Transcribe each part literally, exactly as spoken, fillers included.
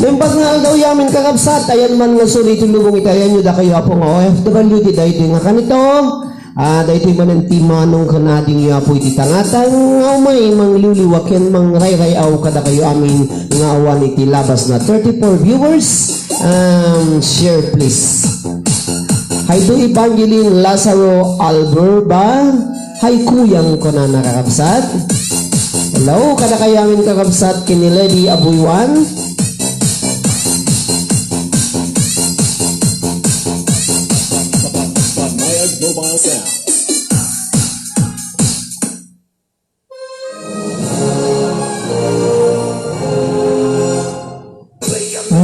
Naimbag nga aldaw yamin, kakabsat, ayan man nga suli ti lubong iti ayanyo, dakayo, Apo, nga O F W ti daytoy nga kanito. Ah, daytoy manen ti manong ken adingyo, Apo, iti tangatang nga umay mangliwliwa ken mangrayray-aw kadakayo amin nga awan iti labas na thirty-four viewers. Um, share, please. Hi to Evangeline Lazaro Alberba. Hi, kuyang, kunana, kakabsat. Hello, kadakayo amin, kakabsat, ken ni Lady Abuyuan.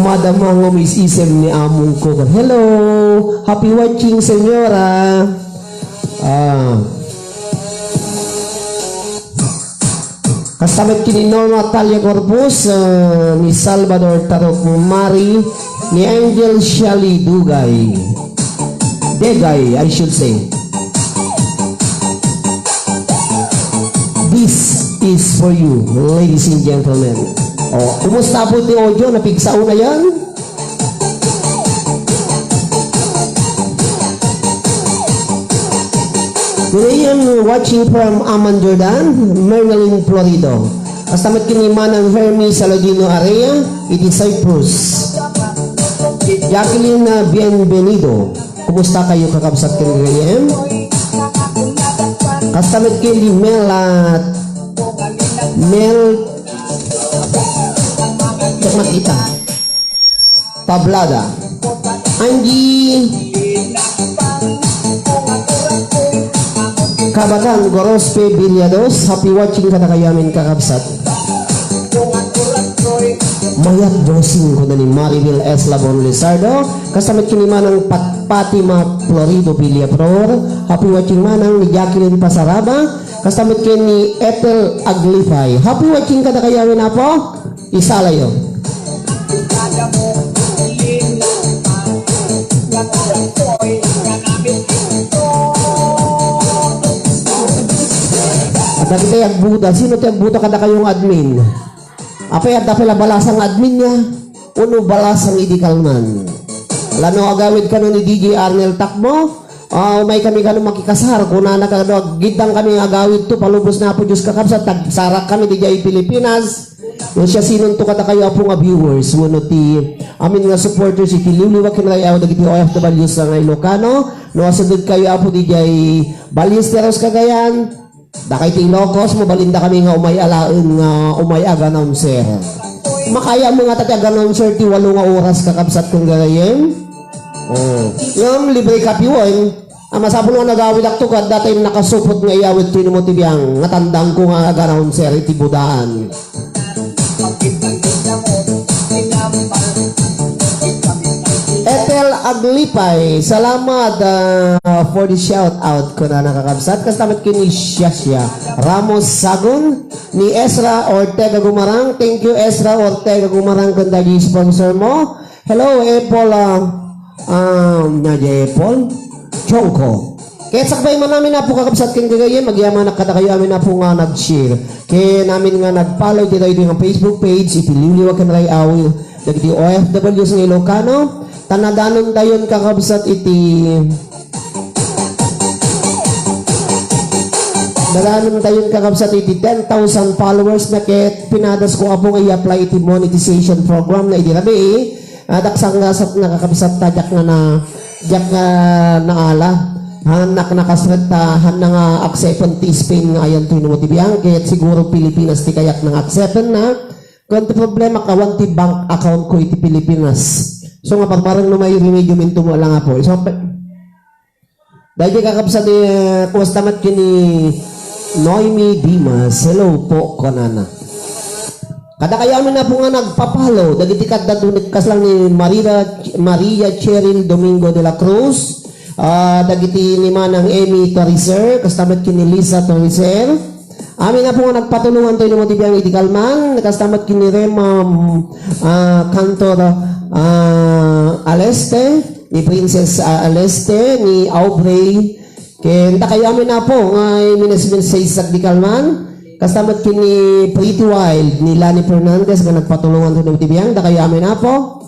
Madama nga umis-isem ni among ko. Hello! Happy watching, senyora! Ah. Kasta met ken ni Norma Talia Corpus, ah, ni Salvador Tarok Mari, ni Angel Shelley Dugay. Degay, I should say. This is for you, ladies and gentlemen. Oh, kumusta po ti audio? Napigsa una yan? Today I'm watching from Amman, Jordan, Marilyn Florido. Kasta met ken ni Manang Hermie Saladino Area, iti Cyprus. Jacqueline, ah, Bienvenido. Kumusta kayo, kakabsat, ken gagayyem? Kasta met ken ni Mel, ah, Mel, diak makita. Tablada. Angie Kabatan, Gorospe Villados, happy watching kadakayo amin, kakabsat. Mayat bossing, kuna ni Maribel S. Labon Lizardo, kasta met ken ni Manang Pat-, Fatima Florido Villaflor, happy watching manang ni Jacqueline Pasaraba, kasta met ken ni Ethel Aglipay. Happy watching kadakayo amin, Apo. Isalayo. Dagiti agbuta. Sino ti agbuta kadakayo nga admin? Apay, adda pay la balasang admin niya? Uno balasang idi kalman? Lano agawid kano ni D J Arnel Takmo? Ah, umay kami kano makikasar, kunana kano, aggiddang kami nga agawid to, palubos na Apo Dios, kakabsat, tagsarak kami diay Pilipinas. No siasino to kadakayo, Apo, nga viewers, wenno ti amin nga supporters iti liwliwa ken ray-aw dagiti O F Ws nga Ilocano, no asideg kayo, Apo, diay Ballesteros, Cagayan, dakay ti Ilocos, mabalinda kami nga umay alaen nga umay ag-announcer. Makaya mo nga ta ti ag-announcer ti walo nga oras, kakabsat, ken gagayyem. Oh. Ngem libre kapiwen. A, masapul nga nagawidakto ket adda tay nakasupot nga iyawid ti numo ti biang, nga tandangko nga ag-announcer iti budaan. Ethel Aglipay, salamat, ah, for the shout out, kunana, kakabsat. Kasta met ken ni Shasha Ramos Sagon, ni Ezra Ortega Gumarang. Thank you, Ezra Ortega Gumarang, ken dagiti sponsor mo. Hello, Apple, ah, ah, nga di Apple? Chongko. Ket sakbay man amin, Apo, kakabsat ken gagayyem, agyamanak kadakayo amin, Apo, nga nag-share. Ken amin nga nag-follow ditoy nga Facebook page, iti liwliwa ken ray-aw dagiti O F Ws nga Ilocano. Ta nadanontayon, kakabsat, iti, nadanontayon, kakabsat, iti ten thousand followers na ket pinadasko, Apo, nga i-apply iti monetization program na idi rabii. Ah, daksang gasat nga kakabsat ta, diak nga na, diak nga naala. Hannak nakasret ta, hanna nga accepten ti Spain nga ayan toy numo ti biang, ket siguro Pilipinas ti kayak nga accepten na. Kun ti problema, awan ti bank account ko iti Pilipinas. So nga parmareng no may remedium into mo lang, Apo. So, pe-, Daydi kakabsat, eh, kumusta met ken ni Noemi Dimas? Hello po, kunana. Kadakayo amin, Apo, nga nagpa-follow dagiti kadda dunik, kasla ni Maria, Maria Cheryl Domingo de la Cruz, ah, dagiti ni Manang Emmy Toricer, kasta met ken ni Lisa Toricer. Amin, Apo, nga nagpatulongan toy numo ti biang idi kalman, kasta met ken ni Rema, mm, ah, Cantor, ah, Aleste, ni Princess, ah, Aleste, ni Aubrey, ken dakayo amin, Apo, nga minessage-message idi kalman. Kasta met ken ni Pretty Wild, ni Lani Fernandez nga nagpatulongan ken ti biang, dakayo amin, Apo,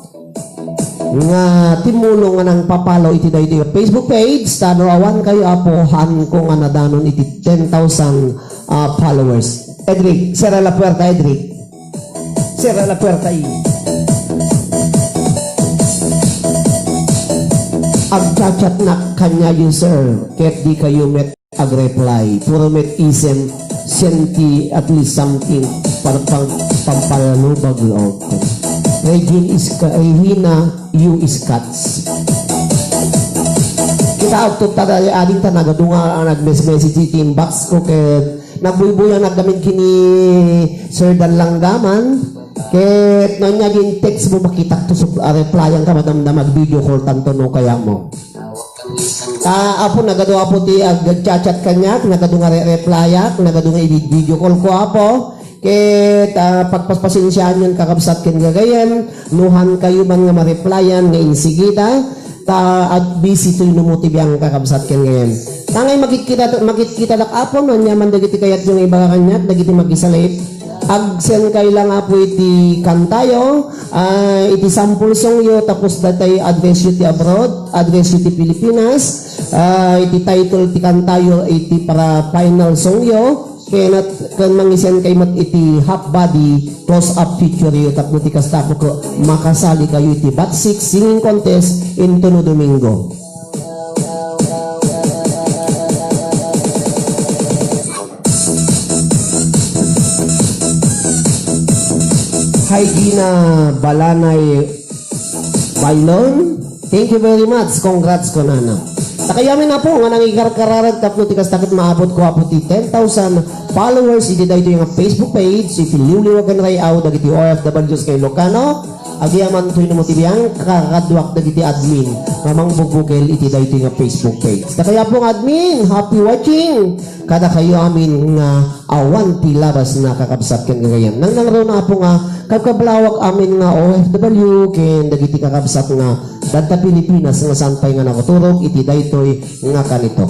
nga timmulong nga nangpa-follow iti daytoy nga Facebook page, ta no awan kayo, Apo, haanko nga nadanon iti ten thousand, ah, followers. Edric, sierra la puerta, Edric. Sierra la puerta, i. Agchat-chatnak kaniayo, sir, ket di kayo met agreply. Puro met isem senti, at least something para pang, pampalubag loob. Regine is ka, Regina, you is cuts. Kita agto ta dali ading ta nagadu nga nag-message iti inbox ko ket nagbuybuyanak gamin ken ni Sir Dan Langgaman. Ket no ania din text mo, makitak to sub-, ah, replyan ka, madamdama, video call tanto no kayat mo. Ta, Apo, nagadu, Apo, ti ag-, agchat-chat kaniak, nagadu nga re-, replyak, nagadu nga i-video call ko, Apo. Ket, ah, pagpaspasensiaan yon, kakabsat ken gagayyem, no haan kayo man nga mareplyan nga insigida, ta ag-busy toy no mo ti biang, kakabsat ken gagayyem. Tangay makitkita, makitkitadak, Apo, no ania man dagiti kayatyo nga ibaga kaniak, dagiti makisalip. Ag-send kayo lang, Apo, iti kantayo. Ah, iti sample songyo, tapos datay addressyo ti abroad, addressyo ti Pilipinas, ah, iti title ti kantayo, iti para final songyo, ken, ken mangi-send kayo met iti half body close-up picture yo, tapno ti kasta, Apo, makasali kayo iti Bat Six Singing Contest intono Domingo. Hi, Gina Balanay Bailon. Thank you very much. Congrats, kunana. Dakayo amin, Apo, nga nangikarkararag tapno ti kasta ket maabot ko, Apo, ti ten thousand followers iti daytoy nga Facebook page, iti liwliwagan ray-aw dagiti O F Ws nga Ilocano. Agyamanak toy no mo ti biang, kakaduak dagiti admin nga mangbugbukel iti daytoy nga Facebook page. Dakayo, Apo, nga admin, happy watching. Kadakayo amin nga awan ti labasna, kakabsat ken gagayyem. Nangnangruna, Apo, nga kabkablawak amin nga O F W ken dagiti kakabsat nga dadta Pilipinas nga saan pay nga nakuturog iti daytoy nga kanito.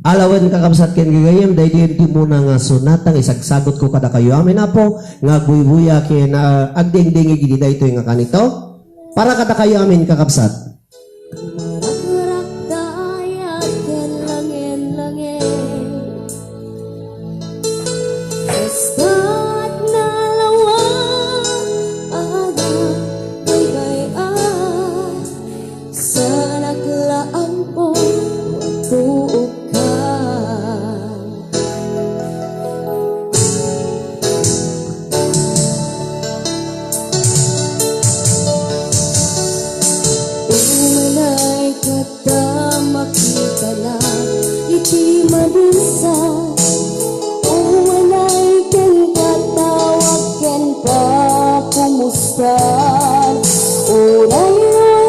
Alawen, kakabsat ken gagayyem, daytoy ti umuna nga sonata nga isagsagot ko kadakayo amin, Apo, nga agbuybuya ken, ah, agdengdengngeg iti daytoy nga kanito. Para kadakayo amin, kakabsat. Marakrak dayag ken langen-langen. Basta't nalawa, ada, baybay-an. Saanak la ampo no agtuokka. Umanay ket ta makitana iti madinsa. Umanay ken patawag ken pakumustan. Uray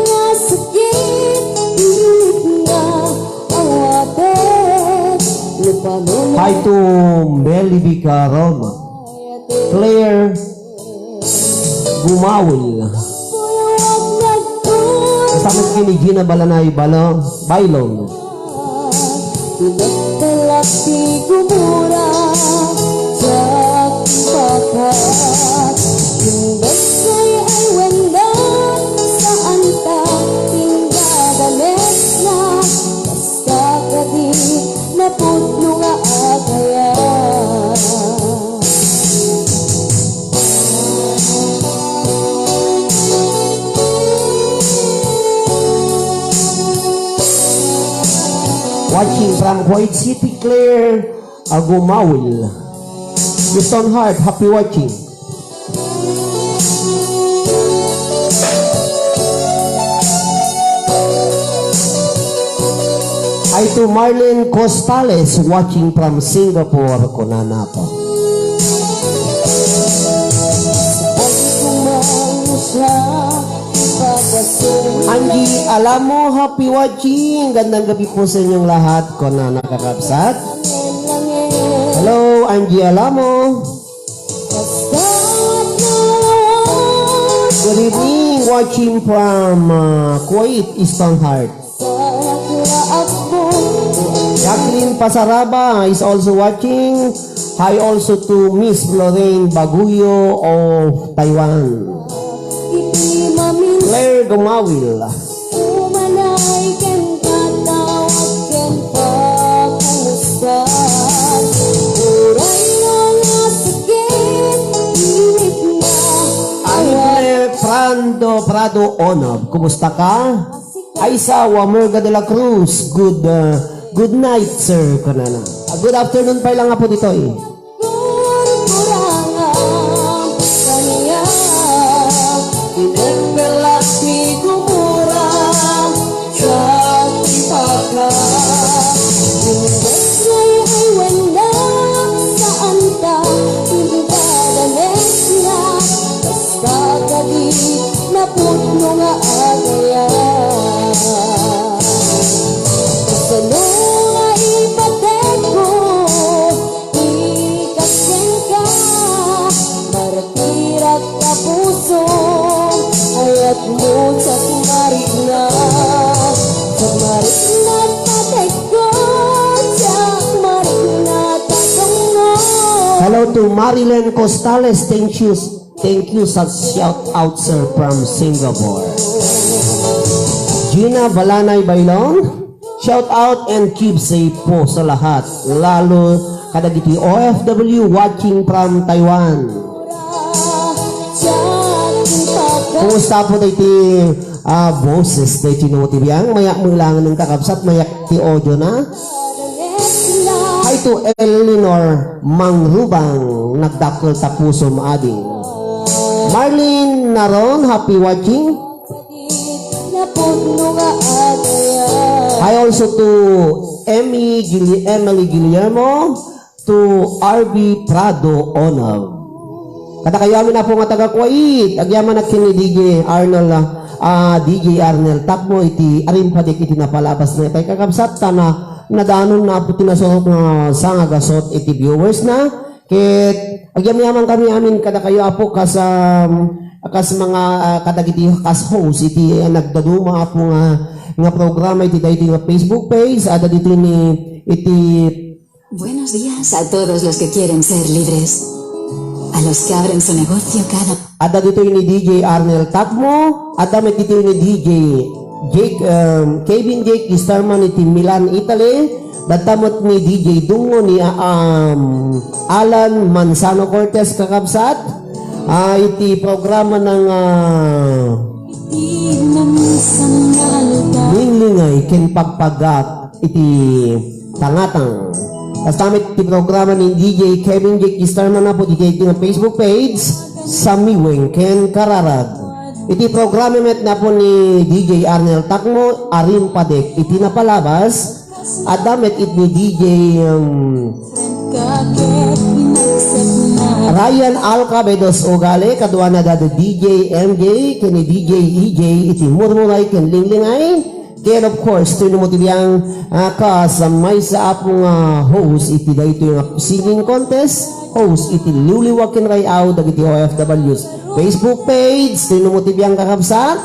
nga sakit, pilit nga awaten. Lupanon. Hi to Meli Vicarom. Claire Gumawil. Kasama ni Gina Balanay Balo-, Bailon. Pinagtalak ti gumura, diak makat. Imbes nga iwendan, saan ta tingga damesna. Basta kadi napudno nga agayam. Watching from Kuwait City, Claire Agumawil. Houston Heart, happy watching. Ay to Marlene Costales, watching from Singapore, kunana po. Angie Alamo, happy watching. Gandang gabi po sa inyong lahat, kunana, kakabsat. Hello, Angie Alamo. Good evening, watching from, uh, Kuwait, Eastern Heart. Jacqueline Pasaraba is also watching. Hi also to Miss Lorraine Baguio of Taiwan. Claire Gumawil. Umanay ken patawag ken pakamusta. Uray no nga sakit, init na. Angle Prando Prado Onob, kumusta ka? Ay sa Wamerga de la Cruz, good, uh, good night, sir, kunana. Ah, good afternoon pa lang nga po dito, eh. Kurkurangam kaniak, pinagkalak ti gumura, sa tripaka. Imbes ngay ay wenda, saan ta, impadanesna, basta kadi napudno nga agayam. Kasano nga ipatekko, Ikas kenka, martirak ta puso, ayat mo sa kumarik na, sa kumarik na patek ko, sa kumarik na tatong mo. Hello to Marilyn Costales. Thank you. Thank you sa shout out, sir, from Singapore. Gina Balanay Bailon. Shout out and keep safe po sa lahat, lalo kadagiti O F W watching from Taiwan. Kumusta po dagiti, ah, boses dagiti no ti biang? Mayak mo lang ng kakabsat, mayak ti audio na. Hi to Eleanor Mangrubang, nagdakkel ta puso maadi. Marlene Naron, happy watching. Napudno nga agayam. Hi also to Emmy Gil-, Emily Guillermo, to R B Prado Onob. Kadakayo amin, Apo, nga taga Kuwait, agyamanak ken ni D J Arnel, ah, D J Arnel Takmo iti arimpadek iti napalabas na itay kakabsat, ta na, nadanon na, Apo, ti nasurok nga sangagasot iti viewers na. Ket agyamyaman kami amin kadakayo, Apo, kas, um, kas mga, ah, kadagiti kas host iti, ah, nagdaduma, Apo, nga, nga programa iti daytoy nga Facebook page, adda ditoy ni iti Buenos días a todos los que quieren ser libres, a los que abren su negocio cada Adda ditoy ni D J Arnel Takmo, adda met ditoy ni D J Jake, um, Kevin Jake Gisterman iti Milan, Italy. Dadta met ni D J Dungo ni, ah, um, Alan Manzano Cortez, kakabsat. Ah, iti programa ng, ah, Linglingay ken Pagpagak iti tangatang. Kasta met ti programa ni D J Kevin Jake Gisterman, Apo, iti, iti Facebook page, Samiweng ken Kararag. Iti programa met, Apo, ni D J Arnel Takmo, Arimpadek iti napalabas, adda met iti D J, um, Ryan Alcabedos Ugale, kaduana da D J M J, ken ni D J E J, iti Murmuray ken Linglingay. Ken of course, toy no mo ti biang, ah, kas, ah, maysa, Apo, nga host iti daytoy nga singing contest, host iti Liwliwa ken Ray-aw dagiti O F Ws Facebook page, toy no mo ti biang, kakabsat.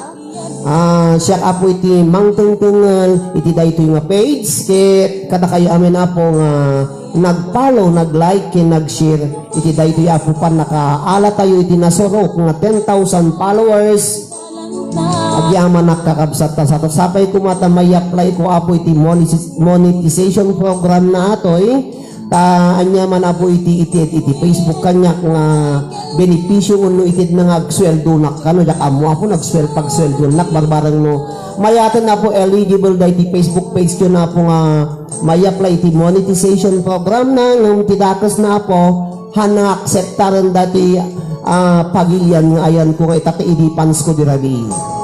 Ah, siak, Apo, iti mangtengtengel iti daytoy nga page, ket kadakayo amin, Apo, nga nag-follow, nag-like, ken nag-share iti daytoy, Apo, pannakaala tayo iti nasurok nga ten thousand followers. Agyamanak, kakabsat, ta sato sapay koma ta may-apply ko, Apo, iti monis-, monetization program na atoy. Ta ania man, Apo, iti, iti, iti Facebook kaniak nga benepisio wenno iti nga agsueldonak kano, diak ammo, Apo, nagsuel-, pagsueldonak, barbareng no mayaten, Apo, eligible daydi Facebook page ko na, Apo, nga may-apply iti monetization program na, ngem ti dakes na, Apo, han naakseptaren dati, ah, pagilian nga ayanko nga ita ti idi fans ko di rabii.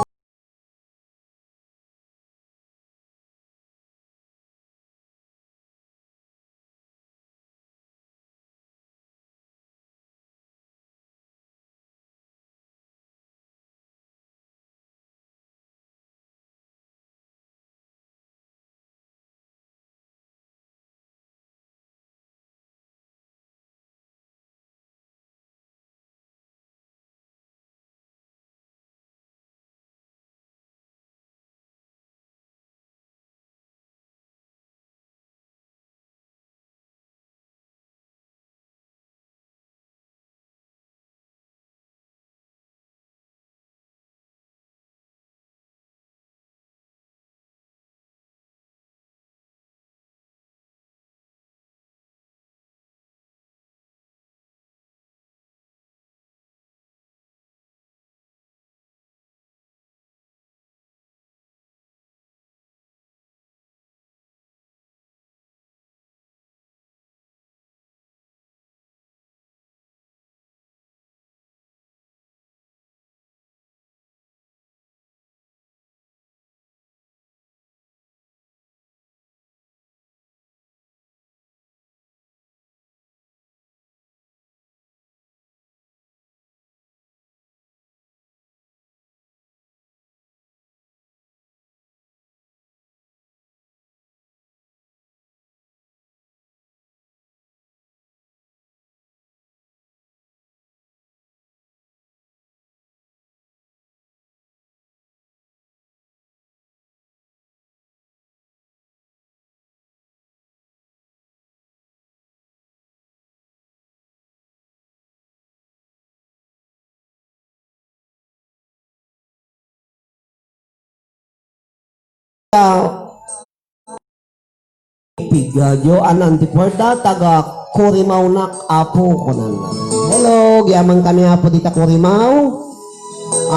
Pigadyo, an antiporda, taga Kurimaonak, Apo, kunana. Hello, gyaman kami, Apo, dita Kurimaw.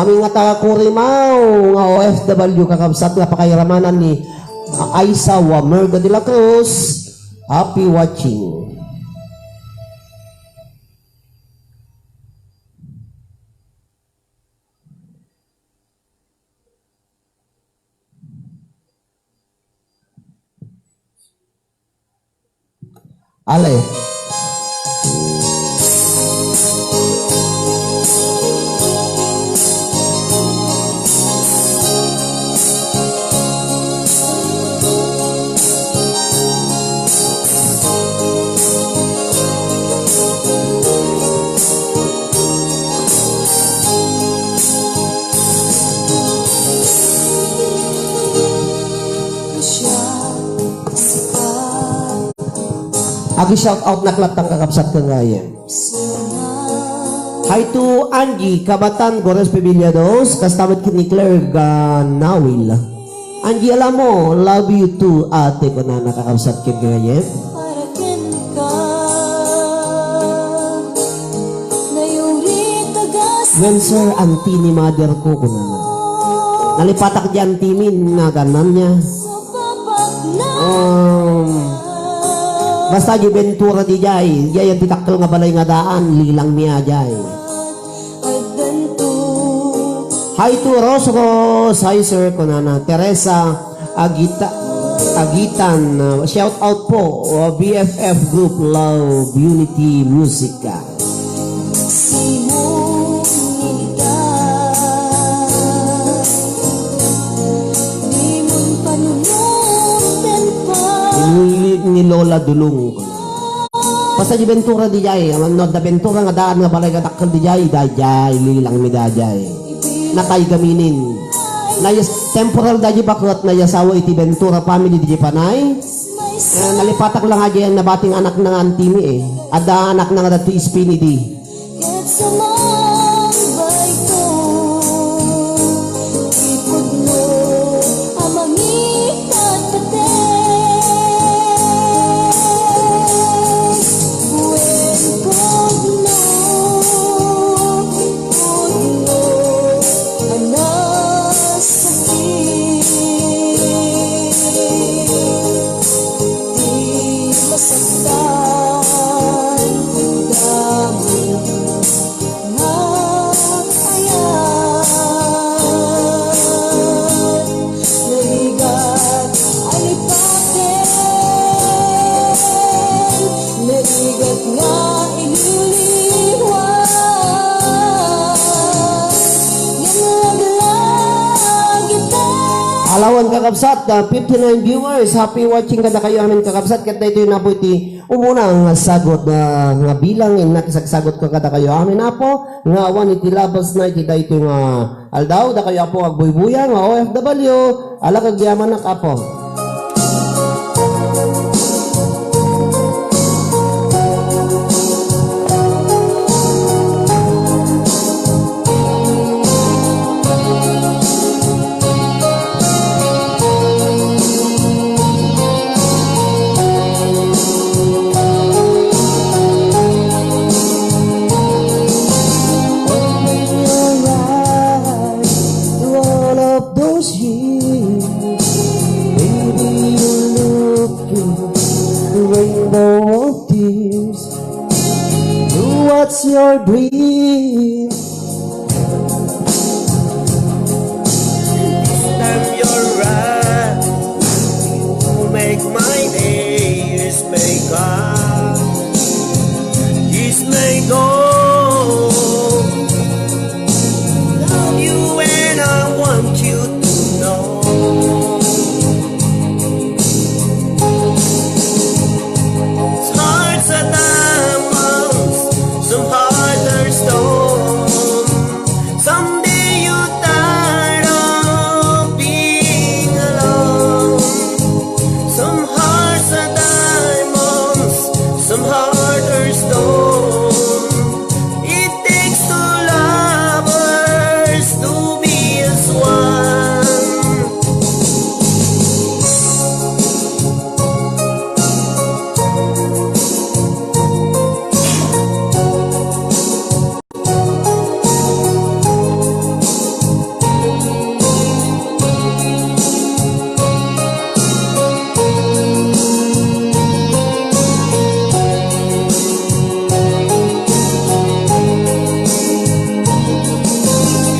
Amin nga taga Kurimaw, nga O F W, kakabsat, nga pakairamanan ni, ah, Aisa Wamerga de la Cruz. Happy watching. Ale. Agi-shout out nak latta, kakabsat, ken gayem. Hi to Angie Kabatan, Gores Pebillados, kasta met ken ni Claire Ganawil. Angie, alam mo, love you too, ate, kunana, kakabsat, ken gayem. Wen, sir, anti ni mother ko, kunana. Nalipatak di antimin, nagannan niya. Um, basta di Ventura di jay, jay ti dakkel nga balay nga daan, lilang mi a jay. Hi to Ros Ros, hi sir, kunana, Teresa Agita-, Agitan, uh, shout out po, uh, B F F group, Love Unity Music. Simon ni Ida, dimon panunutan pa. Inuli ni Lola Dulong. Basta di Ventura di jay, ano, da Ventura nga daan nga balay nga dakkel di jay, da jay, lilang mi da jay. Natay gaminin. Nayas temporal da jay baket, nayasawa iti Ventura family di jay panay. Eh, nalipatak lang a jay, nabating anak na nga antimi eh. Adda anak na nga dati Spinny di. Ket sumangbayko, ti pudno a mangikatpateg. Awan kakabsat, ah, fifty-nine viewers. Happy watching kadakayo amin kakabsat. Ket daytoy na po iti umuna nga sagot, ah, nga bilang innak isagsagot ko kadakayo amin, Apo, nga awan iti labasna iti daytoy nga aldaw. Dakayo, Apo, nga agbuybuya nga O F W. Ala, kagyamanak, Apo. Open your eyes to all of those years. Maybe you're looking a rainbow of tears. Do what's your dream. This time you're right. You make my days may come. This may go. Love you and I want you to know. Hearts are diamonds, some hearts are stone. Someday you tired of being alone. Some hearts are diamonds, some hearts are stone. It takes two lovers to be as one.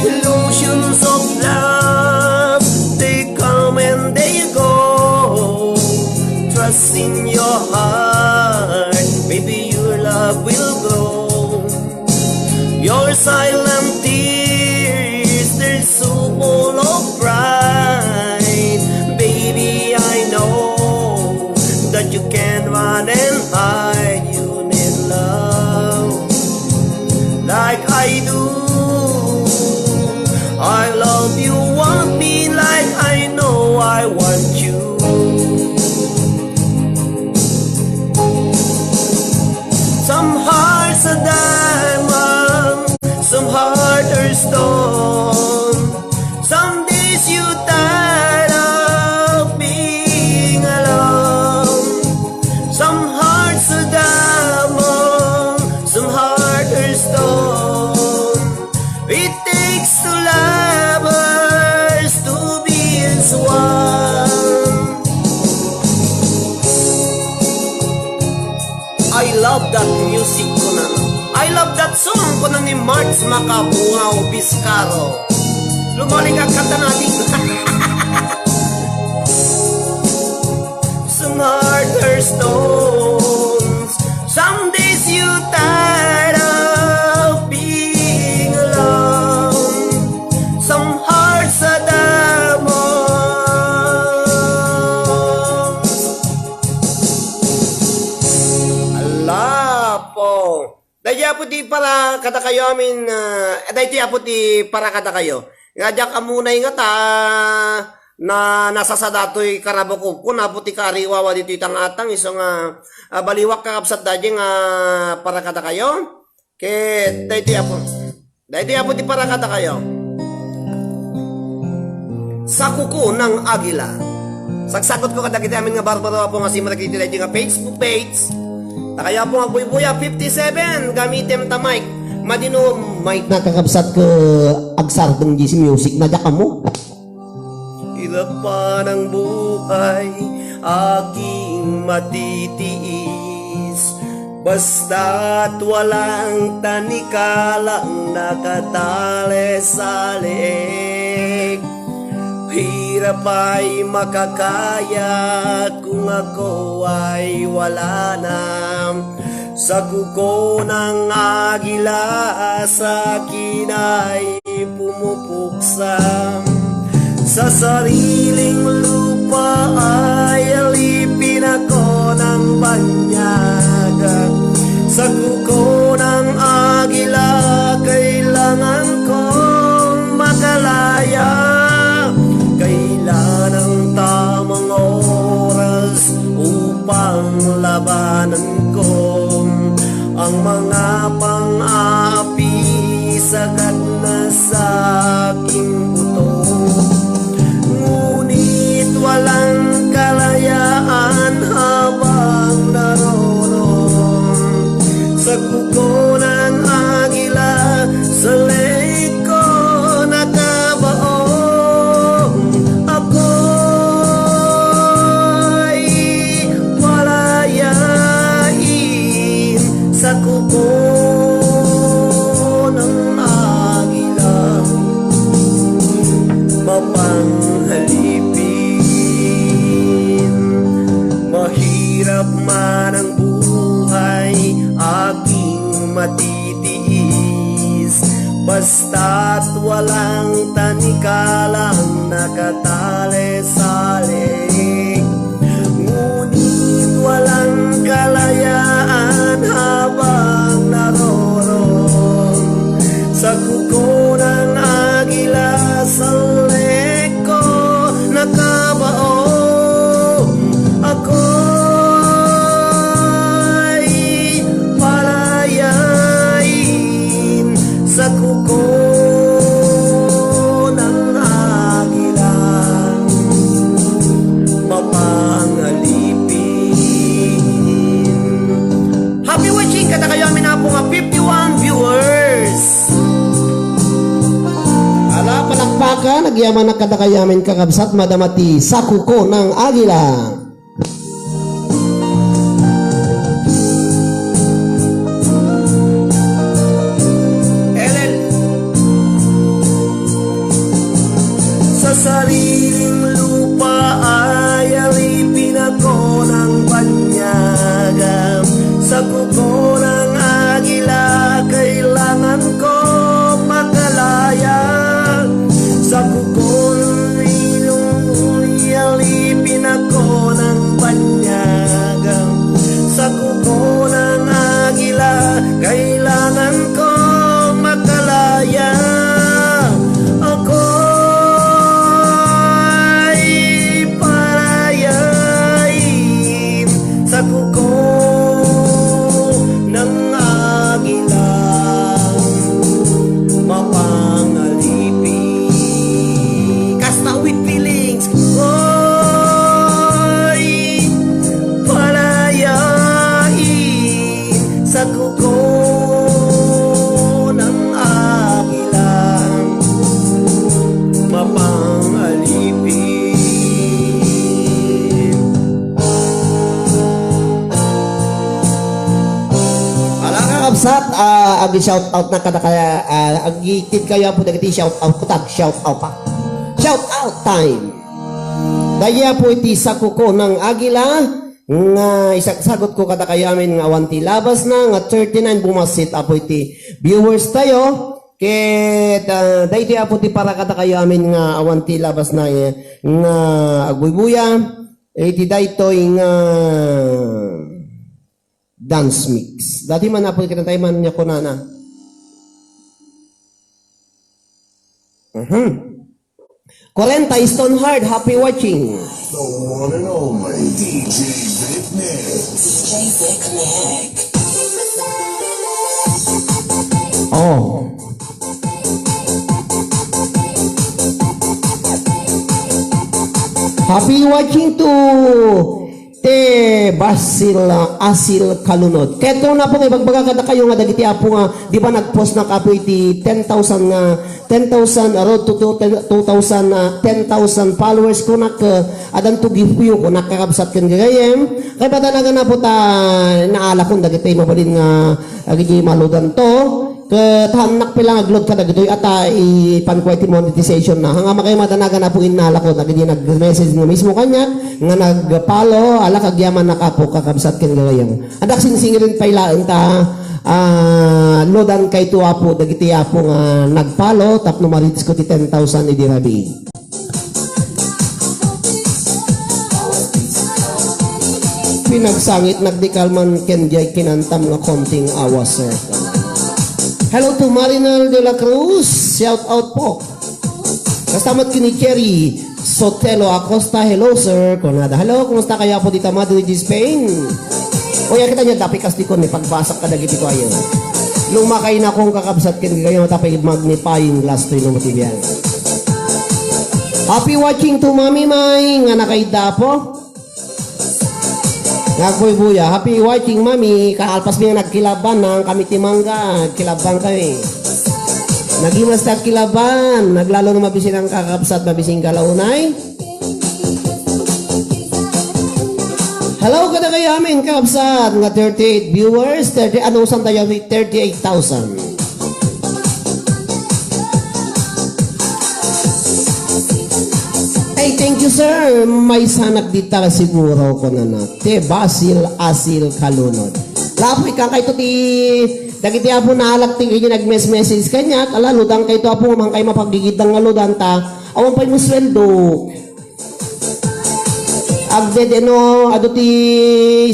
Illusions of love, they come and they go. Trust in your heart, maybe your love will grow. Your silent tears, they're so full of pride. Baby, I know that you can't run and hide. You need love like I do. I love you, want me like I know I want you. Some hearts are diamond, some hearts are stone. Some days you tired of being alone. Some hearts are diamond, some hearts are stone. It takes two lovers to be as one. I love that music, kunan. I love that song, kunan ni Marks Macabungaw Biscaro. Lumali ka, kanta natin. Some hearts are stones. Some days you tired of being alone. Some hearts are diamonds. Ala po. Daydi Apo ti para kadakayo amin, ah, daydi Apo ti para kadakayo. Nga diak ammo nay ngata, na nasasada toy karabukobko, Apo ti kaariwawa ditoy tangatang, isu nga, ah, baliwak kakabsat daydi nga para kadakayo. Ket daydi Apo. Daydi Apo ti para kadakayo. Sakuko ng Agila. Sagsakot ko kadagiti amin nga barbaro, Apo, nga simrek iti daydi nga Facebook page. Dakayo, Apo, nga agbuybuya, fifty-seven, gamitem ta mic. Madino, mic. Nakakabsat ko agsardeng di si music na diak ammo. Hirap pa ng buhay, aking matitiis. Basta't walang tanikala ang nakatali sa leeg. Hirap ay makakaya kung ako ay wala na. Sa kuko ng agila, sa akin ay pumupuksa. Sa sariling lupa ay alipin ako ng banyaga. Sa kuko ng agila, kailangan kong makalaya. Kailan ang tamang oras upang labanan ko ang mga pang-aapi sagad na sa aking buto? Ngunit walang kalayaan habang naroroon sa kuko ng agila, sa leeg ko nakabaong. Ako'y palayain sa kuko ng agila, mapanghalipin. Mahirap man ang buhay, aking matitiis, basta't walang tanikalang nakatali sa leeg. Ngunit walang kalayaan habang naroroon sa kuko ng agila, sa leeg ko nakabaong. Ako'y palayain sa kuko ng agila, mapangalipin. Happy watching kadakayo amin, Apo, nga fifty-one viewers. Ala, palakpakan, nagyamanak kadakayo amin, kakabsat, madama ti sa kuko ng agila. Ellen. Sa sariling lupa ay alipin ako ng banyaga. Sa kuko ng agila, kailangan ko makalaya. Sa kuko ng ilong, alipin ako ng banyaga. Sa kuko ng agila, kailangan kong makalaya. Ako'y palayain sa kuko ng agila, mapangalipin. Kasta with feelings. Oy, palayain sa kuko ng agila, mapangalipin. Ala, kakabsat, ah, agi-shout out na kada kaya, ah, agi-, itid kayo po dagiti shout out ko, tag shout out pa. Shout out time. Daya po iti sa kuko ng agila, nga isagsagot ko kada kayo amin nga awan ti labas na, nga thirty-nine bumasit apo iti viewers tayo. Ket, ah, daytoy apo ti para kada kayo amin nga awan ti labas na, eh, nga agbuybuya, eh, iti daytoy nga dance mix. Dati man apo, kinatay man niya kunana. Mhm. Kwarenta, Stone Hard, happy watching. The one and only D J Vic Nick. D J Vic Nick. Oh. Happy watching to Te Basil, ah, Asil Kalunod. Ket kuna po nga ibagbaga kadakayo nga dagiti apo nga, di ba, nagpost na kapo iti ten thousand nga, ten thousand, ah, road to, to ten, two thousand, ah, ten thousand followers ko nak, ah, adan to give you ko nakakabsat ken gagayem. Kay padanagan na po ta naalakon dagiti mabalin nga, ah, agidi maludan to. Ket hannak pay la nga agload kadagitoy ata ipanko iti monetization na. Nga makay madanagan apo innalako dagiti nag-message nga mismo kaniak nga nag-follow, ala, kagyaman na kapo, kakabsat ken gagayem. Adda sinsingirin pay laeng ta, ah, loadan kayto apo dagiti apo nga nag-follow tapno ma-reach ko ti ten thousand idi rabii. Nagsangit, nagdikal man ken diay kinantam nga konting awa, sir. Hello to Marinal de la Cruz. Shout out po. Kasta met ken ni Cherry Sotelo Acosta. Hello, sir. Kunada. Hello, kumusta kayo po dita Madrid, Spain? O, ya kita niya, dapi kastikon, ni pagbasak kadagiti ko ayo. Lumakay na kong kakabsat ken kayo, tapay magnifying glass to inom ti biyan. Happy watching to Mami May, nga nakaida po. Nagbuybuya. Happy watching, Mami. Kaalpas mi nga nagkilaban, nang kami ti mangga. Nagkilaban kami. Nagimas ta kilaban. Naglalo na mabisin ang kakabsat, mabisin kalaunay. Hello, kada kayo amin, kakabsat. Nga thirty-eight viewers, thirty, ano, saan tayo? Thirty-eight thousand. Ay, thank you, sir. Maysanak dita siguro ko na na. Te Basil Asil Kalunod. Lapoy ka kayto ti dagiti apo naalak ti kanya nag-message kanya. Ala, ludan kayto apo, man kay mapagigidang nga ludan ta. Awan pay mo sweldo. Agdede no, adu ti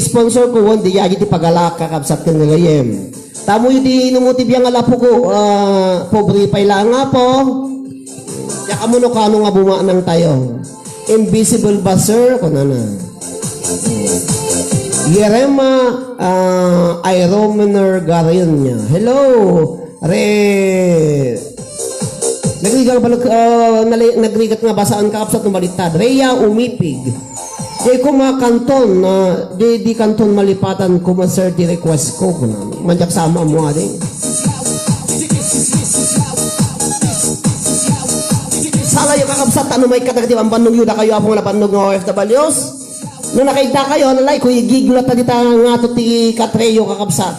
sponsor ko, wen, di agi ti pagalak, kakabsat ken gagayem. Tamoy di inumo ti biang nga lapo ko, ah, pobre pay lang nga po. Ya kamo no kano nga bumanang tayo. Invisible ba, sir? Kunana. Yerema, ah, Iromener Garin niya. Hello, Re. Nagrigat nga balik, ah, nali-, nagrigat nga basaan ka, kapsat no baliktad. Rhea Umipig. Di ko makanton, ah, di, di kanton malipatan ko, ma-, sir, di request ko, kuna. Manjak sama mo, adi. Sala yung kakabsat, ano may katagdi ang bandong yuda kayo, apong na bandong nga O F Ws? No, nakaita kayo, nalay ko, igigula ta dita nga to ti Katreo, kakabsat.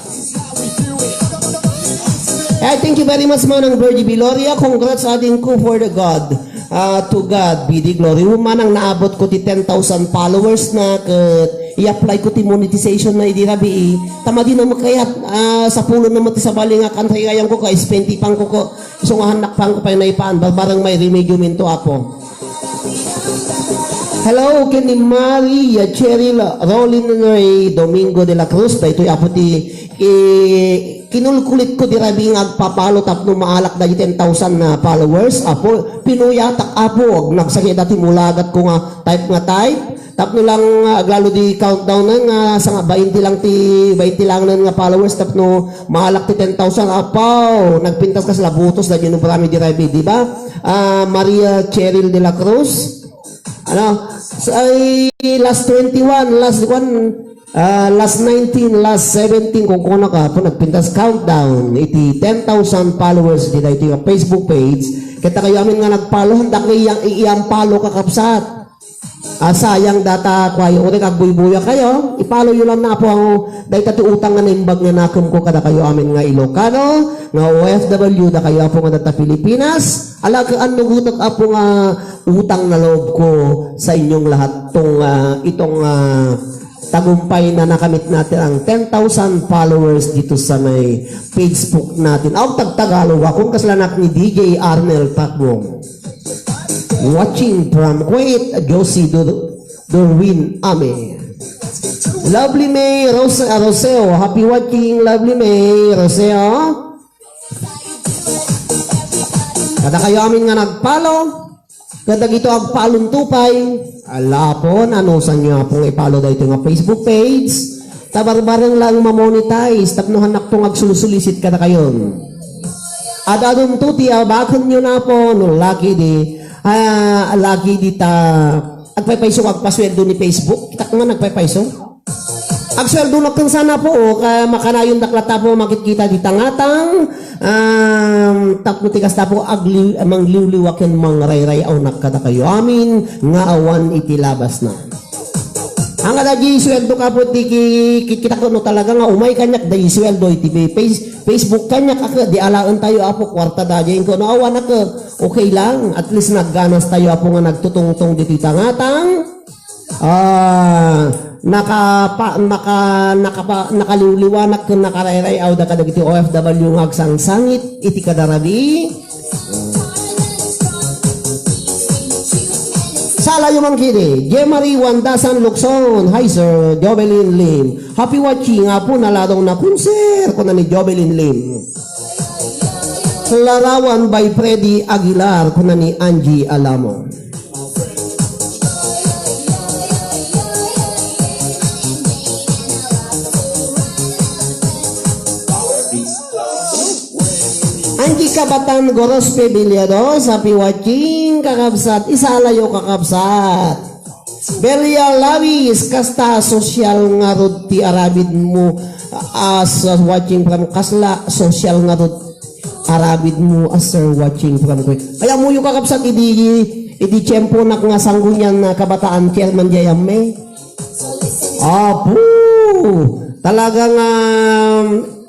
Eh, thank you very much, Manang Virgie Viloria. Congrats, ading ko for the God. Ah, to God be the glory. Manang naabot ko ti ten thousand followers na, ket i-apply ko ti monetization na idi rabii. Tama di na makayat, ah, sa pulo na mati sa bali nga country ayan ko, ka spenti pang ko, ko, isungahan nakpang ko pay naipaan. Barbarang may remedyo minto, Apo. Hello, ken ni Maria Cheryl Rolin Rey Domingo de la Cruz. Daytoy, Apo, ti, eh, kinulkulit ko di rabii nga agpapalo tapno maalak dagiti ten thousand na followers. Apo, pinuyatak, Apo, ag-, nagsakit dati mulagat ko nga type nga type. Tapno lang, ah, aglalo di countdown na nga, sa nga, bainti lang ti, bainti lang na nga followers tapno maalak ti ten thousand. Apaw, nagpintas kas labutos, da yun, marami di rabii, di ba? Ah, Maria Cheryl de la Cruz. Ano? So, ay, last twenty-one, last one, ah, last nineteen, last seventeen, kung kuna ka, po nagpintas countdown, iti ten thousand followers, di na iti Facebook page. Kita kayo amin nga nag-follow, handak nga iyang, iyang follow kakabsat. Ah, sayang data, kuayo, uray agbuybuya kayo, i-follow yo lang na po ang, dahil ti utang nga naimbag nga nakem ko kada kayo amin nga Ilocano, nga O F W, da kayo apo nga data Pilipinas. Ala, kaan no gutak, Apo, nga utang na loob ko sa inyong lahat tong, ah, itong, ah, tagumpay na nakamit natin ang ten thousand followers dito sa may Facebook natin. Aw, tagtagalog akong kasalanak ni D J Arnel Pacbong. Watching from Kuwait, Josie Dur-, Dorwin Ame. Lovely May Rose-, Roseo. Happy watching, Lovely May Roseo. Kada kayo amin nga nag-follow, kadagito ag-follow to pay. Ala po, nanusan nyo apong i-follow dayto nga Facebook page. Tabarbareng lang mamonetize, tapno hannak tong agsulsulisit kada kayon. Ad-adun to ti abaken nyo na po, no laki di, ah, laki di ta, agpaypayso agpasweldo ni Facebook, kita nga nagpaypayso. Agsueldo na ken sana po, o, ka-, makanayon dakla ta po, makitkita di tangatang, um, tapno ti kasta po, agli-, mangliwliwa ken mangrayray-awnak kada kayo amin, nga awan iti labas na. Ang ada di sueldo ka po, ti ki-, ki-, kita ko no talaga nga umay kanyak, da sueldo iti face-, Facebook kanyak, ako, di alaen tayo, apo, kwarta da, di ko, no, awan ako, okay lang, at least nagganas tayo, apo, nga nagtutungtong diti tangatang, Ah, nakapa-, naka-, nakapa-, nakaliwliwanak ken nakarayray-awda kadagiti O F W nga agsangsangit iti kadarabii. Sa Alayo man kidi, Jemari Wandasan Lukson, hi Sir Jovelyn Lim. Happy watching, apo, naladong na konser, kuna ni Jovelyn Lim. Larawan by Freddy Aguilar, kuna ni Angie Alamo. Angie Kabatan Gorospe Villados, happy watching, kakabsat. Isalayo, kakabsat. Belia Lawis, kasta sosyal ngarud ti arabid mo, as watching from kasla sosyal ngarud arabid mo, as sir watching from Kuwait. Kaya muyo, kakabsat, idi, idi tiyempo nak nga sanggunian na kabataan chairman diay amme. Apo! Talaga nga,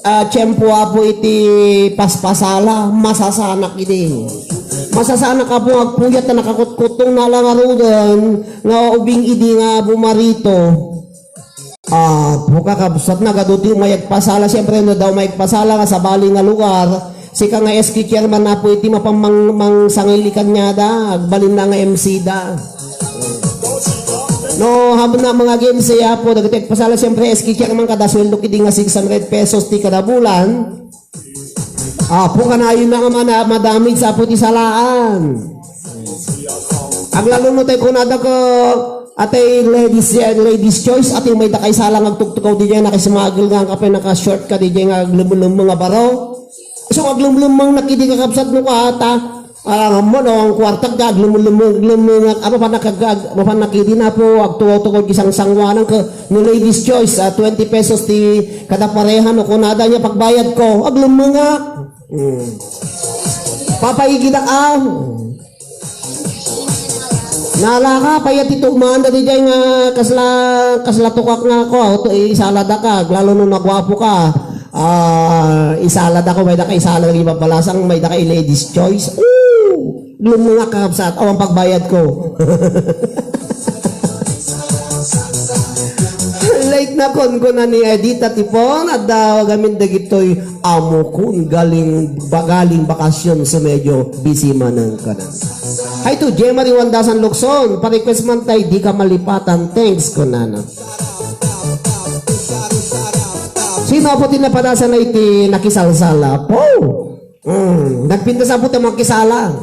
ah, tiyempo, apo, iti paspasala, masasanak idi. Masasanak, apo, agpuyat na nakakutkutong na lang arugan nga ubing idi nga bumarito. Apo, kakabsat, nagadu ti umayag pasala. Siyempre, no daw umayag pasala nga sabali nga lugar, sika nga S K chairman, apo, iti mapang-, mang-, mangsangili kaniada, agbalin na nga M C da. No, habna mga games, eh, apo, dagiti agpasala, siyempre, S K chairman, kada sweldo kidi nga six hundred pesos ti kada bulan. Apo, kanayon na nga mana-, madamage, apo, ti salaan. Aglalo no tay kunada ko, atay ladies, eh, ladies choice, atay may dakay salang agtugtugaw di dyan, nakismagel nga kape, naka-short ka di dyan, nga aglumulumong nga baro. So, aglumulumong nakidi kakabsat no ka, ata, ah, mo, no, ang kwartak da, aglumulumong, aglumulumong, ano pa nakag-, ano pa nakidi na po, agtugaw-tugaw di sangsanguanan ko, no ladies choice, ah, twenty pesos ti kada pareha, no, kunada niya pagbayad ko, aglumulumong nga. Hmm. Papaigidak, ah. Nalaka, pay ti tumaanda di jay nga kasla, kasla tukak nga ako, to, isalada ka, lalo no nagwapo ka. Ah, isalada ko, may da ka isala lagi babalasang, may da ka i-ladies choice. Ooh! Lumungak, kakabsat, awan pagbayad ko. Late na kon, kuna ni Edita Tipon, adda gamin dagitoy Amo kun galing, ba-, galing bakasyon, so medyo busy manen kanan. Hi to Jemari Wandasan Lukson, pa-request man tay, di ka malipatan. Thanks, kunana. Sino po ti napadasan na iti nakisalsala? Po! Mm, nagpintas po ti makisala.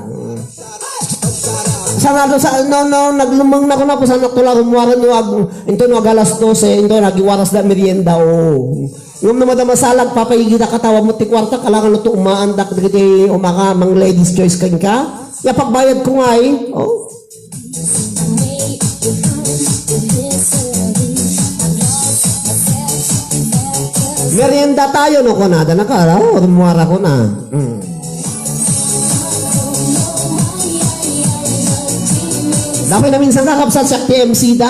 Sarado sa, no, no, naglumeng na ko na po sa natular, muwaran yung ag-, into no, ag alas dose, into nagiwaras da merienda, o. Ngem no madama sa lag, papaigida ka, tawa mo ti kwarta, kalangan no to umaandak dagiti umaka, mang ladies choice kenka. Ya pagbayad ko nga, eh. Oh. Merienda tayo, no, kunada na ka, oh, rumuara ko na. Mm. Dapay na minsan kakabsat siya ti M C da.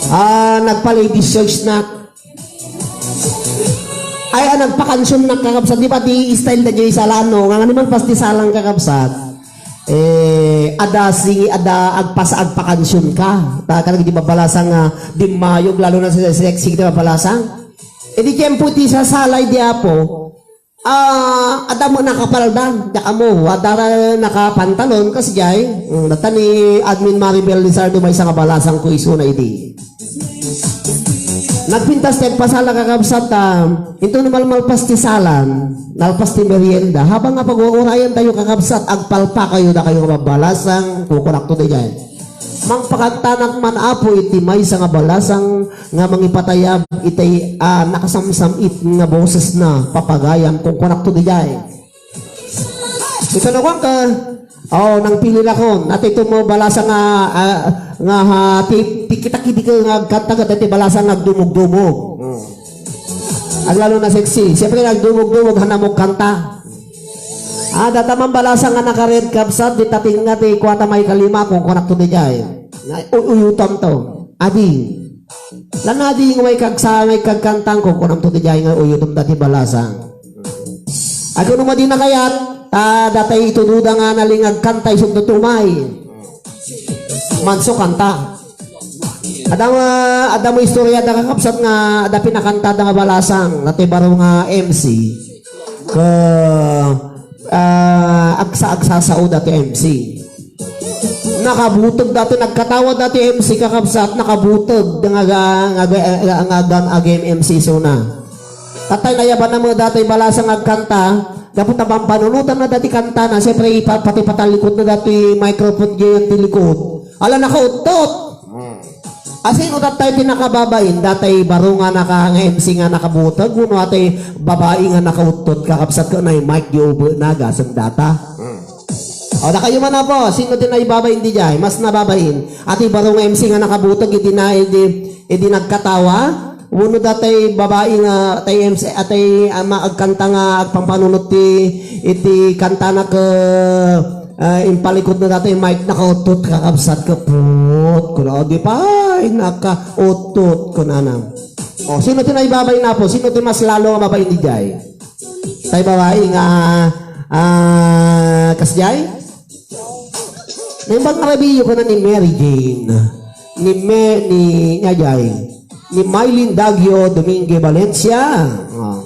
Ah, nagpa-ladies choice na. Ay, ah, nagpakansion na, kakabsat. Di ba, di style na di salaan, no? Nga, nga naman, pastisalan, kakabsat. Eh, ada, sige, ada, agpas-, agpakansion ka. Ta, kanang di mabalasang, ah, di mayog, lalo na sa sexy, di mabalasang. Eh, di tiyempo, ti sasalay, di apo. Ah, adda met nakapalda, diak ammo, adda ra nakapantalon, kas jay. Mm, data ni Admin Maribel Lizardo, maysa nga balasang ko isuna idi. Nagpintas ti agpasala, kakabsat, ah, into no malmalpas ti salan, nalpas ti merienda. Habang nga pag-uurayan tayo, kakabsat, agpalpa kayo, dakayo nga babalasang, kukunak to di jay. Mangpakantanak man, Apo, iti maysa nga balasang nga mangipatayab itay, ah, nakasamsam-it nga bosesna, papagayam, kunkunak to di jay. Ito na kuwan ka, oh, nang pili na kun, at ito mo balasang nga, ah, nga, ha, ti, ti kita kidi ka nga agkanta, kat iti balasang nga agdumog-dumog. Hmm. Aglalo na sexy. Siyempre, agdumog-dumog, hanamog kanta. Ah, data man balasang nga naka-red, kabsat, di tating nga ti kuwata may kalima, kunkunak to di jay. Nga, uy-, uyutam to. Adi. Lan adi nga may kagsa-, may kagkantang, kunkunam to di jay nga uyutam dati balasang. Ay, kuno madi na kayat, ta datay ito duda nga nalingag kanta, isog to tumay. Manso kanta. Adda mo, adda mo istorya da kakabsat nga adda pinakanta da nga balasang, dati baro nga M C. Ka, ah, agsa-, agsasao dati M C. Nakabuteg dati, nagkatawa dati M C, kakabsat, nakabuteg nga, nga, nga, nga, nga, nga, nga M C suna. Tatay, nayaban na mo dati balasang agkanta, gapu ta pampanunotan na dati kanta na, siyempre, ipa-, pati patalikod na dati microphone diyan ti likod. Ala, nakauttot. Asino tatay ti nakababain? Datay baro nga naka-, nga M C nga nakabuteg, wenno atay babai nga nakauttot, kakabsat, ken nay mic di ubetna, gasem data? O, dakayo man, apo, sino ti naibabain di jay? Mas nababain. Atay baro nga M C nga nakabuteg, idi na, idi, idi nagkatawa? Wenno datay babai nga, atay M C, atay, ah, maagkanta nga agpampanunot ti, iti kantana ket, ah, impalikod na datay mic, nakauttot, kakabsat, ket put, kuna, o, di pay, nakauttot, kunana. O, sino ti naibabain, apo? Sino ti mas lalo nga babain di jay? Tay babai nga, ah, kasdiay? Naimbag nga rabiyo ka na ni Mary Jane. Ni Me-, ni, nga jay. Ni Mylene Daguio Domingue Valencia. Ah.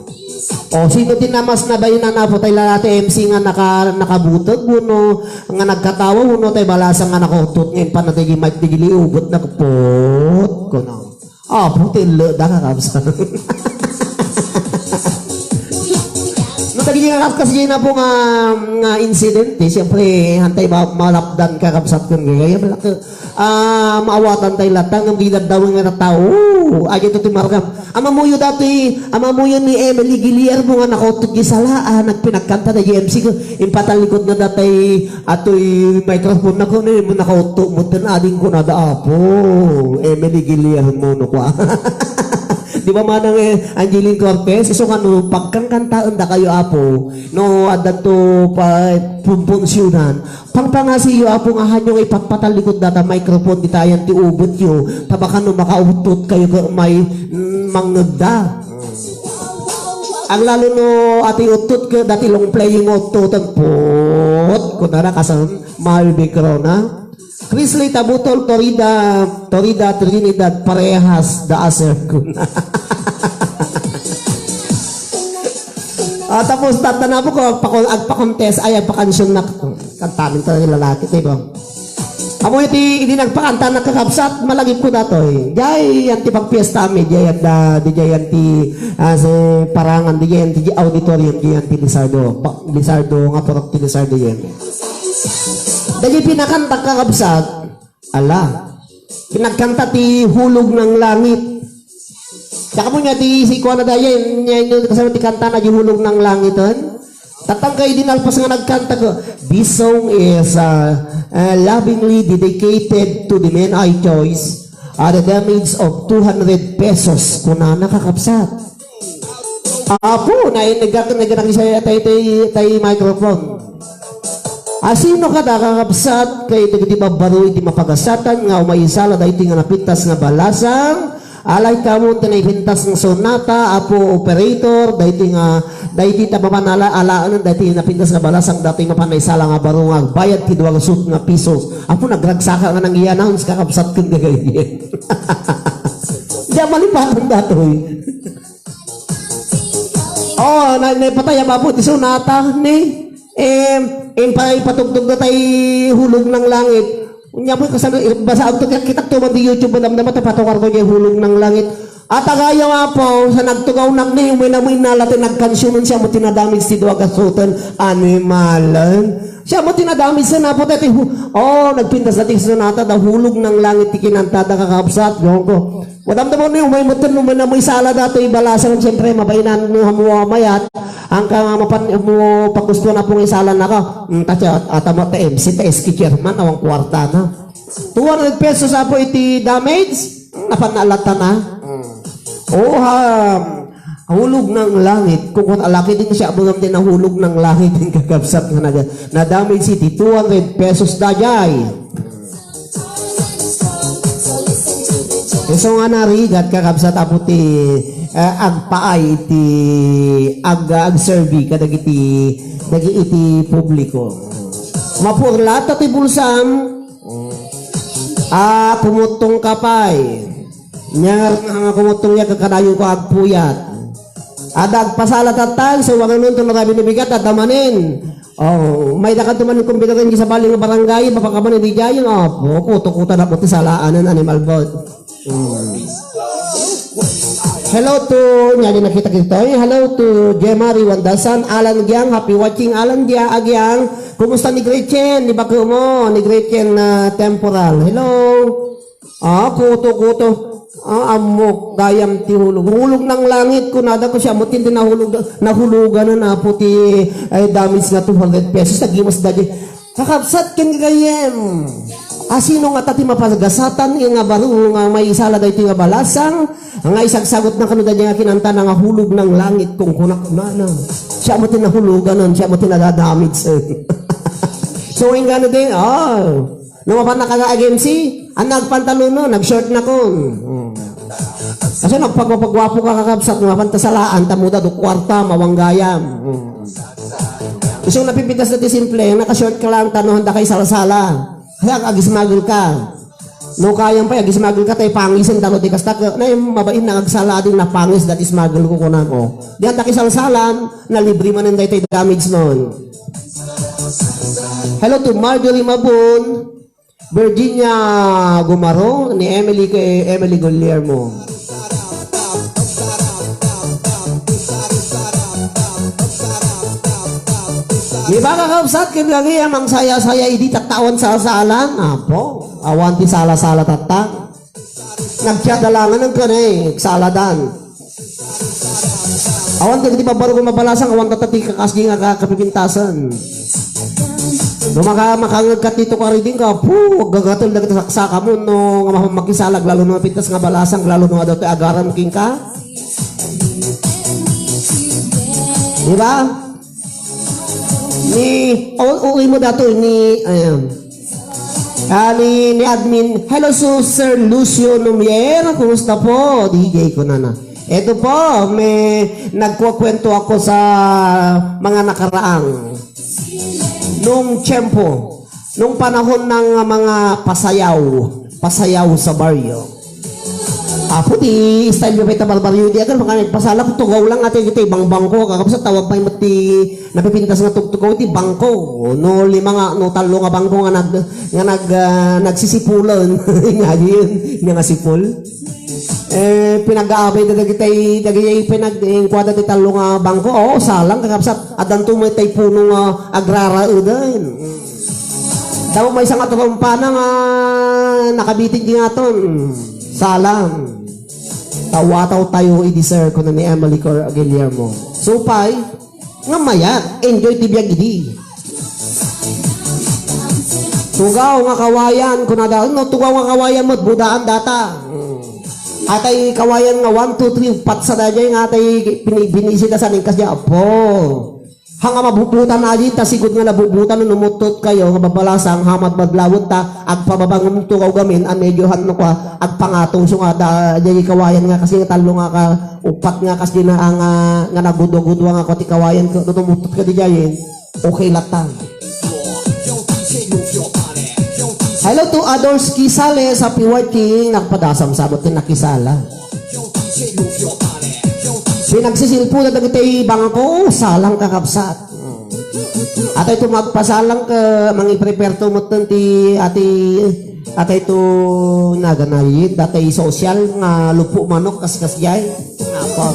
O, sino ti na mas nabain na, apo, tay lalaki M C nga naka-, nakabuteg, wenno nga nagkatawa, wenno tay balasa nga nakauttot nga impan na ti mic di gili, ubot na kapot? Kuno. Ah, puti, le, da, kakabsat. No, dagiti nga kas-, kasdiay na po nga, nga insidente, siyempre, hantay ma-, malapdan, kakabsat, ken gagayam, malaki, ah, maawatan tay latta, ngem di daddawen nga tattao. Aya to ti markam. Amamuyo dati, amamuyo ni Emily Guillermo nga nakauttot di sala, ah, nagpinagkanta na di M C ko, impatalikod na datay, atoy microphone na ko, ni, nakautto, mutten ading ko na da, apo. Emily Guillermo, no, kwa. Di ba manang, eh, Angeline Cortez? Isu nga no, pagkangkantaen da kayo, apo. No, adda to pa, pumpunsyunan. Pangpangasiyo, apo, nga hanyo nga ipagpatalikod data microphone, ditayan ti ubetyo. Tabakan no, makauttot kayo ka may, mm, mangngegda. Aglalo no, ati uttot ka, dati long playing uttoten put. Kunana, kasam, Marvin Corona. Chrisley Tabutol, Torida, Torida Trinidad, parehas da aser ko na. Ah, tapos tatanapo ko, agpakon-, agpakontes, ay, agpakansyonnak. Kantamin to, lalaki, di ba? Amo iti, iti nagpakanta, nakakabsat, malagip ko datoy. Jay, yan ti pagpiesta, mi, jay, yan da, di jay, yan ti, ah, si Parangan, di jay, yan ti auditorium, di jay, yan ti Lizardo. Pa-, Lizardo, nga purok ti Lizardo, yan. Dagiti pinakanta, kakabsat, ala, pinagkanta ti Hulog ng Langit. Saka po niya, ti si Kuana Dayen, niya, niya, kasama ti kanta na di Hulog ng Langit, eh. Tatang kay dinalpas nga nagkanta ko, "This song is, uh, uh, lovingly dedicated to the men I choice at a damage of two hundred pesos." Kunana, kakabsat. Apo, nainigak, nagnak siya tay, tay, tay microphone. Asino kada, kakabsat, kay dagiti babbaro iti mapagasatan nga umaisala daytoy nga napintas nga balasang? Alay kamo ti naipintas nga sonata, apo operator, daytoy nga, daytoy ta mapan ala-, alaen, daytoy napintas nga balasang, daytoy mapan naisala nga baro nga agbayad ti dua nga sut nga piso. Apo, nagragsaka nga nang i-announce, kakabsat, ken gagayen. Di a malipatan datoy. Oh, na, naipatay a baboy ti sonata ni, em, em, pa-, ipatugtog na tay Hulog ng Langit. Unya po, kasano, eh, basa agto, kita to man di YouTube, madamdama, ta patukar ko diay Hulog ng Langit. At agayo nga po, sa nagtugaw nagni, umay na mo inala ti nagkansyunan siya mo tinadamage ti dua gasuten, animalen. Siya mo tinadamage sa napo, ti hu-, oh, nagpintas na ti sonata, da Hulog ng Langit ti kinantada, kakabsat, gawon ko. Madamdama ni umay metten, umay na mo isala datoy balasang, siyempre, mabainan mo, mo mayat, ang ka nga mapan, mo pagusto na pong isala na ka. Mm, ta siya, ata mo, ta M C, ta S K chairman, awang kwarta na. Two hundred pesos apo iti damage, napan na alata na. Mm. Oh, ha, Hulog ng Langit, kung kun alaki din siya, abagam din ang Hulog ng Langit, yung kakabsat nga naga, na damage iti two hundred pesos dayay. Isu nga narigat, kakabsat, apo ti, eh, agpaay iti ag-, agserbi kadagiti, dagiti publiko. Mapurlata ti bulsam, ah, kumuttong ka pay. Nya nga, nga kumuttong ya, kakadayo ko agpuyat. Adda agpasala tattang, so, wanganon to narabi ni bigat, adda manen. Oh, may dakad tuman kumbidaren di sabali nga barangay, mapakaman di jayon. Oh, kuto-kuto na po ti salaanan, animal boat. Mm. Hello to, nya di nakita kita. Eh, hello to Gemma Riwandasan, Alan Giang, happy watching, Alan Giang, Agiang. Kumusta ni Gretchen? Ni Bakumo, ni Gretchen na temporal. Hello. Ah, kuto, kuto. Ah, ammok, gayam ti hulog. Hulog ng langit, kunada ko siya, mo ti nahulog, nahulugan na po ti, ay, damage na two hundred pesos, nagimas da di. Kakabsat ken gayem. Asino nga ta ti mapagasatan nga baro nga maisala daytoy nga balasang, nga isagsagot na kano da nga kinanta na nga hulog ng langit kung kunak na. Siya mo ti nahulugan, siya mo ti nadadamage. So, ingano din, oh. No, mapan na kaga ag-M C, ang nagpantalono, nag-short na kon. Hmm. Kasi nagpagwapagwapo ka kakabsat, mapan ta salaan, ta muda do kwarta, mawanggayam. Hmm. Isong napipintas na ti simple, naka-short ka lang, tano handa kay salasala. Kaya agismagel ka. No kayam pa, agismagel ka, tay pangisen, tano ti kasta ka, na yung mabain na agsala, ading napangis, dati smagel ko, kunam, oh. Di handa kay salsalan, na libre man yung daytay damage noon. Hello to Marjorie Mabon. Virginia Gumaro, ni Emily, kay Emily Guillermo. Di ba, kakabsat, ken gagayam, ang saya-saya idi tatta awan sasalan? Apo, awan ti sala-sala tatta. Nagtiadalangan ang kanay, saladan. Awan dagiti babbarog nga mabalasang, awan tatta ti kakasdi nga ka-, kapipintasan. No maka-, makangeg ka dito ka reading ka, pu, gagatel dagiti saksaka mo, no, nga mapamakisala, lalo no mapintas nga balasang, lalo no adaw ti agaram kenka. Di ba? Ni, o, uwi mo dato ni, ayan. Ah, ni, ni admin, "Hello, so, Sir Lucio Numier, kumusta po?" D J ko na na. Eto po, may nagkukwento ako sa mga nakaraang. Nung tiyempo, nung panahon ng mga pasayaw, pasayaw sa baryo. Apo, ti style nga pay ta barbaryo, di akan maka nagpasala, tugaw lang ati, iti bangbangko, kakabsat, tawag pay met ti napipintas nga tugtugaw, ti bangko. No, lima nga, no, tallo nga bangko nga nag-, nga nag-, ah, nagsisipulan. Nga yun, nga sipol. Eh, pinag-aabay da dagitay, dagitay pinag-, eh, kuwada ti tallo nga bangko. Oo, salang, kakabsat, adanto met tay puno nga agraraedan. Damo maysa nga trompana nga nakabitin di nga ton. Salang. Tawataw tayo idi, sir, kuno ni Emily Cor-, Guillermo. Supay, nga mayat, enjoy ti biag idi. Tugaw nga kawayan, kunada, no, tugaw nga kawayan met, budaan data. Hmm. Atay kawayan nga one, two, three, pat sa dayjay nga atay bini-, binisita sa ningkas di, apo. Hanga mabubutan aji, ta sigud nga nabubutan no umuttot kayo, nga babalasang, hamat madlawet ta, agpababangem to kaugamin, a medyo hanno kwa, agpangato, so nga da, jay kawayan nga, kasi nga tallo nga ka, upat nga, kasi na, nga, nga nagudwa-gudwa nga, kwa ti kawayan, no umuttot ka di jayen, okay latan. Hello to Adolski Sales, happy watching, nagpadasam sabot ti nakisala. Pinagsisilpo na dagiti bangko, salang kakabsat. Atay to magpasalang ka, mangiprepare to metten ti ati, atay to naganayin, datay social nga lupo manok, kaskas jay. Apo.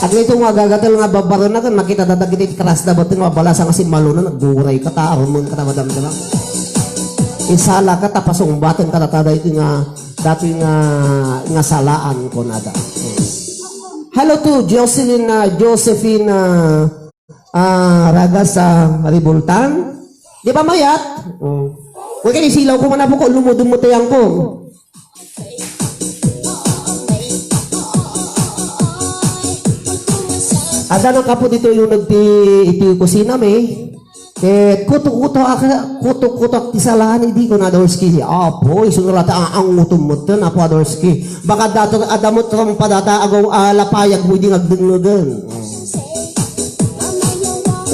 Agay to nga gagatel nga babarena, kan makita dadagiti keras da baten nga balasang asin maluna, nagguray ka ta, arumon ka ta, madam, dama. Isala ka ta, pasungbaten ka ta, taday nga Dati nga, nga salaan ko nada. Hello to Jocelyn, ah, Josephine, ah, ah, Ragas, ah, Ribultan. Di ba mayat? Oh. Huwag kayo isilaw ko man po ko, lumudong mo tayang ko. Ada na kapo dito yung nagti-, iti kusina, may. Ket kuto-kuto ak, kuto-kuto ak ti salaan idi, kuna Adorski. Apo, isu nga rata, a-, angutom metten, Apo Adorski. Baka dato, adda met trompa data, agaw, a, lapayag mo idi nga agdengngegen.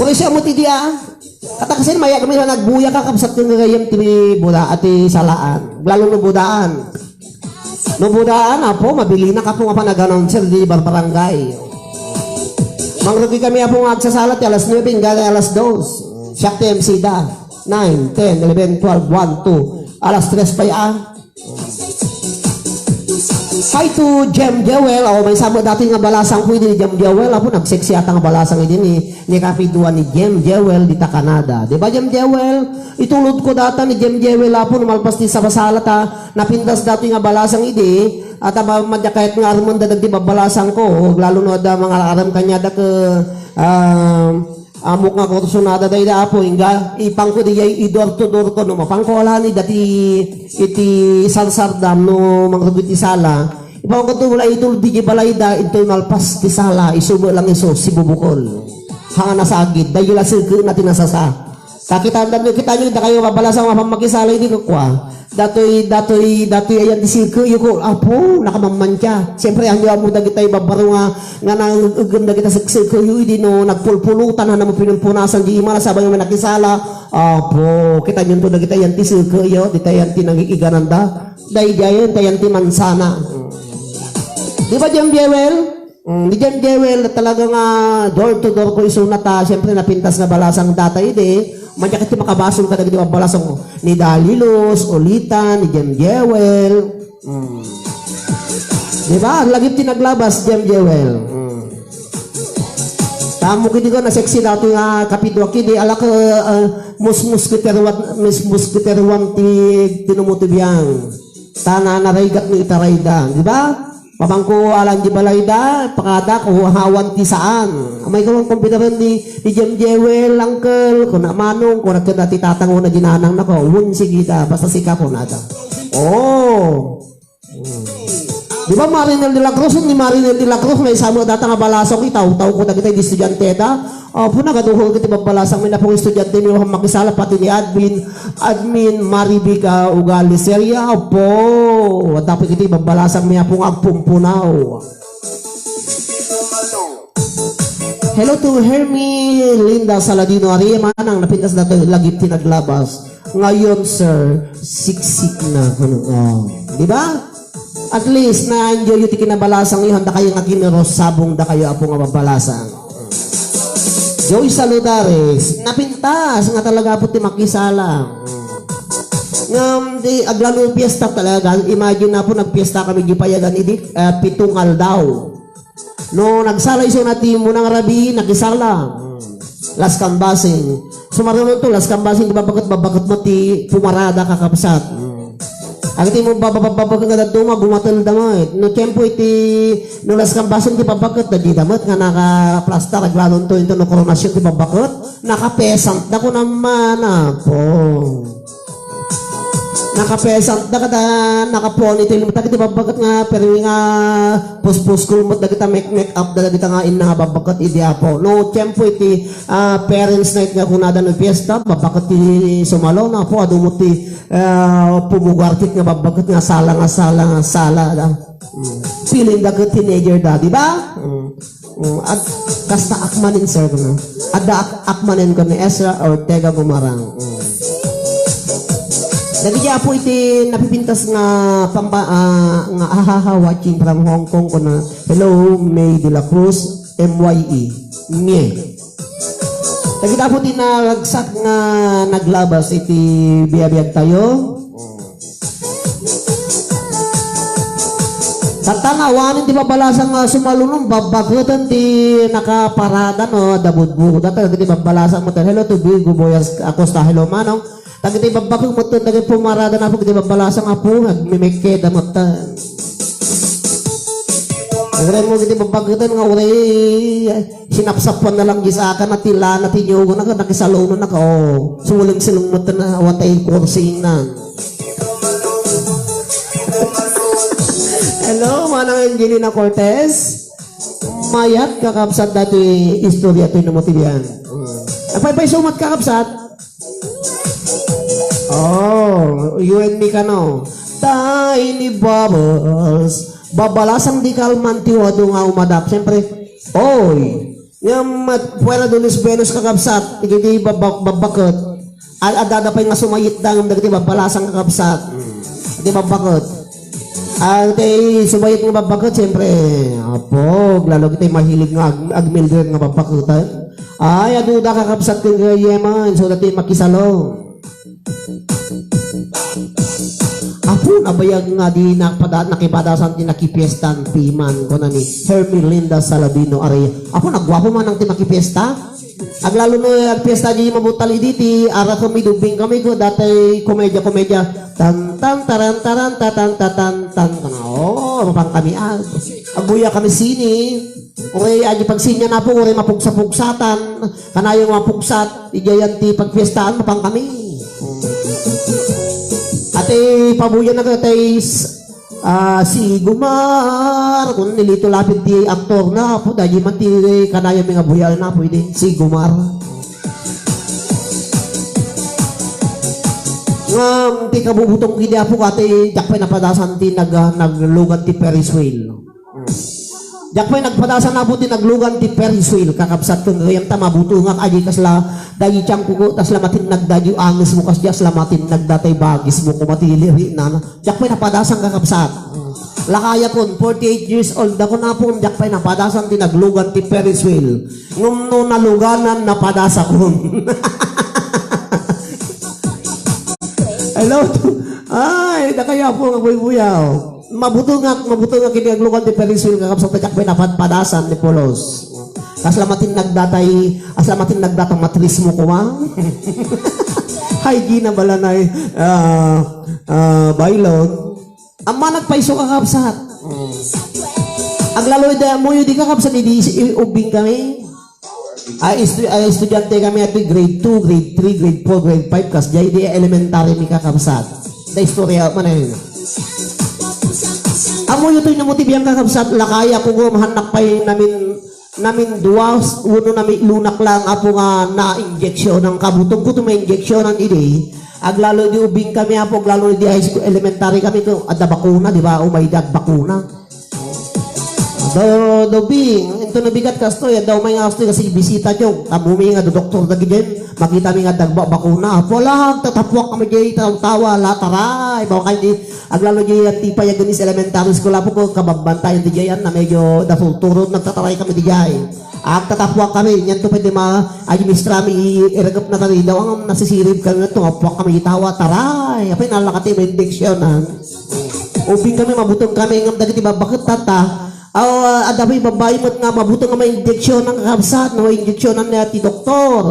Uray siya met idi, a. Kata kasin, mayat kami nga nagbuya ka, kabsat nga gayam ti buda-, ati salaan. Lalo no budaan. No budaan, Apo, mabilinak, Apo, nga panag-announcer di barbarangay. Mangrugi kami, Apo, nga agsasala ti alas nuebe hanggang alas dos. Siak ti M C da. Nine, ten, eleven, twelve, one, two. Alas tres pay, ah. Hi to Jem Jewel. Oh, maysa met datoy nga balasangko idi ni Jem Jewel. Apo, nagsexy ata nga balasang idi ni, ni kapidua ni Jem Jewel dita Canada. Di ba, Jem Jewel? Itulodko data ni Jem Jewel, Apo, no malpas ti sabasala ta napintas datoy nga balasang idi. At aba, madya kayat nga armen da dagiti babbalasangko. Lalo no adda mangar-arem kaniada ket, ah, Ammok nga kursunada dayta, Apo, ingga, ipangko diay i-door to door ko, no, mapangko alanid dati iti sarsardam, no, mangrugi ti sala. Ipangko to, wala ituldi di balayda, intoy malpas ti sala, isu met lang isu, sibubukel. Hanga nasagid, daydi la seke na ti nasasa. Kakitaan da, no, kita nyo, dakayo, babalasang mapan makisala, idi ko kwa. Datoy, datoy, datoy ayan ti sirko, iyo ko, Apo, nakamammantia. Siyempre, ammo, ammo dagita ibabbaro nga, nga nangegem dagita sirko, iyo, idi no, nagpulpulutan, hanam mo pinumpunasan, di imana, sabay nga nakisala. Apo, kita nyo to dagita ayan ti sirko, iyo, dita ayan ti nangikigananda. Daydi ayan, ti ayan ti mansana. Di ba, John Jewel? Mm, ni Jem Jewel, talaga nga door to door ko isuna ta, siyempre, napintas nga balasang data idi. Madya ket ti makabasol kadagiti babbalasang ni Dalilos, Ulitan, ni Jem Jewel. Mm. Di ba? Lagip ti naglabas, Jem Jewel. Mm. Tamo kidi ko na sexy dati nga kapidua kidi, ala ka, ah, mus-, musketeruan, mus-, musketeruan ti tinumutubian. Ta na, naraygat no itarayda. Di ba? Pamangko alan di balayda, pakadak, o hawan ti saan. Amay ko ang kumbidaren ni, ni Jem Jewel, uncle, kuna manong, kuna kena ti tatang na ginanang nako. Wun, sige da, basta sika ko na da. Oh. Hmm. Di ba Marinel de la Cruz? Ni Marinel de la Cruz, maysa met data nga balasang, itaw-taw ko dagita di estudiante da. Apo, nagaduhol iti babbalasang mi, napong estudiante mi, makisala pati ni admin, admin Marivica Ugali Seria. Apo, tapos iti babbalasang mi, Apo, nga agpumpunaw. Hello to Hermi Linda Saladino Aria, manang napintas datoy lagip ti naglabas. Ngayon, sir, siksik na. Ano, oh. Di ba? At least, na-enjoy yu ti kinabalasang yu, handa kayo nga kinurosabong da kayo, Apo, nga babalasang. Joy Saludares, napintas nga talaga, Apo, ti makisala. Ngam, di, aglalo fiesta talaga. Imagine na, Apo, nagfiesta kami di payagan idi, eh, pitong aldaw. No, nagsala isu na ti muna nga rabii, nakisala. Hmm. Las Cambasen. Sumaruno to, Las Cambasen, di babakit, babakit mo ti pumarada, kakabsat. Hmm. Agti mo babababak nga daduma, gumatel da met. No, tiempo iti, no, Las Cambasen, di babakit, da di da met, nga nakaplastar, aglanon to, into no, koronasyon, di babakit, nakapesant, da ko naman, Apo. Nakapesant da kada, naka-ponytail mo, dagiti babbaket nga, pero nga, puspuskol mo, dagita make, make up, dagita nga inna nga babbaket, idi Apo. No, tiempo iti, ah, parents night nga kunada no fiesta, babbaket ti sumalo, na Apo, adu mo ti, ah, pumugartit nga babbaket nga sala, nga sala, nga sala, da. Mm. Feeling da ket teenager da, di ba? Mm. Mm, ag-, kasta akmanen, sir, kuno. Adda ak-, akmanen kuno ni Ezra Ortega Gumarang. Mm. Dagiti Apo iti napipintas nga pamba-, ah, nga ahaha watching from Hong Kong kuno. Hello, May de la Cruz, M Y E. Nye. Dagiti Apo ti naragsak nga naglabas iti biabiag tayo. Mm. Tatta nga awanen ti babalasang nga sumalunom, babbaketen ti nakaparada, no, da budbuda, dagiti babbalasang met. Hello to Virgo Boyas Acosta, hello manong. Dagiti babbakek met, dagiti pumarada na po, dagiti babbalasang Apo, nagmimikke da met. Nagren mo, dagiti babbaketen nga uray, sinapsapan na lang di sa akin, at tila na tinyugo na, nakisaluno na ka, oh. Sumuleng-suleng met na, awan tayo kursi na. Hello, Manang Angelina Cortez. Mayat kakabsat dati istorya ti namotibian. Apay pay sumat kakabsat? Oh, you and me kano. Tiny Bubbles. Babalasang di kalman ti wado nga umadap. Siyempre, oy, nga mat-, puwera Lunes, Venus kakabsat. Iti di babak-, babaket. Ad-, adada pay nga sumayit da ngem dagiti babbalasang kakabsat. Di babbaket. Ang tay subayet nga babbaket, siyempre, apo, lalo kitay mahilig nga ag-, agmilder nga babbaketan. Ay, aduda kakabsat ken gayaman, so dati makisalo. Apo, nabayag nga di napada-, nakipadasan ti nakipiestan piman, kuna ni Hermelinda Saladino Aria. Apo, nagguapo man ang ti makipiesta. Aglalo no agpiesta di mabutal idi ti arakami, dubbing kami ko datay komedia-komedia. Tan, tan, taran, taran, tatan, tatan, tan. Oh, mapang kami ag. Agbuya kami sini. Uray, adi pagsinia na po, uray mapugsa-pugsatan. Kanayo mapugsat, idiayan ti pagpiestaan, mapang kami. Ate, pabuya na ka, tay s-, ah, si Gumar, kun nilito lapid ti aktor na, apo, dagi man ti kanayo mi nga buyal na, pwede, si Gumar. Ngam, ti kabubutong idi apo, ate, diak pay napadasan ti nag-, naglugan ti Ferris wheel. Diak pay nagpadasan, apo, ti naglugan ti Ferris wheel, kakabsat, ken gayam ta mabutongak, adi kasla, dagi tiangko, kasla matinnag dagi angesmo, kasdi kasla matinnag datay bagismo, kumatili ri na. Diak pay napadasan, kakabsat. Lakayakon, forty-eight years old ako na po, diak pay napadasan ti naglugan ti Ferris wheel. Ngem no naluganan, napadasakon. Hello? Ay, dakayo po nga buybuyaw. Mabutongak, mabutongak idi naglugan ti Ferris wheel, kakabsat, diak pay napadpadasan ti pulos. Kasla matinnag datay, kasla matinnag datay matrismo koma. Hay, ginabalanay, ah, ah, baylon. Amma nagpayso, kakabsat. Aglalo idi ammoyo di, kakabsat, idi si-, i-, ubbing kami. Ay, estu-, ay, estudyante kami ati grade two, grade three, grade four, grade five, kasdiay di elementary mi, kakabsat. Da istorya man eh. Ammoyo toy no mo ti biang, kakabsat, lakayakon, mahannak pay namin, namin duas, uno nami lunak lang, apo, nga na-injectionan, kabutongko ti ma-injectionan idi. Aglalo di ubbing kami, apo, aglalo di high school, elementary kami, ko, adda bakuna, di ba? Umay di agbakuna. Do, do, Bing, into nabigat kastoy, adda umay nga kastoy kasi bisita diyo. Tamumi nga do doktor dagidin, makita mi nga dagba bakuna. Apo, la, agtatapuak kami diay tawa-tawa, la, taray, bawkay di, aglalo di, ti payagan is elementary school, apo ko, kababbantayan di diay, na medyo dasulturon, nagtataray kami di diay. Agtatapuak kami, niyan to pwede ma-, administra mi, i-, iragap na kami, daw ang nasisirib kami, tumapuak kami, itawa, taray, apay, nalakati, ma-injection, ha? Ubing kami, mabutong kami, ngam dagiti babbaket, tata. Aw, ah, adda pay babbai met nga mabutong nga ma-injection ang kabsat, no, injection ang ti doktor.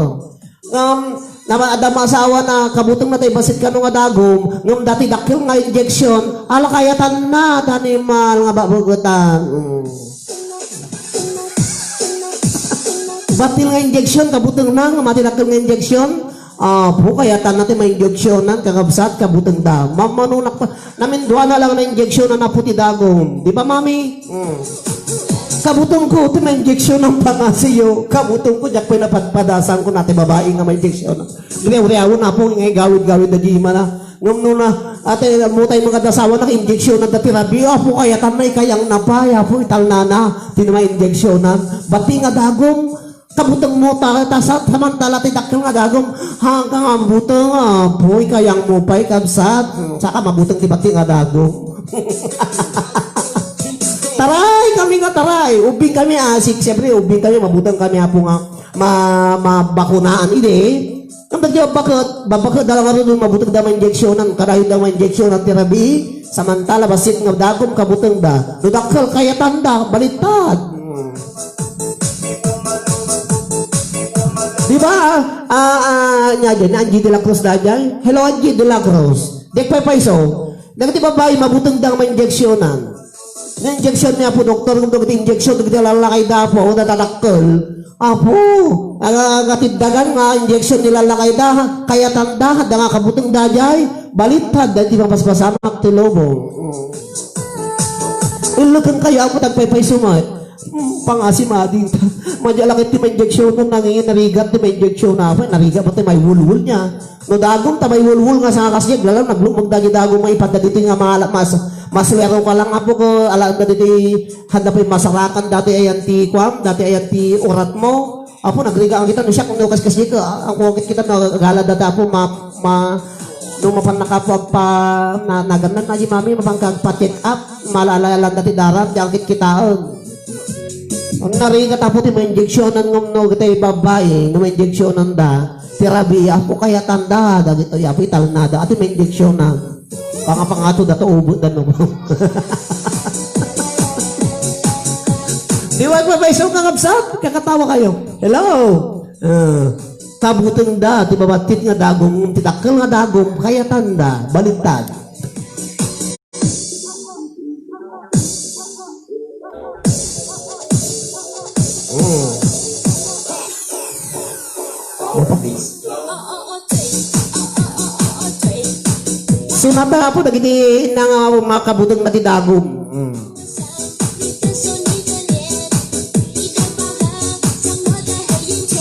Ngam, nama, adda maasawa na, kabutong na tayo, basit kano nga dagom, ngam dati dakkel nga injection, ala kayatan na, tanimal nga babagetan. Mm. Batil nga injection, kabuteng na, nga mati dakkel nga injection. Apo, kayatan na ti ma-injectionan, kakabsat, kabuteng da. Mamano nak pa, namin dua na lang na injection na napo ti dagom. Di ba, mami? Mm. Kabuteng ko, ti ma-injection ang pangasiyo. Kabuteng ko, diak pay napadpadasan ko na ti babai nga ma-injection. Gre-, gre-, awon na po, nga gawid-gawid na di mana. Ngem no na, ate, mo tayo mga dasawa, naka-injection na dati rabi. Apo, kayatan na, ikayang na pa, apo, ital na na. Ti na ma-injectionan. Bati nga dagom, kabuteng mo, ta, ta, sa, samantala, ti dakkel nga dagom. Hanggang ang buteng, apo, ikayang mo pa, ikabsat. Saka mabuteng ti bati nga dagom. Taray, kami nga taray. Ubing kami, asik. Siyempre, ubing kami, mabuteng kami, apo nga, ma, mabakunaan. Idi, Ang dagiti babbaket, babbaket da lang nga rin, mabuteng da ma-injectionan, kadayon da ma-injectionan ti rabii, samantala, bassit nga dagom, kabuteng da. No dakkel, kayatan da, balittad. Hmm. Di ba? Ah, ah, nya, dyan, Angie de la Cruz da, dyan. Hello, Angie de la Cruz. Dek pay payso. Dagiti babbai, mabuteng da ma-injectionan. Ni injection ni Apo Doktor, ngem dagiti injection, dagiti lalakay da Apo, o nadadakkel. Apo, aga-, agatiddagan nga injection ni lalakay da, kayatan da, da nga kabuteng da jay, balittad, da iti mapaspasamak ti lubong. Mm. Illuken kayo, Apo, tagpaypay sumay. Hmm, pangasi mading ta. Madya lakit ti ma-injection, nangingin narigat ti ma-injection, Apo, narigat pati may wulwul niya. No dagom ta may wulwul nga sanga kasdi, aglalang naglumag dagiti dagom nga ipadda ditoy nga mala-, mas-, masuero ka lang, Apo, ko, ala, dagiti, handa pay masarakan dati ayan ti, kuam, dati ayan ti urat mo. Apo, nagriga ang kita, no siak, no kas-, kasdi ka, ang kuwagit kita, no, gala dati, Apo, ma-, ma-, No mapan nakapuag pa, na, nagannan na di mami, mapan ka agpa-check up, malalayalan dati daram, di agkitkitaen. Ang narigat apo ti mainjeksionan ngem no, gitay babai, no mainjeksionan da, ti rabies, apo kayatan da, dagitoy, apo italna da, ati mainjeksionan. Pangapangato da to, ubot da no. Di ba, mabaiso ka, kabsat? Kakatawa kayo. Hello? Ah, kabuteng da, ti mabattit nga dagum, ti dakkel nga dagum, kayatan da, baliktad. Mm. Mapakis. Sunata apo dagiti inna nga makabuteng na ti dagum. Mm.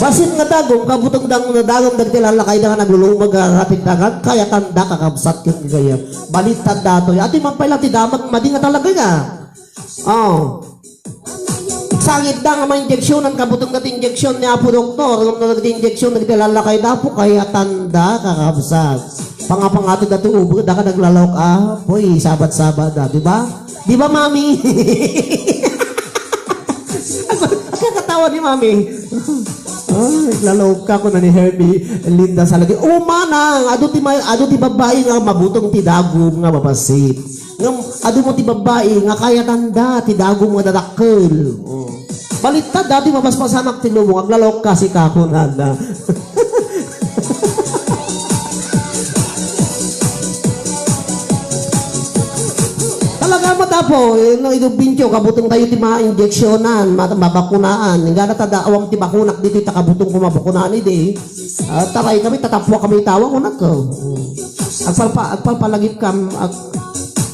Bassit nga dagum, kabuteng dang-, dagum dagiti lalakay da nga naglulumag, ah, rapid dagan, kayatan da, kakabsat, ket gayam. Baliktad datoy. Ati, mapay lang ti damag, madi nga talaga nga. Oh. Sangit da nga mainjeksionan, kabuteng dati injeksion ni Apo Doktor, ngem no dagiti injeksion dagiti lalakay da, apo, kayatan da, kakabsat. Pangapangato dati ubot, da ka naglalawak, ah, puy, sabat-sabat da, di ba? Di ba, Mami? Kakatawa ni Mami. Ay, naglalawak ka, kuna ni Herbie Linda Salagi. O, manang, adu ti ma-, adu ti babbai nga mabuteng ti dagum nga mabassit. Ngem adu met ti babbai nga kayatan da ti dagum nga dadakkel. Oh. Baliktad, dati mabasbasanak ti lubong, aglalawak ka, sika, kunana. Talaga met apo, eh, no, idubbingko, kabuteng tayo ti mainjeksionan, ma-, mabakunaan. Ingana ta da, awan ti bakunak ditoy, ta kabutengko mabakunaan idi. Ah, taray kami, tatappuak kami tawa, kunak. Mm. Agpalpa-, agpalpalagip kam, ag-,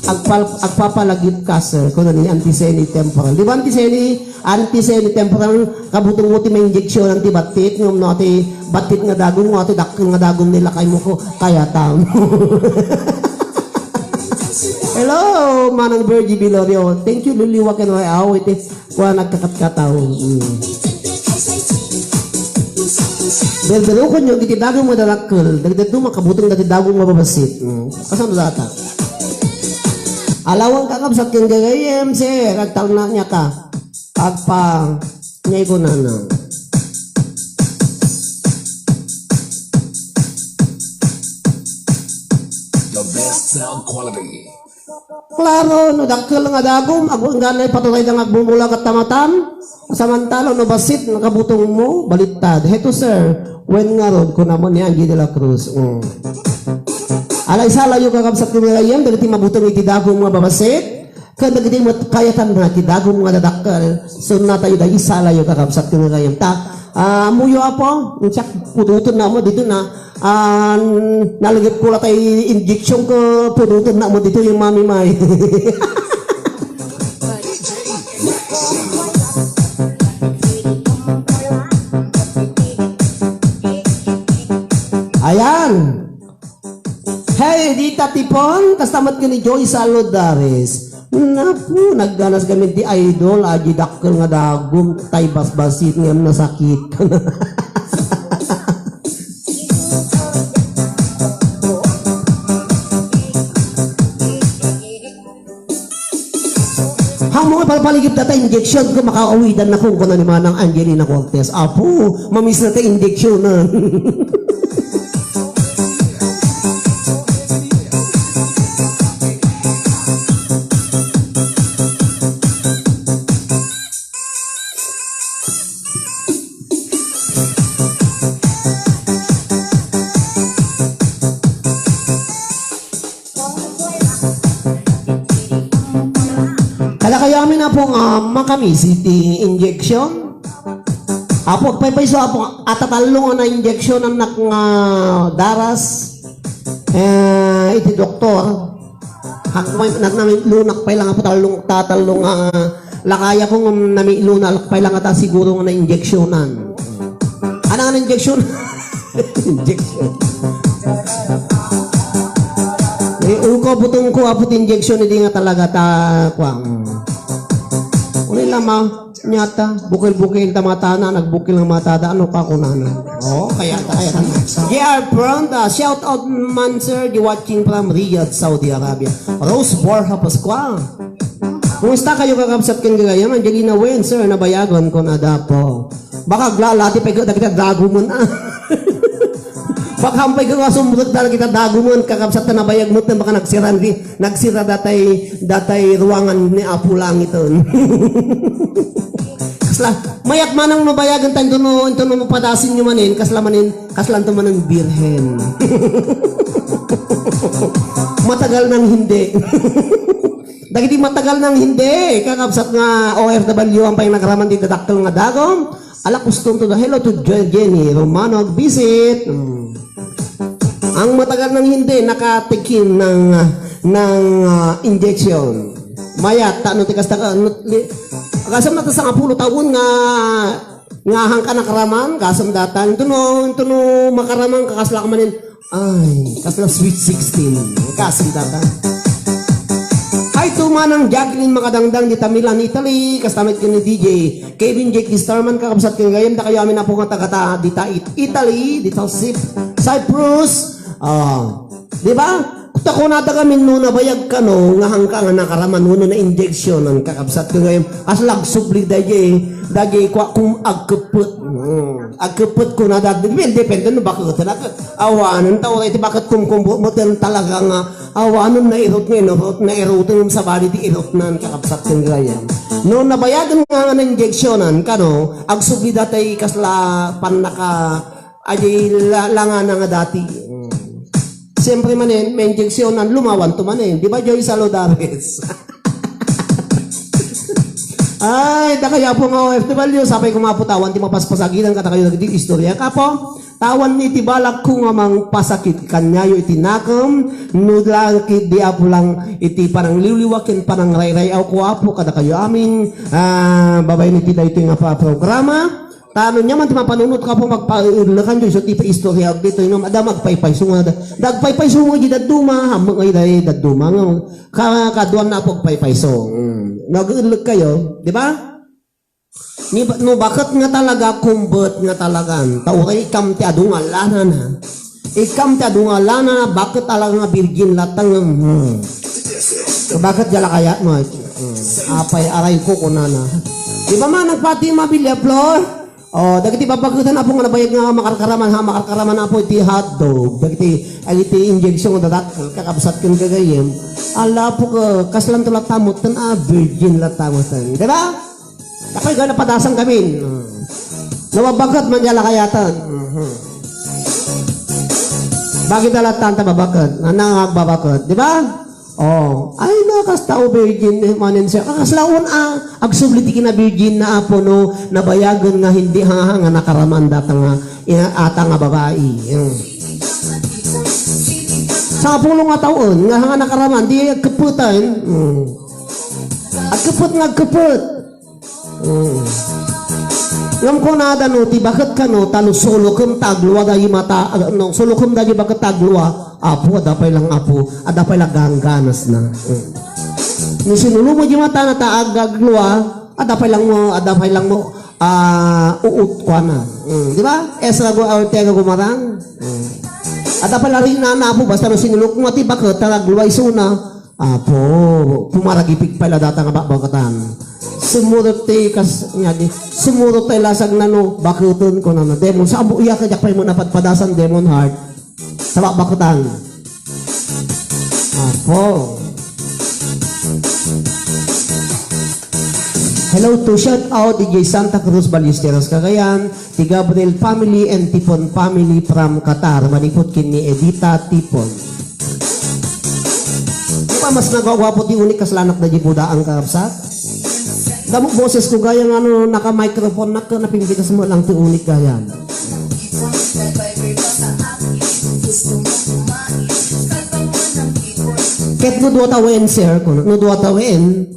agpal-, agpapalagip ka, sir, kuno ni Auntie Seni Temporal. Di ba, Auntie Seni? Auntie Seni Temporal, kabutengmo ti mainjeksionan ti battit, ngem no, ti battit nga dagum, no, ti dakkel nga dagum ni lakaymo ko, kayatam. Hello, Manang Virgie Vilorio. Thank you, Liliwa, ken Way Aw, iti Kua nagkakatkataw. Mm. Berberokenyo iti dagum nga dadakkel, dagdagduma kabuteng dati dagum nga babassit. Mm. Kasano data? Alawan ka, kabsat, ken gagayyem, sir, agtalna niya ka. Agpa, niya ikunana. The best sound quality. Klaro, no dakkel nga dagum, agwanganay patuloy nga agbumula ket tamatam. Samantala, no bassit, nakabutengmo, baliktad. Heto, sir, wen ngarud, kuna mo ni Angie de la Cruz. Mm. Ala, isalayo, kakabsat, ken gagayyem, dagiti mabuteng iti dagum nga babassit, ken dagiti met kayatan na ti dagum nga dadakkel. Sunatayo da, isalayo, kakabsat, ken gagayyem. Ta, ah, ammoyo, apo, siak, pudutenna mo, dito na. Ah, nalagipko la tay injection ket pudutenna mo ditoy, Mami May. Ayan. Hey, Dita Tipon, kasta met ken ni Joy Saludares. Naku, nagganas kami ti idol, adi dakkel nga dagum, tay basbasit ngem nasakit. Amo nga palpaligip data injection ko, makaawidan na kung kuna ni Manang Angelina Cortez. Apo, mamiss na ta injection na. Kadakayo amin, Apo, nga makamiss iti injection. Apo, agpaypayso, Apo, nga atatallo nga na-injection annak nga daras. Eh, iti doktor, hakmay, nat-, namilunak pay lang, Apo, tallo, tatallo nga lakaya ko nga namilunak pay lang ata siguro nga na-injectionan. Ano nga na-injection? Injection. Eh, uko, butong ko, Apo, ti injection, hindi nga talaga ta, kuwang. Uli lamang. Nyata, bukil-bukil ta matana, nagbukil nga matada, ano ka kunana? Oh, kaya ta, kaya ta. J R Pronda, shout out man, sir, di watching from Riyadh, Saudi Arabia. Rose Borja Pascual. Kumusta kayo, kakabsat ken gagayam? Angelina Wen, sir, nabayagan ko na dapo. Baka aglalati pa ikaw, dagita daguman, ah. Baka ampay ka sumrek dagita daguman, kakabsat ta nabayag mo, baka nagsira, nagsira datay, datay ruangan ni Apo Langit, on. Kasla, mayat manang mabayagan tayo, no, ito no mapadasin nyo manin, kasla manin, kasla ito manin birhen. Matagal nang hindi. Dagiti matagal nang hindi, kakabsat nga O F W, ampay nagraman ti dadakkel nga dagom. Ala, kustom to the hello to Je-, Jenny Romano agbisit. Hmm. Ang matagal nang hindi nakatikim ng, ng, ah, injection. Mayat, ta, ano, ti kasta ka, ano, li-, kasam na ta sangapulo taon nga, nga hangka nakaraman, kasam data. Ito no, ito no makaraman, kakasla ka manin, ay, kasla sweet sixteen. Kasam data. Hi to Manang Jacqueline Makadangdang di Tamilan, Italy. Kasta met ken ni D J Kevin Jake di Starman, kakabsat ken gayam, dakayo amin, Apo, nga taga ta-, dita It-, Italy, dita Cyp-, Cyprus. Ah, di ba? Ta kunada kami no nabayag kano nga hangka nga nakaraman wenno na-injection ang kakabsat ken gayam. As lagsubli daydi, daydi kua kum agkepet. Hmm. Agkepet kunada, depende, depende no bakit. Awanen ta, uray ti bakit kumkumbo mo ten talaga nga awanen nairot nga inurot, nairot nga sabali ti irotnan, kakabsat ken gayam. No nabayagan nga nga na-injectionan kano, agsubli datay kasla pannaka, adi la-, langana nga dati. Mm. Siyempre manen, ma-injectionan, lumawan to manen. Di ba, Joy Salodares? Ay, dakayo, Apo, nga O F W, sapay ko nga, Apo, tawan ti mapaspasagidan kadakayo dagiti istorya. Kapo, tawan iti balak ko nga mangpasakit kaniayo iti nakem, no lang ket di, Apo, lang iti panangliwliwa ken panangrayray-aw ko, Apo, kadakayo amin, ah, babaen iti daytoy nga pa-, programa. Ta no ania man ti mapanunot ko, Apo, magpaellekanyo isu ti paistorya ditoy, no, adda magpaypayso nga, da-, dagpaypayso nga di dadduma, hammeng ay day dadduma nga, ka-, kaduan na, Apo, agpaypayso. Mm. Nag-ellek kayo, di ba? Ni ba-, no, bakit nga talaga, kumbet nga talagan? Ta uray ikam ti adu nga lanana. Ikam ti adu nga lanana, bakit talaga nga virgin latta nga, hmm. Bakit jala kayat mo? Hmm. Apay, aray ko, kunana. Di ba man, nagpati mabilia, Flor? Oh, dagiti babaketan, Apo, nga nabayag nga makarkaraman, ha, makarkaraman, Apo, iti hotdog. Dagiti, ay, iti injection nga dadak, kakabsat ken gagayem. Ala, Apo, ka-, kaslan to latta mo, ten, ah, virgin latta mo, ten. Di ba? Tapay gana padasan kami. Hmm. Nawabaket man diay lakayatan. Mhm. Bagay da latta ta babaket. Nana nga agbabaket, di ba? Oh, ay, na, kasta o virgin, eh, manen siya. Kakaslaon, ah, agsubli ti kina-virgin na, Apo, no, nabayagen nga hindi hanga nga nakaraman data nga, ina-, ata nga babae. Hmm. Sangapulo nga taon, nga hanga nakaraman, di agkepetan. Hmm. Agkepet nga agkepet. Mm. Ngem kunada no, ti baket kano, ta no sulukem ta aglua dagiti mata, ag-, no sulukem dagiti baket ta aglua, Apo, adda pay lang Apo, adda pay lang gangganasna. Mm. No sinulumo di matana ta ag-, aglua, adda pay lang mo, adda pay lang mo, ah, uot kuana. Mm, di ba? Ezra Gu-, Ortega Gumarang. Mm. Adda pay lang rinana, Apo, basta no sinulok mo ti baket ta aglua isuna. Apo, pumaragipig pay la data nga babaketan. Sumurot ti kas-, nga di, sumurot ti lasag na no, baketen, kunana, demon. Sa amo iya, kadiak pay mo napadpadasan, demon heart. Sa babaketan. Apo. Hello to shout out, D J Santa Cruz, Ballesteros, Cagayan. Ti Gabriel family and Tipon family from Qatar, manipud ken ni Edita Tipon. Di ba mas nagwagwapo ti unik kasla anak da di Buda ang kakabsat? Damo boses ko gaya nga no naka-microphone na ka, napimpitas mo lang ti unik gaya. Ket no duwa tawen, sir, kuno, no duwa tawen,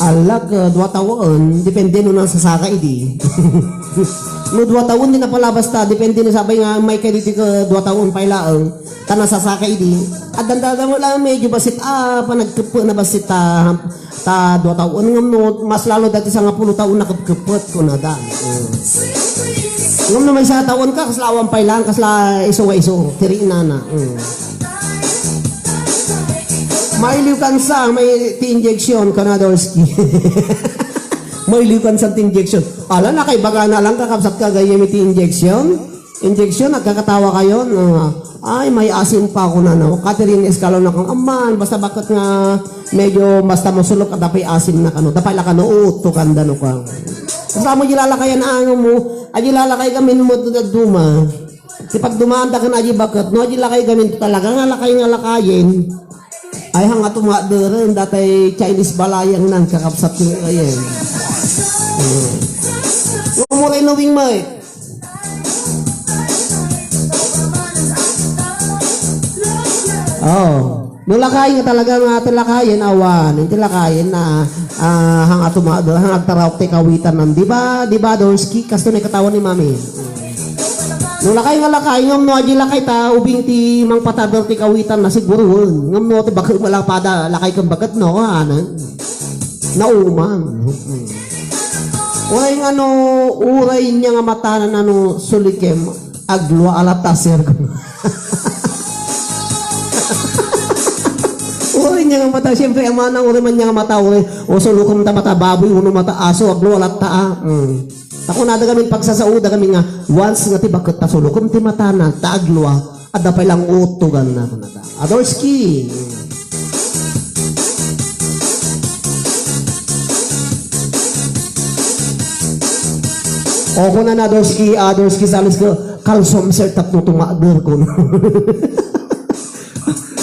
Alak, ah, dua tawen, depende no nasasaka idi. No dua tawen, di napalabas ta, depende no sabay nga may kay diti ka dua tawen pay laeng, ta nasasaka idi. At dandada mo lang, medyo basit, ah, panagkepe na basit, ah, ta dua tawen ngem no, mas lalo dati sangapulo tawen nakepkepet ko na da. Mm. Ngem no may sa tawen ka, kasla awan pay lang, kasla iso nga iso, tiri nana. Mm. Mailiw kansa, may ti injection, kanadorski. Mailiw kansa ti injection. Ala, nakaibagana lang, kakabsat ka gayam iti injection. Injection, nagkakatawa kayo. Ah, ay, may asim pa ako na, no? Catherine Escalona kang, aman, basta baket nga medyo basta masulok at dapay asim na kano. Dapay la kano, uto kanda no ka. Basta mo di lalakayan ang mo, ay di lalakay kami mo duma. Ti pagdumaan da kan aji baket, no, aji lakay gamin talaga nga lakay nga lakayen. Ay, hang ato nga deren, datay Chinese balayang nan, kakabsat ko ayen. Hmm. Umuray no wing, Mike. Oh. No lakay nga talaga nga ti lakayen, awan. Ti lakayen na, ah, hang ato nga, hang agtarawak ti kawitan nan. Di ba? Di ba, Dorsky? Kasto na katawan ni Mami. No lakay nga lakay, ngem no aji lakay ta, ubing ti mangpatader ti kawitan na siguroen. Ngem no ti baket malapada, lakay ken baket no, ano? Nauman. Uray nga no, uray niya nga matanan ano, sulikem, aglua ala ta, sir. Uray niya nga mata, siyempre, amana, uray man niya nga mata, uray, o sulukem ta mata baboy, uno mata aso, aglua ala ta, ah. Mm. Ta kunada kami pagsasao, da kami nga, once nga ti baket ta sulukem ti matana, ta aglua, adda pay lang utugan na kunada. Adorski. O, kuna na, Adorski, Adorski, salis ko, kalsom, sir, tapno tumager ko.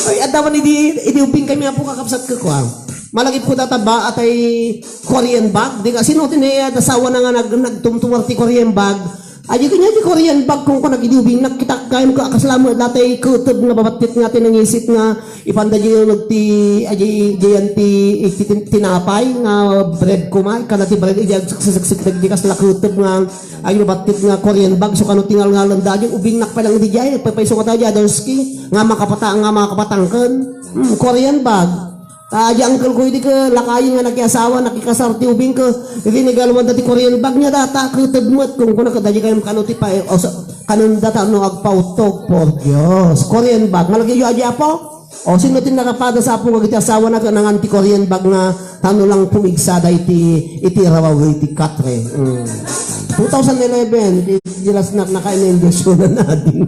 Ay, adda man idi, idi ubing kami apo kakabsat ko, ah. Malagip ko data ba, atay Korean bag? Di ka, sino ti ni, ah, asawa na nga nag-, nagtumtumar ti Korean bag? Aji kanya di Korean bag kung kunagidubing nagkitak kayo ka kasla mo datay kutub nga babattit nga tinangisit nga ipanda di nag ti aji diyan ti, ti, ti, tinapay nga bread kumay kana ti bread iti agsaksiksik di kasla kutub nga aji babattit nga Korean bag so kano tingal nga landa aji ubing nakpalang di jay paypayso kata aji adorski nga makapata nga makapatangken. Hmm, Korean bag. Ta, di uncle ko idi ke lakayen nga nakiasawa, nakikasar ti ubing ke, iti nigaluan da ti Korean bag niya data, keteb met, kung kuna, kadaji kayo kano ti pa, o, sa, kanon data no agpautok, por Dios. Korean bag, malagay yo, adi apo? O, sino ti nakapada sa apo, nga iti asawa na, nangan ti Korean bag nga, tano lang pumigsa da iti, iti rawaw, iti katre. Mm. Two thousand eleven, di, di las na, nakain na yung Diyos ko na nading.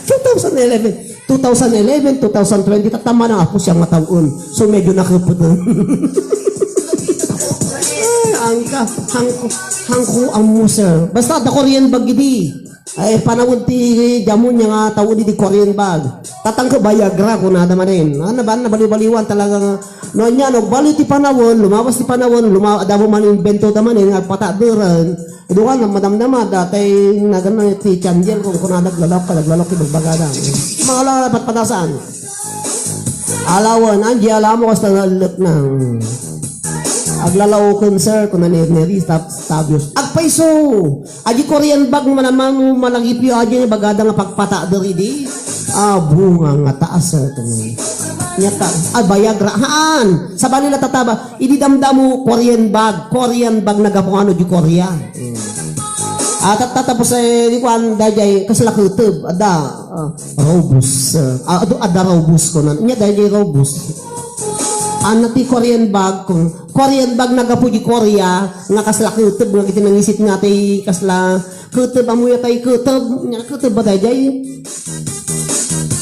Two thousand eleven. Two thousand eleven, two thousand twenty, tattama na ako siya nga taon. So, medyo nakaputol. Ay, angka, hangko, hangko ang muser. Basta, da Korean bag idi. Ay, panawon ti jamon niya nga taon idi Korean bag. Tatangka Viagra, kunada manen. Ah, naban, nabaliw-baliwan talaga nga. No, anya, no, bali ti panawon, lumawas ti panawon, luma-, damo man invento da manen, agpataderen. Duan, madamdama, datay nagana ti Chandel, kung kuna naglalok ka, naglalok ti bagbagada. Mga la, patpatasan. Alawan, anji, alam mo, kasta nalek na. Aglalaw kun, sir, kuna ni Mary, stop, stop, yus. Agpaiso! Aji Korean bag, manamang, malagipyo, aji, bagada nga pagpata, deri di. Ah, bunga nga taas, sir, kung. Nyata, ah, Viagra, haan! Sabali la tataba, idi damdamo, Korean bag, Korean bag, nagapu ano, di Korea. Mm. Ah, tat-, tatapos, eh, di kuan, dayjay, kasla keteb, adda, ah, Robust, ah, ah, adu-, adda Robust ko nan. Nya, dayjay Robust. Ano ti Korean bag ko? Korean bag nagapu di Korea, nga kasla keteb, nga iti nangisit nga ti kasla keteb, amuya tay keteb, nya keteb ba dayjay?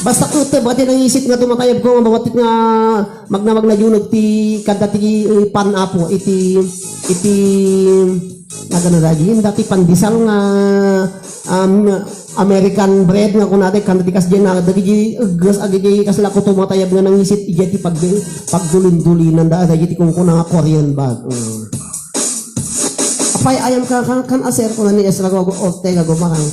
Basta keteb, iti nangisit nga tumatayab ko, nga bawatit nga magna-, magna-, junag ti, kada ti, eh, pan apo, iti, iti, Nagana dagiti dati pandesal nga, um, American bread nga kunada, kan dati kasdiay na dagiti egges, agiti kasla ko tumatayab nga nangisit, idiay ti pag-, pagdulin-dulinan da, dagiti kunkuna nga Korean bag. Mm. Apay, ayam ka, kan, kan aser, kuna ni Ezra Go-, Ortega Gumarang.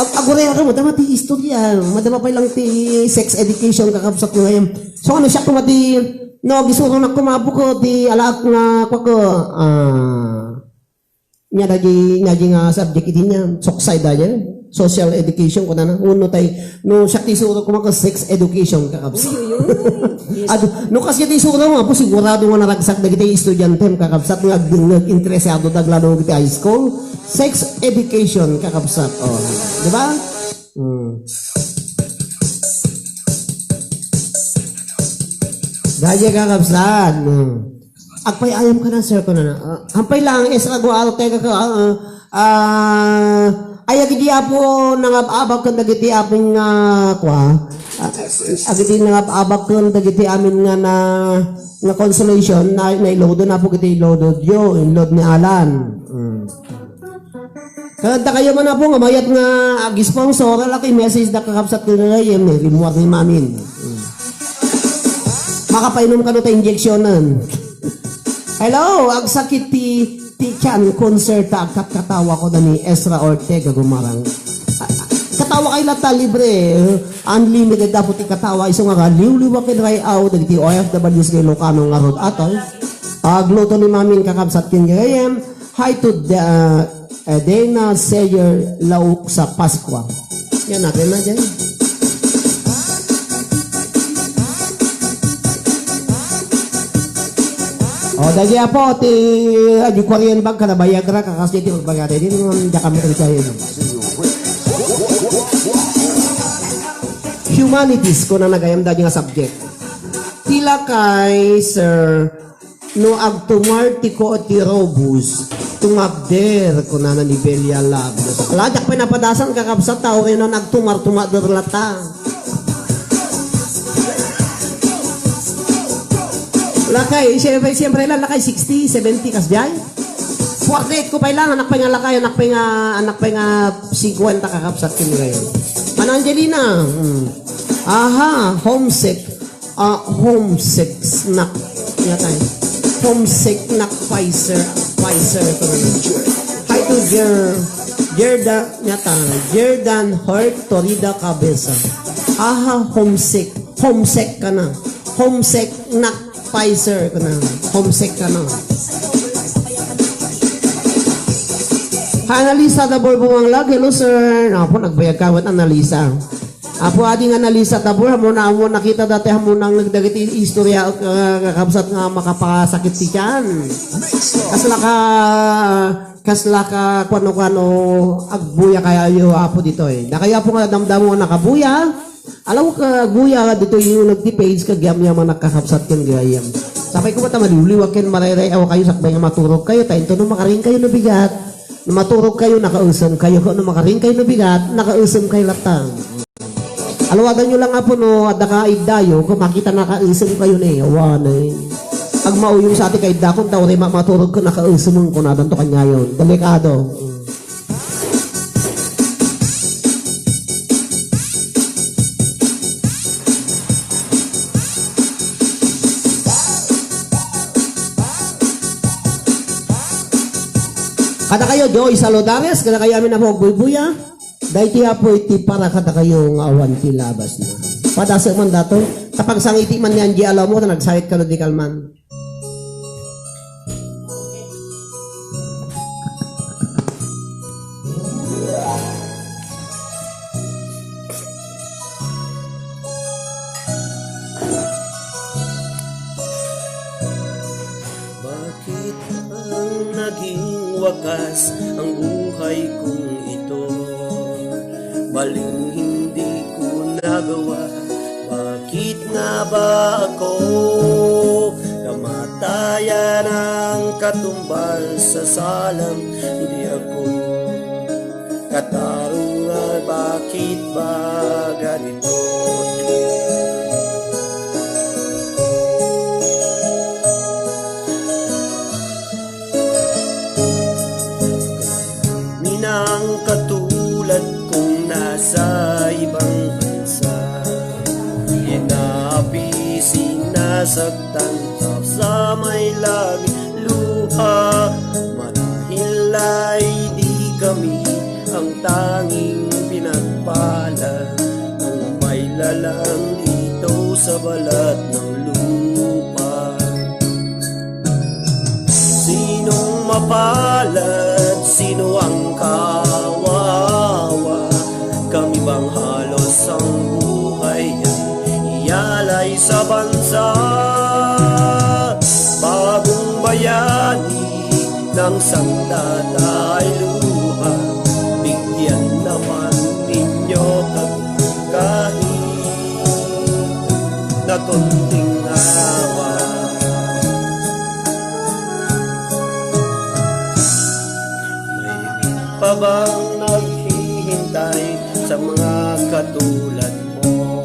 Ag-, agurayam ka, madama ti istorya, madama pay lang ti sex education, kakabsat ko ngayon. So, ano siya, kuma ti, No, agisuronak koma, Apo, ko, ti alaak nga, kuako, ah, nia daydi, nia daydi nga subject idi nia, suksay daydi, social education, kunana. Wenno tay, no, siak ti isuro koma ket sex education, kakabsat. Uy, uy, uy. Yes. Adu, no, kas ket isuro mo, Apo, sigurado nga naragsak dagiti estudiantem, kakabsat, nga agdengngeg, interesado, daglalo iti high school. Sex education, kakabsat. Oh, di ba? Hmm. Daydi, kakabsat. Hmm. Agpayayam ka na, sir, kunana. Ah, ampay lang, Ezra Guarte, ka, ah, ah, ay, agidi, Apo, nangab-abak ken dagiti amin nga, kua, ah, agidi nangab-abak ken dagiti amin nga na, nga consolation, na, nailodon, Apo, iti ilododyo, inlod ni Alan. Hmm. Ket dakayo man, Apo, nga mayat nga ag-sponsor, ala, i-message da, kakabsat, ken nga, eh, may rimmuar ni Mamin. Hmm. Makapainom kano ta injeksionen. Hello, agsakit ti, ti tian, concert ta, agkatkatawa ko da ni Ezra Ortega Gumarang. Ah, katawa kay latta, libre, eh, unlimited, Apo, ti katawa, isu nga liwliwa ken ray-aw dagiti O F Ws nga Ilocano ngarud, atoy. Agluto ni Mamin, kakabsat, ken gayam. Hi to the, uh, uh, Dana Sayer Lauksa Pascua. Yan natin na dyan. O, dagi, Apo, ti, ah, di Korean bag, kada Viagra, kakas di, ti magbaga, di, di, di, di, di, di, di, di, Humanities, kunana gayam daydi nga subject. Ti lakay, sir, no agtumar ti ko ti robus, tumabder, kunana ni Belia Love. Ala, diak pay napadasan, kakabsat, ta, uray no agtumar, tumader latta. Lakay, siyempre, siyempre lang, lakay, sixty, seventy, kasdiay. Forty-eight ko pay lang, anak pay nga lakay, anak pay nga, anak pay nga fifty, kakabsat, ken gayam. Mana Angelina, hmm. Aha, homesick. Ah, homesick snack. Yatay. Homesick snack Pfizer. Pfizer. Hi to Jer-, Jerda, yata. Jerdan Hart Torida Cabeza. Aha, homesick. Homesick ka na. Homesick snack Pfizer ka na. Homesick ka na. Hi, Annalisa Dabor Bumanglag. Hello, sir. Apo, nagbayag ka, what, Annalisa? Apo, adi nga Annalisa Dabor, hammona, hammona, nakita dati, hammona nga dagiti istorya, uh, kakabsat nga makapasakit ti tiyan. Kasla ka, kasla ka, kuano-kuano, agbuya kayo, Apo, ditoy. Dakayo, Apo, nga damdamo nga nakabuya. Alaw ka, agbuya, ditoy yung nagti-page, kagyam-yam nga nakakabsat ken gayam. Sapay ko, bata maliwliwag ken marayray, awa kayo, sakbay nga maturog kayo, ta into no makaring kayo no bigat. No maturog kayo, nakausem kayo. No makaring kayo no bigat, nakausem kayo latta. Aluwadan nyo lang, Apo, no, adda ka iddayo, kung makita nakausem kayo ni, awan, eh. Agmauyong sa ati ka idda, kung tao rin ma-, maturog ka, nakausem, kung nadan to kanyayon. Delikado. Kada kayo, Joy Saludares, kada kayo amin na po, Buybuya. Daytoy, Apo, iti para kadakayo nga awan ti labasna. Padasek man dato. Kapag sangiti man ni Angie, alam mo, nagsangit ka no di kalman. Bakit ang naging wakas ang buhay kong ito? Baling hindi ko nagawa. Bakit nga ba ako kamatayan ang katumbas sa salang? Di ako katarungan, bakit ba ganito? Minang katulad kong nasa ibang bansa, inaapi, sinasaktan, sa may langit luha. Marahil ay di kami ang tanging pinagpala, ang may lalang dito sa balat ng lupa. Palad sino ang kawawa? Kami bang halos ang buhay ay iyalay sa bansa? Bagong bayani ng sandatay luha, bigyan naman ninyo kami kahit na konting awa. Mayroon pa bang naghihintay sa mga katulad mo?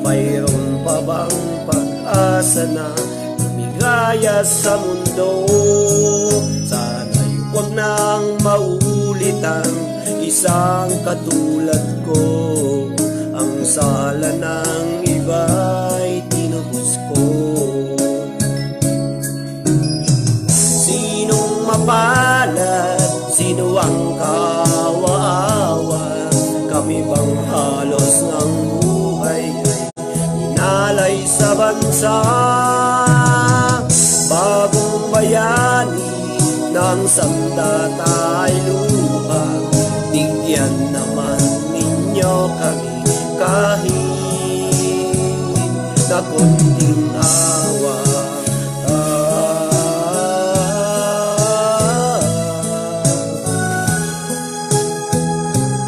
Mayroon pa bang pag-asa na lumigaya sa mundo? Sana'y huwag nang maulit ang isang katulad ko. Ang sala ng iba'y tinubos ko. Sinong mapalad? Sino ang kawawa? Kami bang halos ng buhay ay inalay sa bansa? Bagong bayani ng sandatay luha, bigyan naman ninyo kami kahit na konting awa.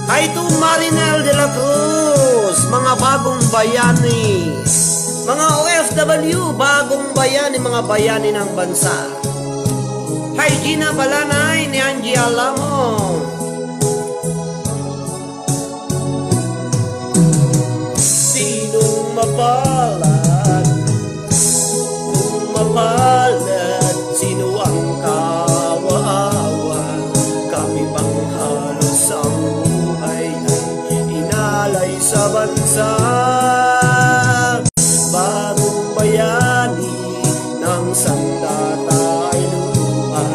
Hi to Marinel de la Cruz, mga bagong bayani, mga O F W, bagong bayani, mga bayani ng bansa. Hi Gina Balanay ni Angie Alamo. Sinong mapalad? Kung mapalad, sino ang kawawa? Kami bang halos ang buhay ay inalay sa bansa? Bagong bayani ng sandatay luha,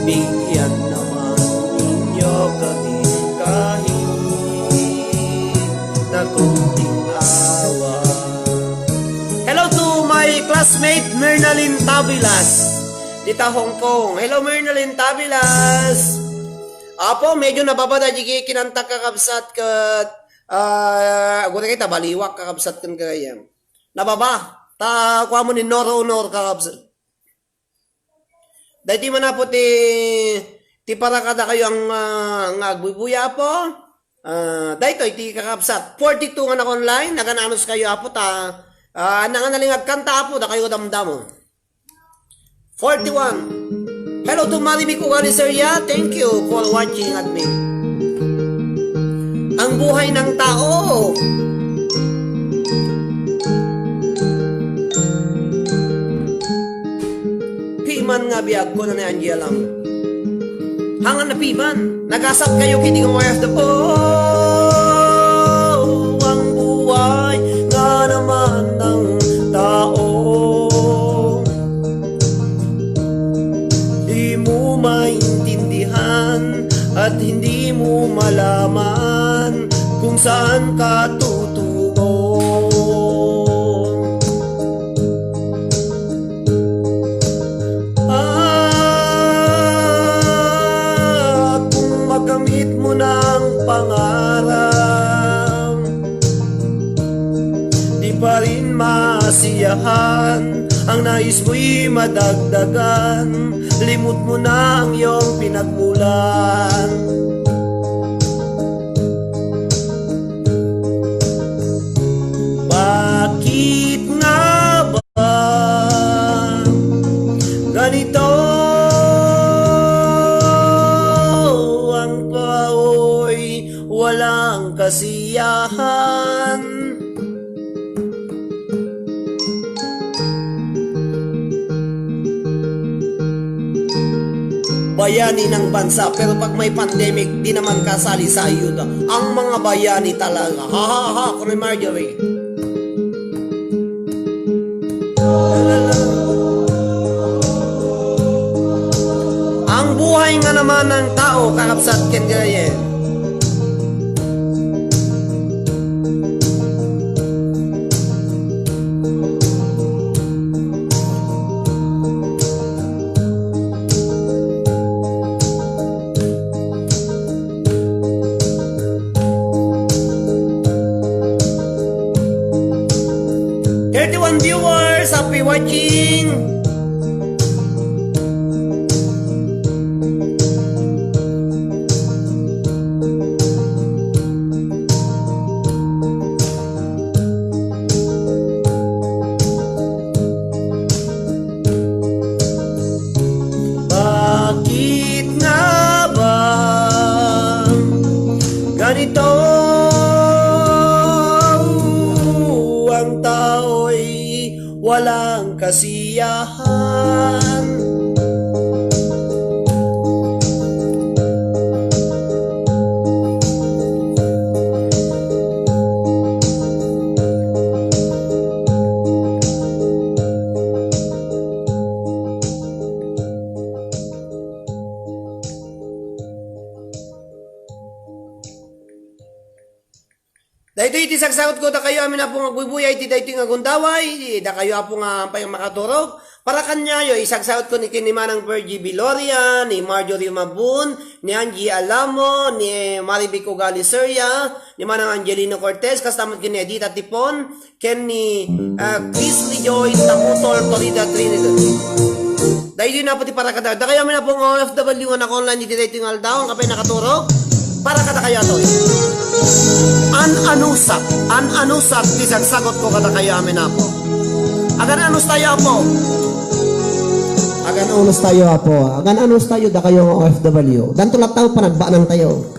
bigyan naman ninyo kami kahit na konting awa. Hello to my classmate Mernalyn Tabilas, dita Hong Kong. Hello, Mernalyn Tabilas. Apo, medyo nababa da di kinanta, kakabsat, ket, ah, aguray kay ta baliwak, kakabsat, ken gayam. Nababa. Ta kuamon ni Noro Honor, kakabsat. Daytoy man, Apo, ti, ti para kadakayo ang, ah, nga agbubuya, Apo. Ah, daytoy ti kakabsat. Forty-two nga naka-online, agan-anos kayo, Apo, ta, ah, nanganaling agkanta, Apo, dakayo damdamo. Forty-one. Hello to Mari Mick Ugali, Sir Ya. Thank you for watching at me. Ang buhay ng tao. Piman nga biag ko na ni Angie Alamo. Hangan na piman, nagasat kayo kini nga wayas da po. Ang buhay nga naman ng tao. Di mo maintindihan at hindi mo malaman kung saan ka tutubo. At kung makamit mo na ang pangarap, di pa rin masiyahan ang nais mo'y madagdagan. Limot mo na ang iyong pinagmulan. Bakit nga ba ganito ang tao'y walang kasiyahan? Bayani ng bansa, pero pag may pandemic, di naman kasali sa ayuda. Ang mga bayani talaga. Ha, ha, ha, Kuya Marjorie. Ang buhay nga naman ng tao, kakabsat, ken gayam. Watching. Bakit nga ba ganito ang tao'y walang kasiyahan? Daytoy iti sagsagutko dakayo amin, Apo, nga agbuybuya iti daytoy nga gundaway. Dakayo, Apo, nga ampay makaturog. Para kaniayo, isagsagutko ni, ken ni Manang Virgie Viloria, ni Marjorie Mabun, ni Angie Alamo, ni Marivic Ugali Seria, ni Manang Angelino Cortez, kasta met ken ni Edita Tipon, ken ni, ah, Chris Lejoy Taputol, Torida, Trinidad. Daytoy na, Apo, ti para kada, dakayo amin, Apo, nga O F W nga naka-online iti daytoy nga aldaw, nga ampay nakaturog. Para kadakayo, Apo. An-anusak, an-anusak ti sagsagutko kadakayo amin, Apo. Agan-anus tayo, Apo. Agan-anus tayo, Apo. Agan-anus tayo, dakayo nga O F W. Danto latta panagbanang tayo.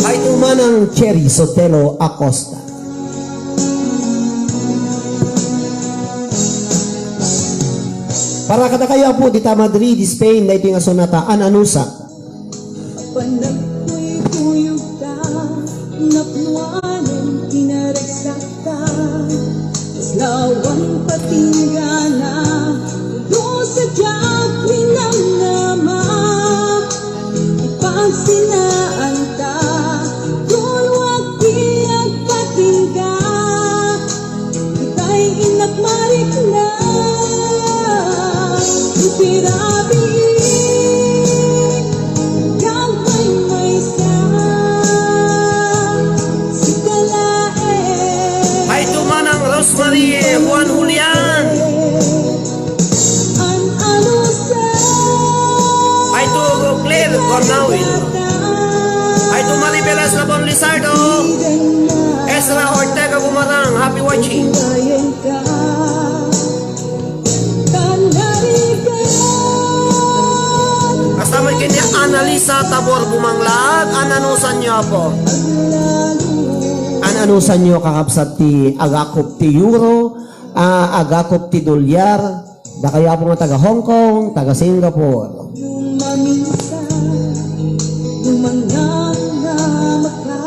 Ay, Manang Cherry Sotelo Acosta. Para kadakayo, Apo, dita Madrid, Spain, daytoy nga sonata, An-anusak. Panagkuykuyog ta, napnuan ti naragsak ta, lawan patinggana, no sadiak minamnama, ipagsinaan ta, tulwak ti agpatingga. Itay innak marikna, itirabi, gagmaymaysa, sika laeng. Ay, tumanang Rosemary Juan Julian. An-anusak. Ay, to Claire Cornawil. Ay, to Maribel Eslabon Lizardo. Ezra Ortega Gumarang, happy watching. Kasta met ken ni Annalisa Tabor Bumanglag, an-anusanyo, Apo. An-anusanyo, kakabsat, ti agakop ti euro, a, agakop ti dolyar, dakayo, Apo, nga taga Hong Kong, taga Singapore. Lumaminsan, lumangngam nga maka,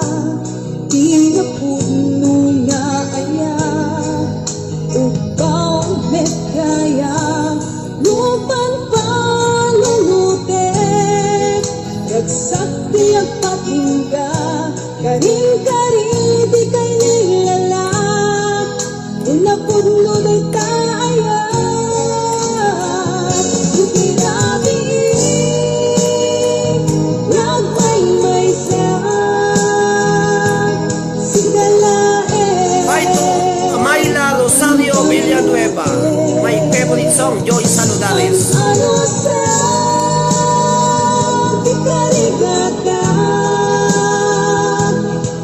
ti napudno nga aya, ubaw met kaya, lupan palunutek, ragsak ti agpatingga, karin-kari ti kainilala. Napudno dayta aya, itirabi, nagmaymaysa, sika laeng. Ay, to Myla Rosario Villanueva, my favorite song, Joy Saludales. Ano sa di karigatan?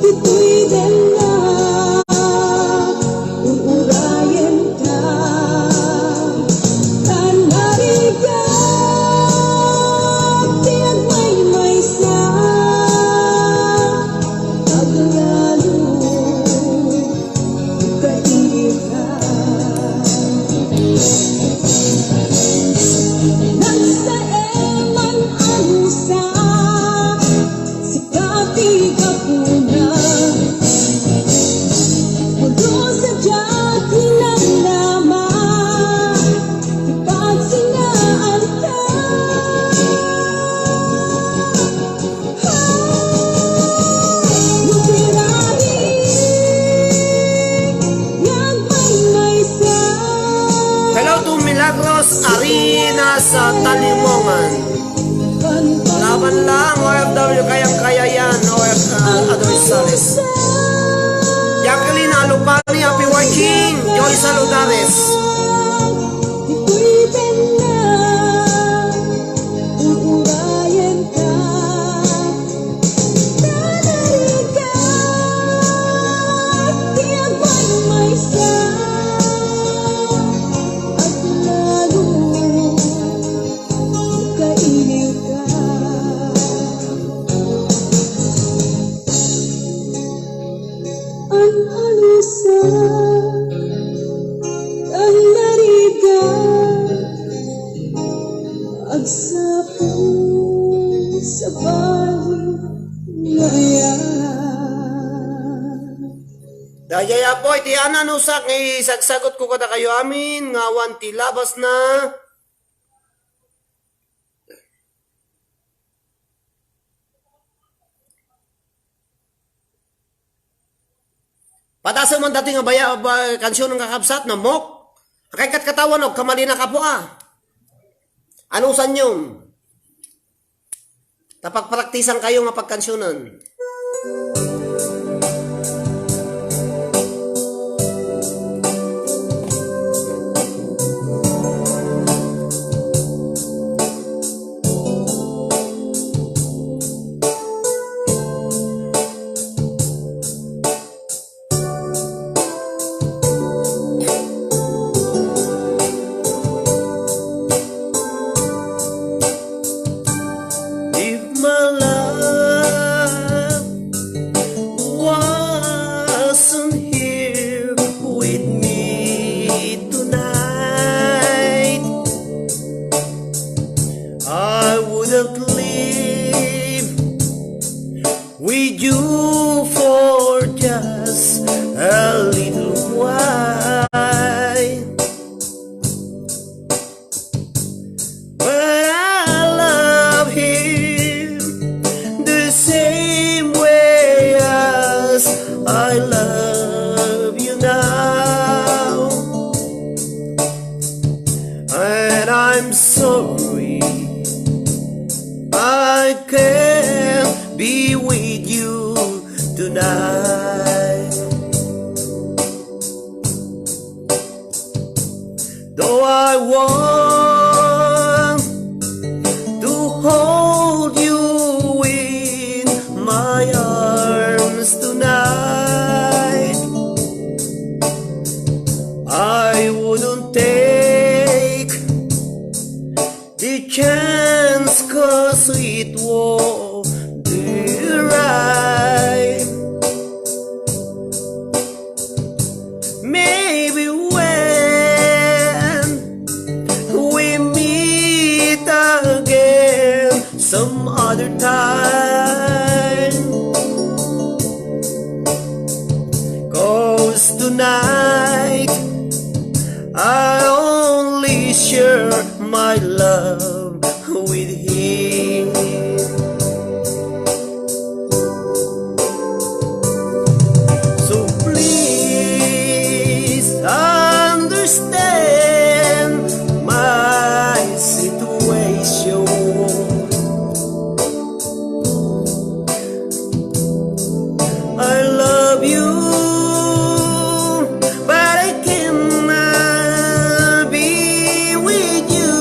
Ditoy denna, ururayen ka, tan narigat ti agmaymaysa, aglalo. Hello to Milagros Arenas, ah, Talimongan. Laban lang, O F W, kayang-kaya yan, O F, ah, Adoy Sales. Jacqueline Alupani, happy watching. Joy Saludares. An alusa, an narigat, agsapul sa bali nga ayat. Daydiay, Apo, iti anusak nga isagsagut ko kadakayo amin, nga awan ti labasna. Padasem man dati nga baya-, ba-, kansion nga kakabsat, namok. Kay kat katawan, o, kamalinak, Apo, a. Anusanyo? Ta pagpraktisan kayo nga pagkansionan. If my love wasn't here with me tonight, I wouldn't live with you for just a little while. But I love him the same way as I love you now. And I'm sorry I can't be with you tonight. Though I want to hold you in my arms tonight, I wouldn't take the chance, 'cause it won't be right. Maybe when we meet again some other time, 'cause tonight I only share my love with him. So please understand my situation. I love you, but I cannot be with you.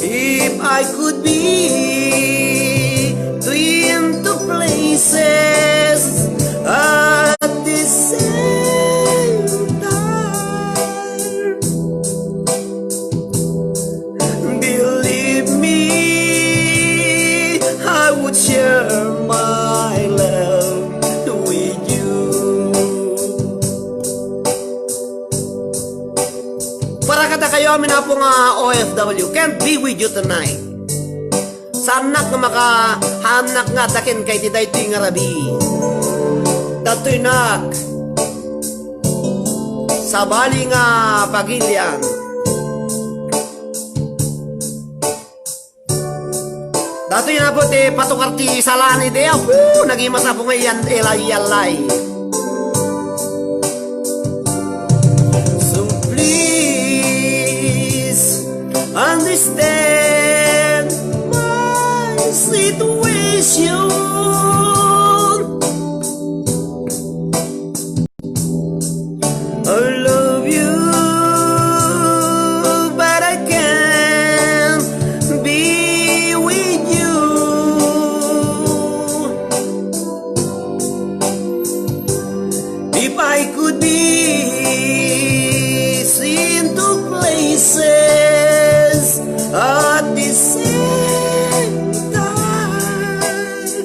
If I could be between two places at the same time, believe me, I would share my love with you. Para kadakayo amin, Apo, nga O F W, can't be with you tonight. Saannak nga makahaannak nga adda kenka iti daytoy nga rabii. Datoynak, sabali nga pagilian. Datoy na po ti patukar ti salani di. Apo, nagimas, Apo, nga iyan, ilay-, iyallay. So please I love you, but I can't be with you. If I could be seen two places at the same time,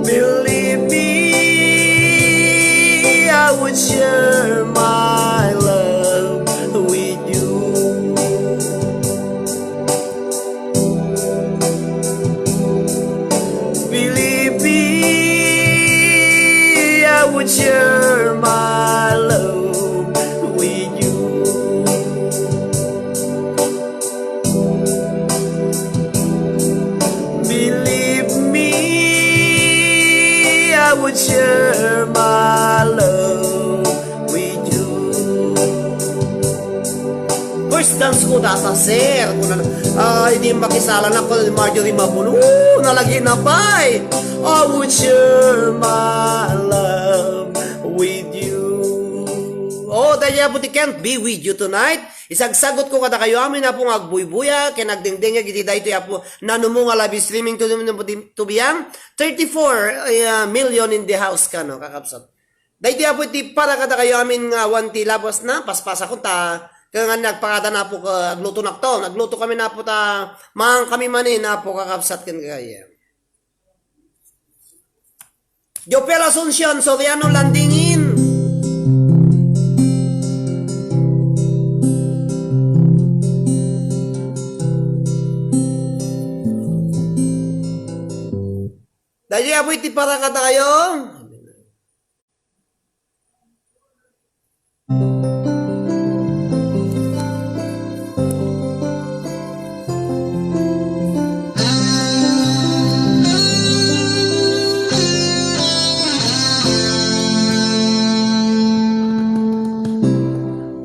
believe me, I would share my love with you. Believe me, I would share my love with you. Believe me, I would share my love with you. First dance ko data, sir. Kuna, ah, hindi makisala na ko ni Marjorie Mabuno. Ooh, nalagi na pay. I would share my love with you. Oh, dahil po ti can't be with you tonight. Isagsagot ko kadakayo amin a po nga agbuybuya, ken agdengdengngeg iti daytoy a po nanumo nga live streaming to, to, to beyond thirty-four, uh, million in the house kano, kakabsat. Daytoy a po iti para kadakayo amin nga awan ti labas na, paspasakon ta, kaya nga nagpakada na po ka, agluto nakto, nagluto kami na po ta, mangan kami manin na po, kakabsat, ken kaya. Jopel Asuncion, Soriano Landingin. Daytoy a po iti para kadakayo.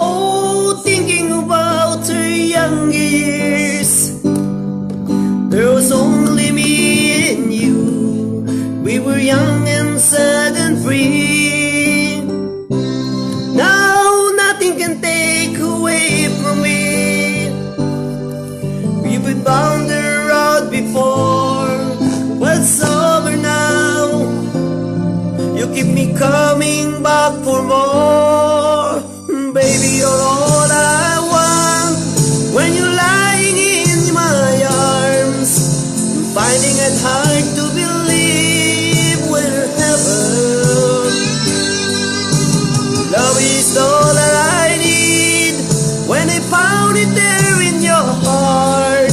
Oh, thinking about her young years, there was only me and you. We were young and sad and free. Now nothing can take away from me. We've been down the road before, but it's over now. You keep me coming back for more. Baby, you're all I want when you're lying in my arms. I'm finding it hard to believe we're in heaven. Love is all that I need when I found it there in your heart.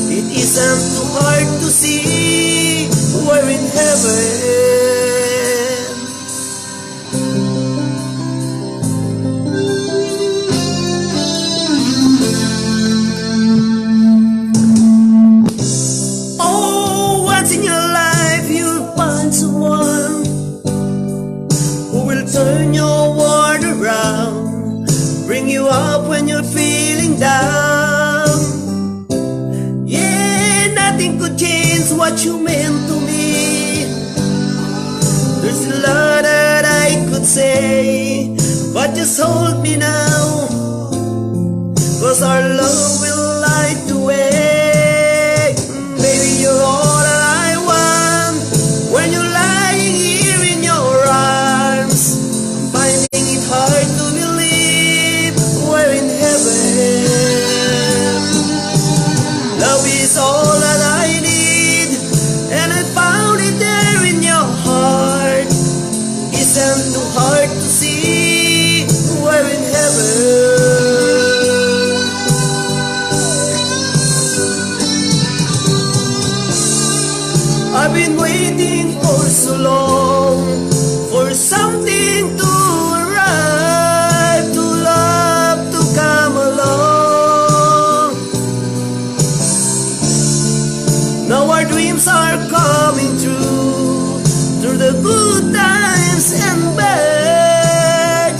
It isn't too hard to see we're in heaven. Oh, once in your life you'll find someone who will turn your world around, bring you up when you're feeling down. Yeah, nothing could change what you meant to me. There's a lot that I could say, but just hold me now, 'cause our love will light the way. Baby, you're all that I want when you're lying here in your arms. Finding it hard to believe we're in heaven. Love is all that I need, and I found it there in your heart. Isn't too hard to see we're in heaven. I've been waiting for so long for something to arrive, to love to come along. Now our dreams are coming true, through the good times and bad.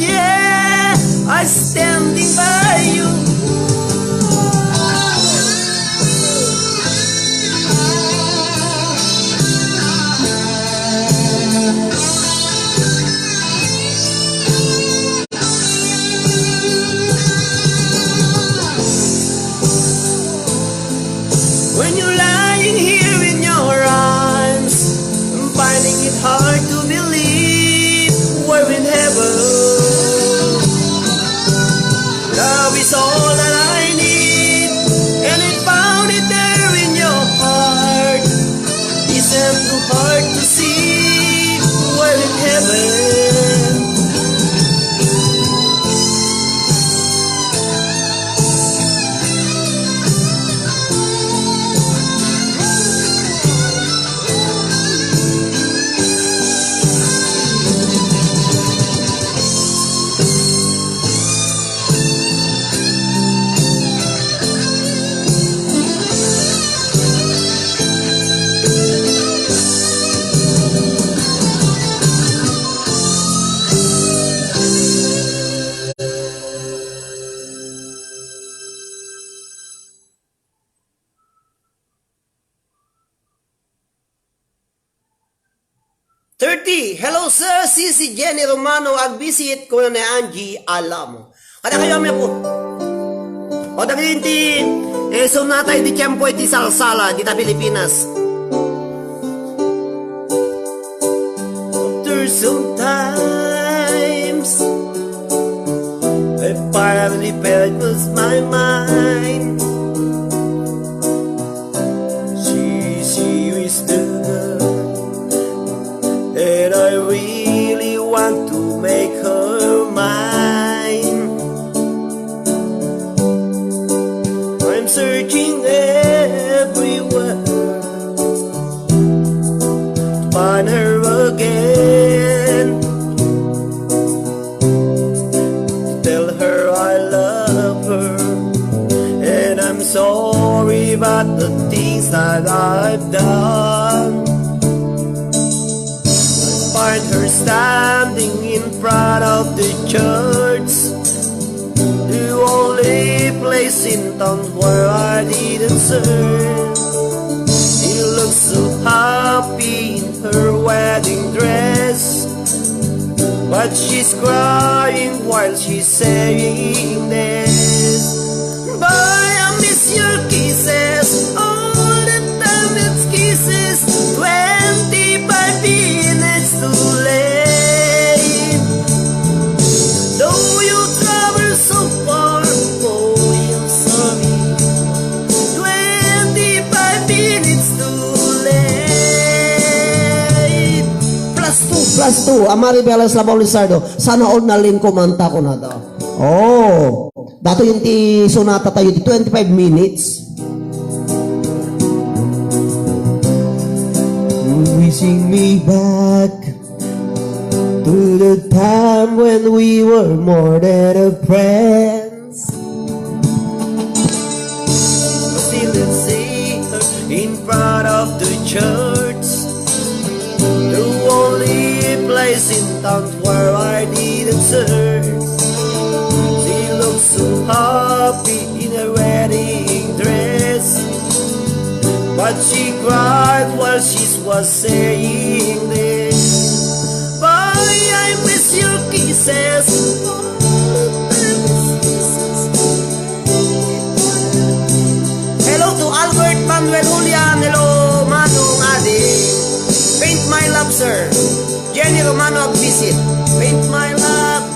Hello, sir. Si, si Jenny Romano, agbisit, kuna ni Angie Alamo. Kada kayo, may po. O, dagiti, eh, sonata iti tiempo iti salsala, dita Pilipinas. After some times, I finally felt it was my mind. She, she is the girl that I really want to make her mine. I'm searching everywhere to find her again, to tell her I love her, and I'm sorry about the things that I've done. I find her standing in front of the church, the only place in town where I didn't serve. She looks so happy in her wedding dress, but she's crying while she's saying this. Boy, I miss your kisses. All the time it's kisses. Twenty-five minutes too late. Though you travel so far, boy, I'm sorry. Twenty-five minutes too late. Plus two, plus two. Amari Belas Labao Lizardo. Sana all nalin kumanta ko na daw. Oh. Dato yung ti sonata tayo, ti twenty-five minutes. Wishing me back to the time when we were more than a friends. Still see her in front of the church, the only place in town where I didn't search. She looked so happy in her wedding dress, but she cried while she was saying this. Boy, I miss your kisses. Hello to Albert Manuel Julian. Hello, Manong Adi. Paint My Love, sir. Jenny Romano, visit. Paint My Love.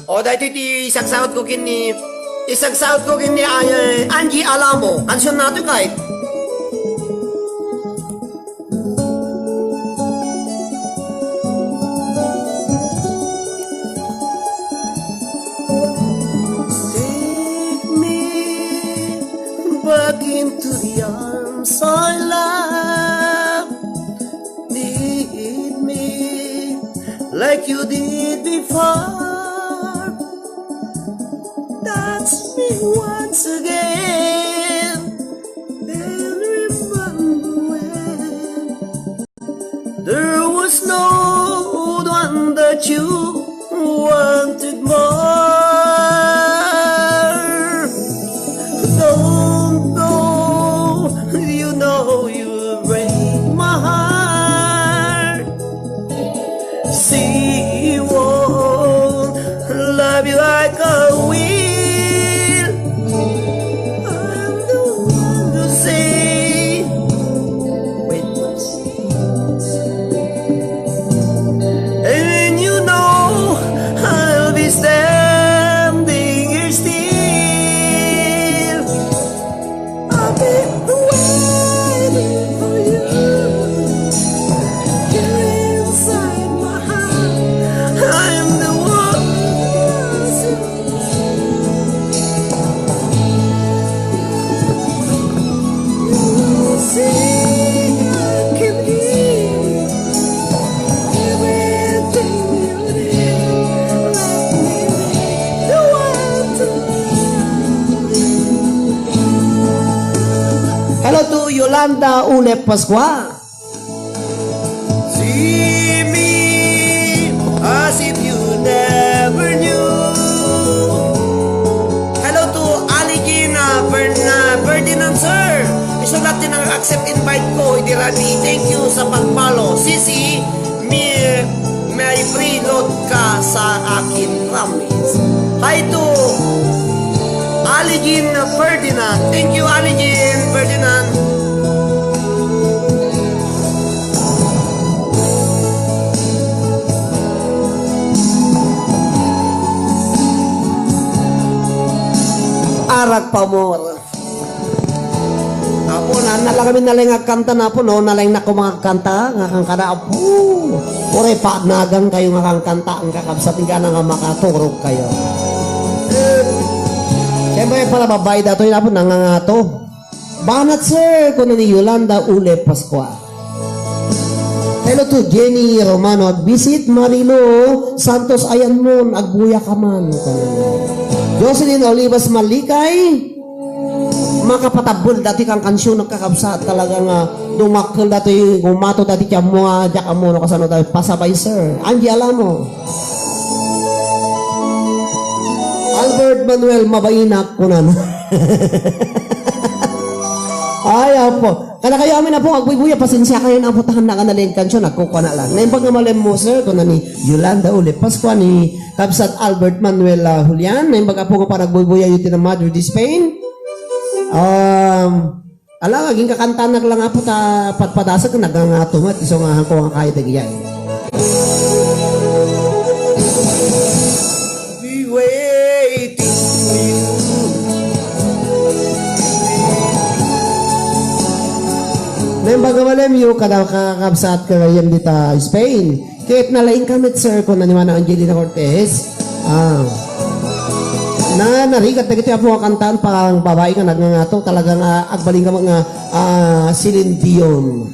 O, daytoy ti isagsaot ko ken ni, isagsaot ko ken ni, ay, Angie Alamo. Kansion nato, kay. Take me back into the arms I love. Need me like you did before. Touch me once again and remember when there was no one that you wanted more. Don't go, you know you break my heart. She won't love you like I will. I'm the one to say, wait, and you know Hello to Yolanda Ulep Pascua. See me as if you never knew. Hello to Aligin, uh, Fern-, uh, Ferdinand, sir. Isu latta ti nang-accept invite ko, idi rabii. Thank you sa pag-follow. Sisi, may, may preload ka sa akin, promise. Hi to Aligin Ferdinand. Thank you, Aligin Ferdinand. Arak pamor. Apo, na, nalaing kami, nalaing nga agkanta na, Apo, no? Nalaing na ko mga kanta, nga kankana, Apo. Uray, paagnagan kayo nga kankanta, ang kakabsat, nga na nga makaturog kayo. Siyempre, para babae datoy na, Apo, nangangato. Banat, sir, kuno ni Yolanda Ule Pascua. Hello to Jenny Romano, agbisit, Marilo Santos, ayan mo, agbuya ka man. Jocelyn Olivas Malikay, makapatabbel dati kan kansion, nagkakabsat talaga nga dumakkel dati, gumato dati ti ammo nga, diak ammo no kasano dati, pasabay, sir. Angie Alamo. Albert Manuel, mabainak, kunan. Ay, Apo. Kada kayo amin, Apo, agbuybuya, pasensia kayo na, Apo, tahan na ka na lang kansion, nagkukuna lang. Naimbag nga malem mo, sir, kuna ni Yolanda Ule Pascua, ni Kabsat Albert Manuel, ah, Julian, naimbag, Apo, nga panagbuybuya yu ti na Madrid, Spain. Um, ala, aging kakantanak lang, Apo, ta padpadasag, nagangato met, isu nga hangko nga kayo dagiyay. Be waiting for you. Naimbag nga malem yu, kada kakabsat, kagayam dita Spain. Ket nalaing ka met, sir, kuna ni Mana Angelina Cortez. Ah. Na, narigat dagiti apo nga kantaan, pang babae nga nagngangato, talaga nga agbalin ka nga, ah, Celine Dion.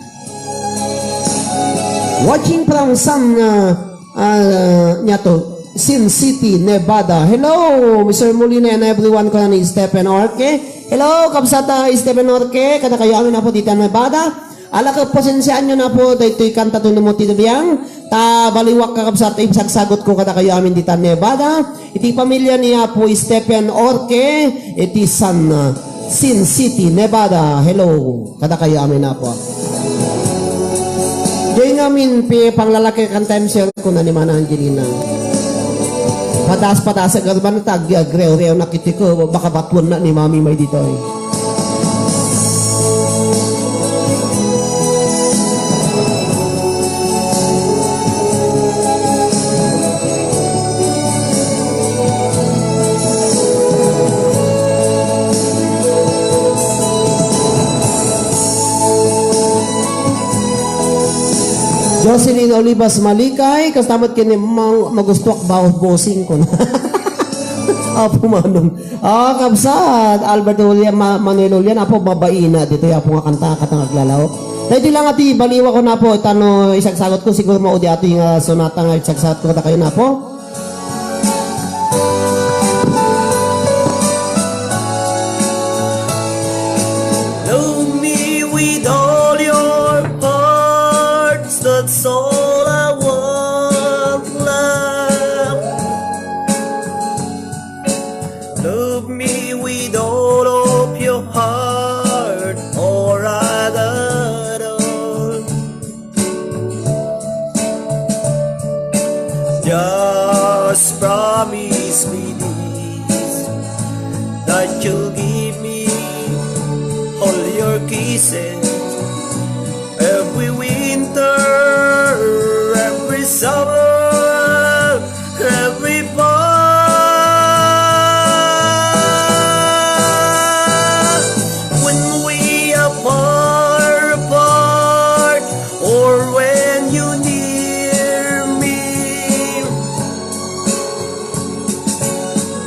Watching from San, ah, ah, niya to, Sin City, Nevada. Hello, Mister Molina and everyone, kuna ni Stephen Orque. Hello, kabsat, ah, Stephen Orque, kada kayo amin, Apo, dita Nevada. Ala, ket pasensiaanyo na, Apo, daytoy kanta toy no mo ti nabiang. Ta baliwak, kakabsat, ibsagsagot ko kada kayo amin dita Nevada. Iti pamilya ni Apo Stephen Orque, iti San, ah, Sin City, Nevada. Hello, kada kayo amin, Apo. Diay ngamin, pi-, panglalaki kan time, sir, kuna ni Mana Angelina. Padas-padas, agarban, tag-, agrew-rew, nakitiko, baka batuan na ni Mami may ditoy. Jocelyn Olivas Malikay, kasta met ken ni Mang-, magustuak ba-, bossing ko na. Apo Manong. Ah, kabsat, Albert Julian, Ma-, Manuel Julian, Apo, babaina, ditoy, Apo, nga kanta, katang aglalaw. Daytoy lang, ati, baliwa ko na, Apo, tano, isagsagot ko, siguro, maudi, ati, nga sonata nga isagsagot ko, kada kayo na, Apo. Love me with all your heart, that's all I want, love. Love me with all of your heart, or I got all. Just promise me this, that you'll give me all your kisses every winter, every summer, every fall. When we are far apart, or when you near me,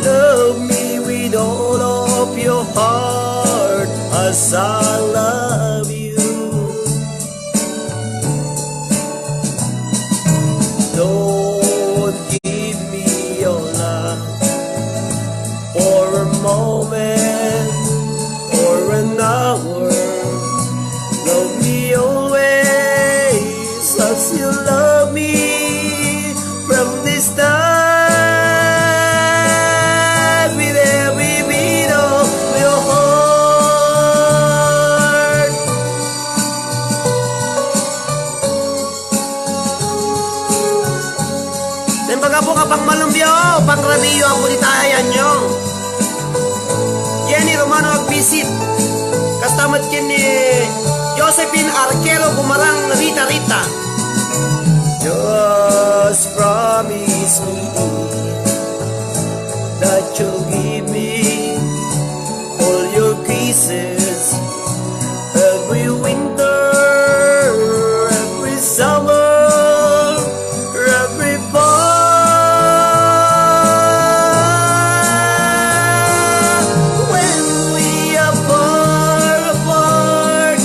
love me with all of your heart as I love you. Don't give me your love for a moment or an hour. Mio, Apo, ti tayayanyo. Jenny Romano agbisit. Kasta met ken ni Josephine Arquero Gumarang, Rita Rita. Just promise me that you'll give me all your kisses every winter, every summer, every fall. When we are far apart,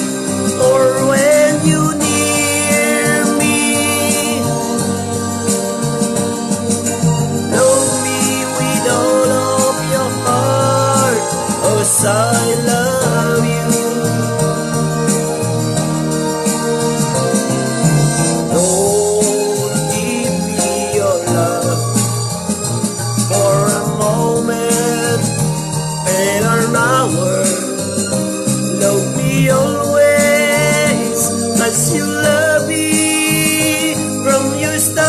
or when you near me, love me with all of your heart, 'cause I love you. Don't give me your love for a moment and an hour. Love me always as you love me from your start,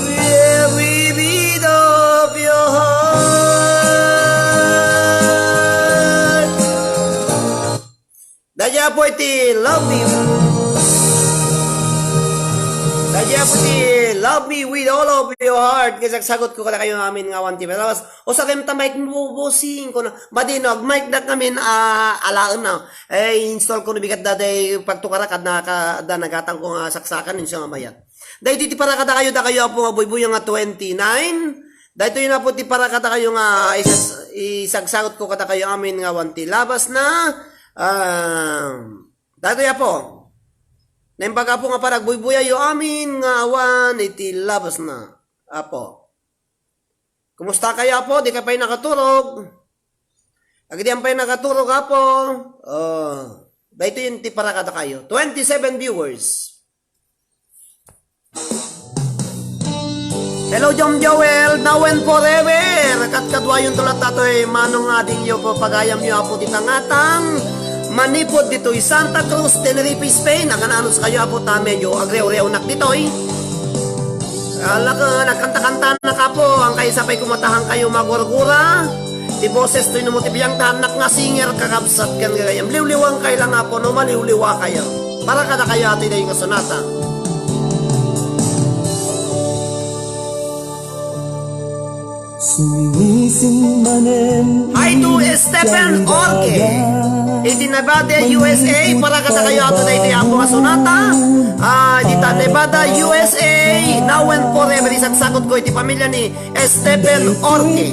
with every beat of your heart. Daydi, Apo, iti love me. Daydi, Apo, iti love me with all of your heart. Ket sagsagutko kadakayo amin nga awan ti palabas. O, sa kayam ta mic mo, bossing, kuno. Madi no, ag-mic da kami, ah, alaen na. Eh, install ko no bigat da, day pagtukara kad na, kada nagatang ko nga saksakan, inso nga mayat. Daydi ti para kadakayo, dakayo, Apo, nga buybuya nga twenty-nine. Daytoy, Apo, ti para kadakayo nga isas-, isagsagutko kadakayo amin nga awan ti labas na. Ah, daytoy, Apo. Naimbag, Apo, nga para agbuybuyayo amin nga awan iti labas na, Apo. Kumusta kayo, Apo? Di ka pay nakaturog? Agidi pay nakaturog, Apo. Oh, daytoy ti para kadakayo. Twenty-seven viewers. Hello, Jom Joel, now and forever. Katkaduayon to latta toy, manong adingyo, papagayamyo, Apo, ti tangatang. Manipud ditoy Santa Cruz, Tenerife, Spain. Akan-anos kayo, Apo, ta medyo agrew-rewnak ditoy. Ala ka, nagkanta-kanta na ka po, ang kaisa pa'y kumatahan kayo magurgura. Ti boses to'y no mo ti biyangtahannak nga singer, kakabsat, ken gagayam. Liwliwang kayo lang, Apo, no maliwliwa kayo. Para kadakayo, atoy dayo nga sonata. Hi to Stephen Orque. Iti Nevada, U S A, para kadakayo, atoy daytoy, Apo, nga sonata. Ah, dita Nevada, U S A, now and forever, isagsagutko iti pamilya ni Stephen Orque.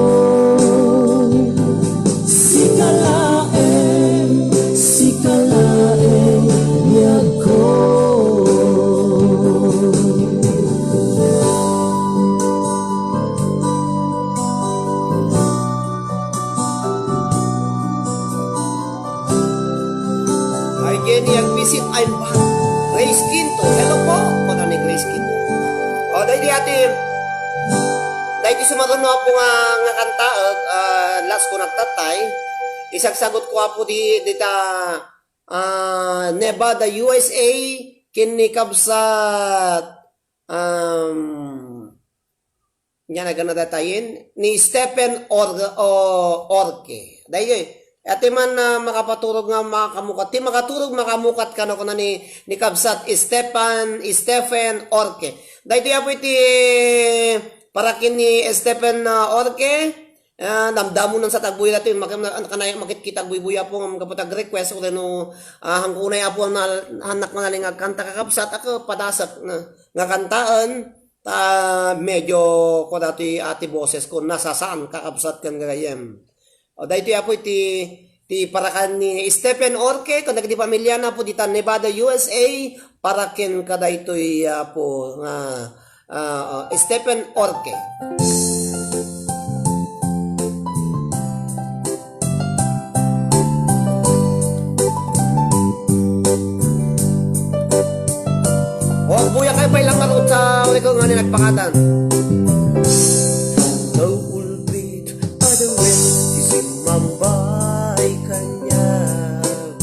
Sika laeng, sika laeng, biagko. Ti ati, daytoy sumaruno, Apo, nga, nga kanta, ah, last ko nagtatay. Isagsagot ko, Apo, di, dita, ah, Nevada, U S A, ken ni kabsat, um, nya nagana datayen, ni Stephen Or-, o-, Orque. Daytoy, ati man, ah, makapaturog nga makamukat. Ti makaturog makamukat kano, kuna ni, ni kabsat Stephen, Stephen Orque. Daytoy, Apo, iti para ken ni Stephen, ah, Orque. Ah, damdamonan sa tagbuy daytoy, makim-, kanay makitkita agbuybuy, Apo, ngem gapu ta ag-request, wenno, ah, hangkunay, Apo, na, hannak manalingag kanta, kakabsat, a, padasek na, nga kantaen, ta medyo, ko daytoy, a, ti boses ko, nasasaan, kakabsat, ken gagayyem. O, daytoy, Apo, iti, ti para ken ni Stephen Orque, ken dagiti pamiliana, Apo, dita Nevada, U S A, para ken kadaytoy, Apo, nga, ah, ah, Stephen Orque. O, agbuya kayo pay lang marunong sa uri ko nga ni nagpakatan. Nauulbit adawen ti simmambay kaniak.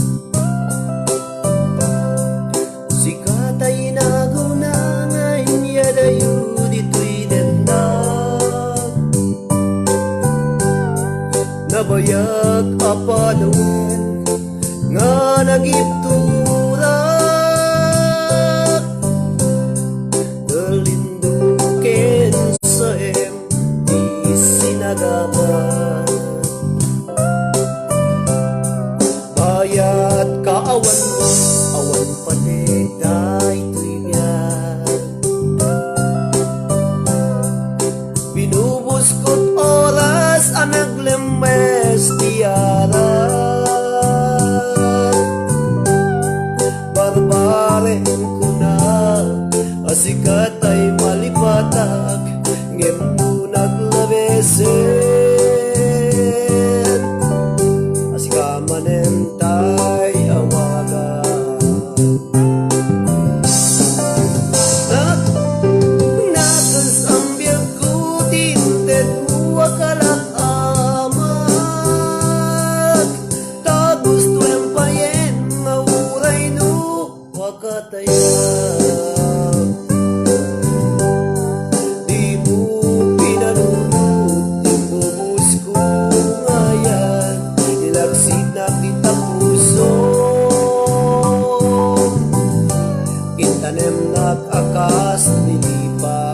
Sika tay naguna nga inyadayo ditoy dennak. Nabayag a panawen nga nagibturak. Nalindog ken saem ti sinagamak. Bayat ka awan, awan patik daytoy biag. Binubuskot oras a naglemmes ti arak. Barbareng kuna a sika tay malipatak, ngem no naglabesen, a sika manen tay awagan. Nak-, nakes ang biagko, ti intedmo a kalak-amak. Ta gustoem payen nga uray no pakatayak. Dimo pinanunot ti bubusko nga ayat, ilagsitnak ti tapusom. Intanemnak a kas ni lipa.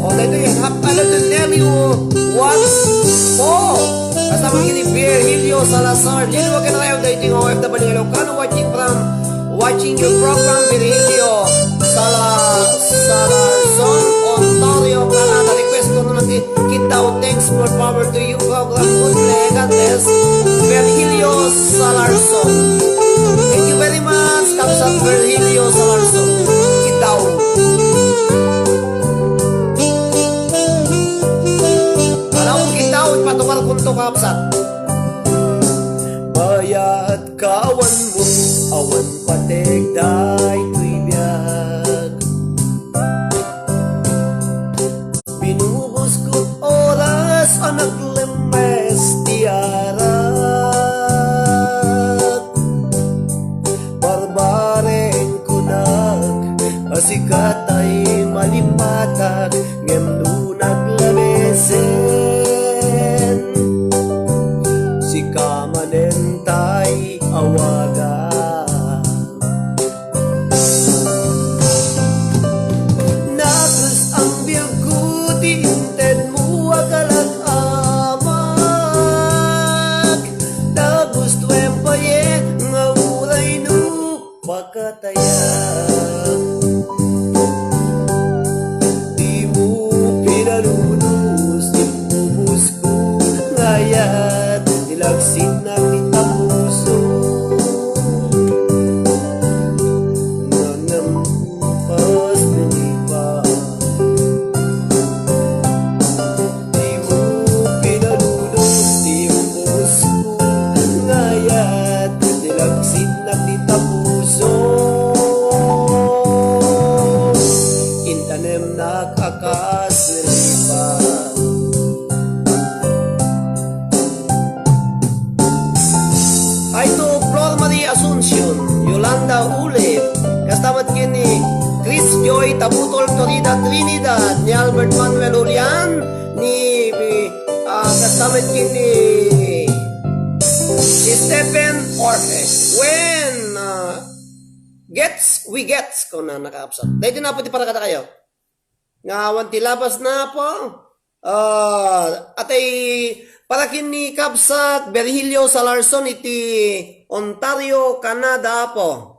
O, daytoy, hap-, ano to, Nelly, o, what? O, kasama ni Virgilio Salazar. Dino, okay na kayo, daytoy, O F W, Ilocano, watching from, watching your program, Virgilio Sala-, Salarzon, Ontario, Canada. Request ko naman si Kiddaw, thanks, more power to you, program. Good play, God bless. Virgilio Salarzon. Thank you very much, Kabsat Virgilio Salarzon. Kiddaw. Alam mo, Kiddaw, ipatukar ko to, Kabsat. Bayat ka awan mo, awan patik daytoy biag. Binubuskot oras a naglemmes ti arak. Barbareng kunak a sika tay malipatak, ngem no naglabesen, sika manen tay awagan. Nakes ang biagko ti intedmo a kalak-amak. Ta gustoem payen nga uray no pakatayak. Dimo a kas ni Lipa. Hi to Flor Marie Asuncion, Yolanda Ulip, kasta met ken ni Chris Joy Tabutol Torida Trinidad, ni Albert Manuel Julian, ni, ah, kasta met ken ni, ni Stephen Orfe. When, ah, gets, we gets, kuna, nakakabsat. Daytoy na pwede para kadakayo. Nga awan ti labas na, Apo. Ah, atay para ken ni Kabsat Virgilio Salarson iti Ontario, Canada, Apo.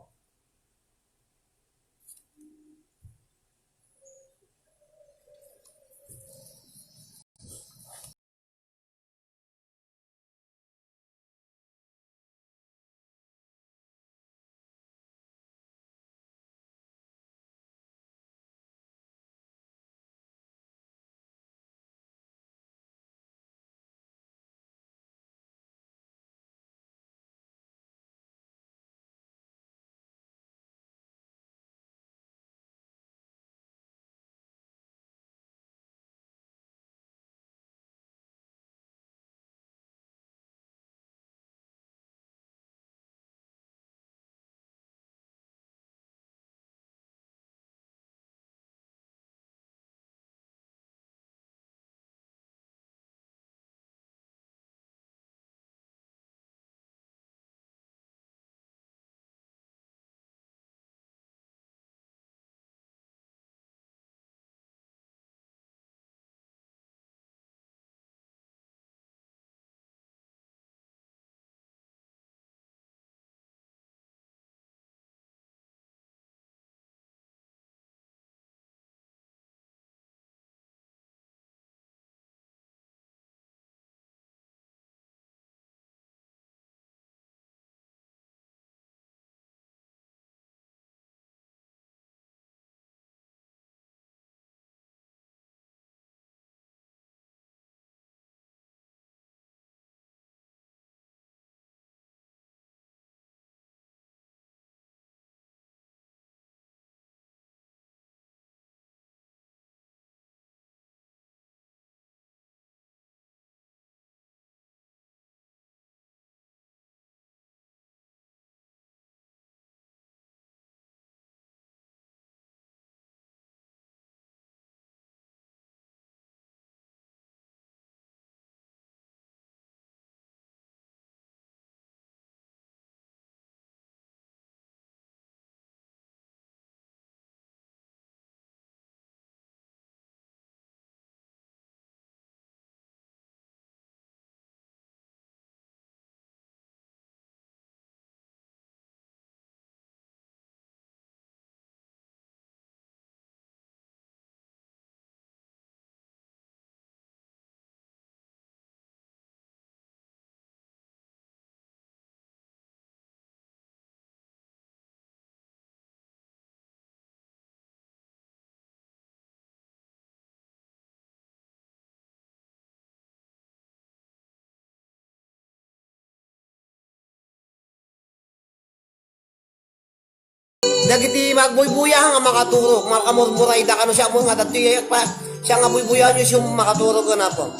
Dagiti magbuybuya nga makaturog, makamurmura ida kano siya mo nga dagiti pa, siya nga buybuya niyo siya makaturog nga napo.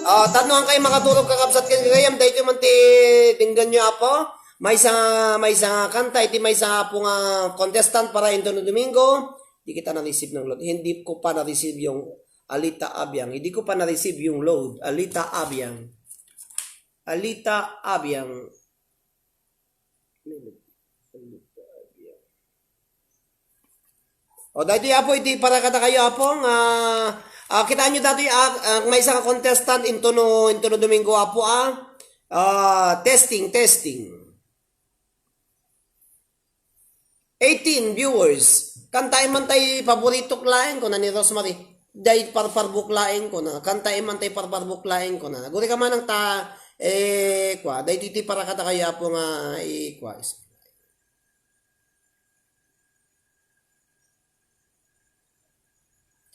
Ah, tadno ang kayo makaturog kakabsat ken gayam, daytoy man ti dinggan niyo, Apo. Maysa, maysa nga kanta, iti maysa nga Apo nga contestant para into no Domingo. Di kita na-receive ng load. Hindi ko pa na-receive yung Alita Abiang. Hindi ko pa na-receive yung load. Alita Abiang. Alita Abiang. O, daytoy, Apo, iti para kadakayo, Apo, nga, ah, kitaan nyo daytoy, ah, ah, maysa nga contestant into no, into no Domingo, Apo, ah. Ah, testing, testing. Eighteen viewers. Kantaen man tay paboritok laeng, kuna ni Rosemary. Day parparbuk laeng, kuna. Kantaen man tay parparbuk laeng, kuna. Guri ka manang ta, eh, kwa. Daytoy ti para kadakayo, Apo, nga, eh, kwa.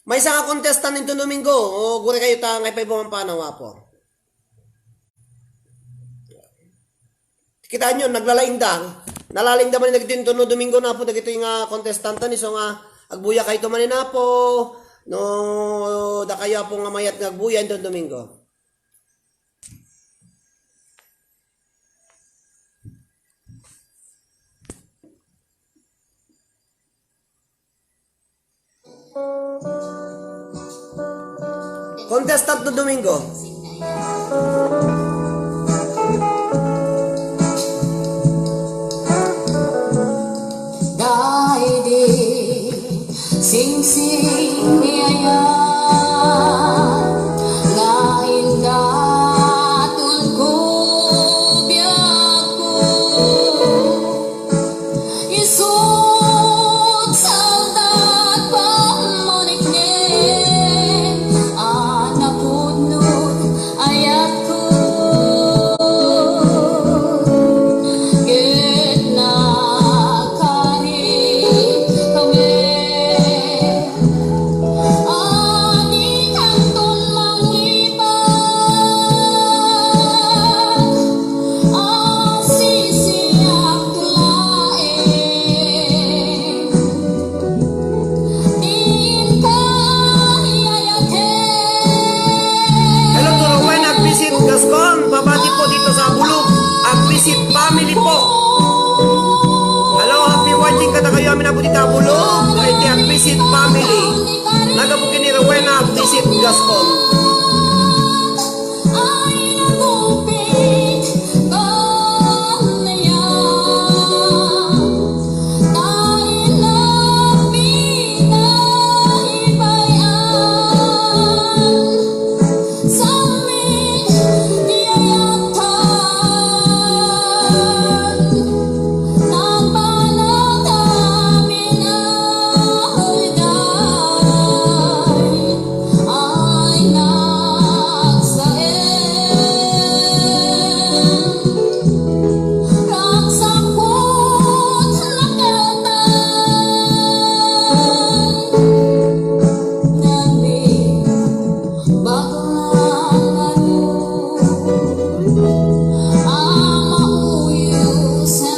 Maysa nga contestant into Domingo, o guri kayo ta, ngay pay bumampanaw, Apo. Kitaan nyo, naglalaingda. Nalalaingda man dagiti into no Domingo na, Apo, dagiti nga contestant, isu nga agbuya kayto man, Apo. No, dakayo, Apo, nga mayat nga agbuya inton Domingo. Contestant no Domingo. Daydi singsing ni Ayan, nga indaton ko biagko. Isut' saldat pammaniknek a napudno ayatko, ket nakari kami. Adi kanton manglipat, asisiak laeng. Hello to Rowena Agbisit Gascon, pabati po dito sa Abulog, Agbisit family po. Hello, happy watching kadakayo amin a po dito Abulog, iti Agbisit family. Nagabukin ni Rowena Agbisit Gascon.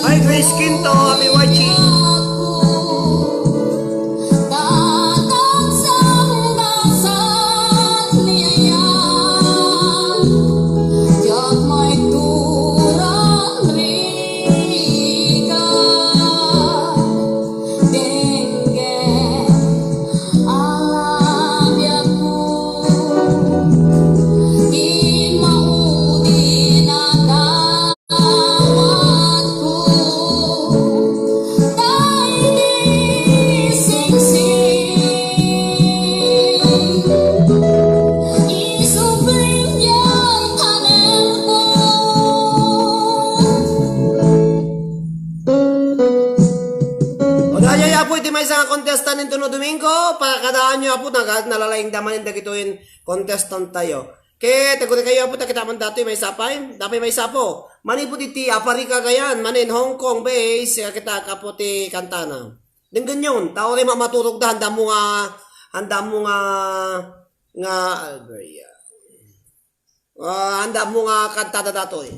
Hi, Grace Quinto, happy watching. O, dayay, Apo, iti maysa nga contestant inton no Domingo, pakadaanyo, Apo, naga-, nalalaingda manen dagitoy contestant tayo. Ket, agurikayo, Apo, ta kita man datoy maysa pay, dapay maysa, Apo. Manipud iti Aparika gayan, manen Hong Kong base, kita, Apo, ti kantana. Denggenyon, ta uray ma-, maturog da, handa mo nga, handa mo nga, nga, ah, handa mo nga kantada datoy.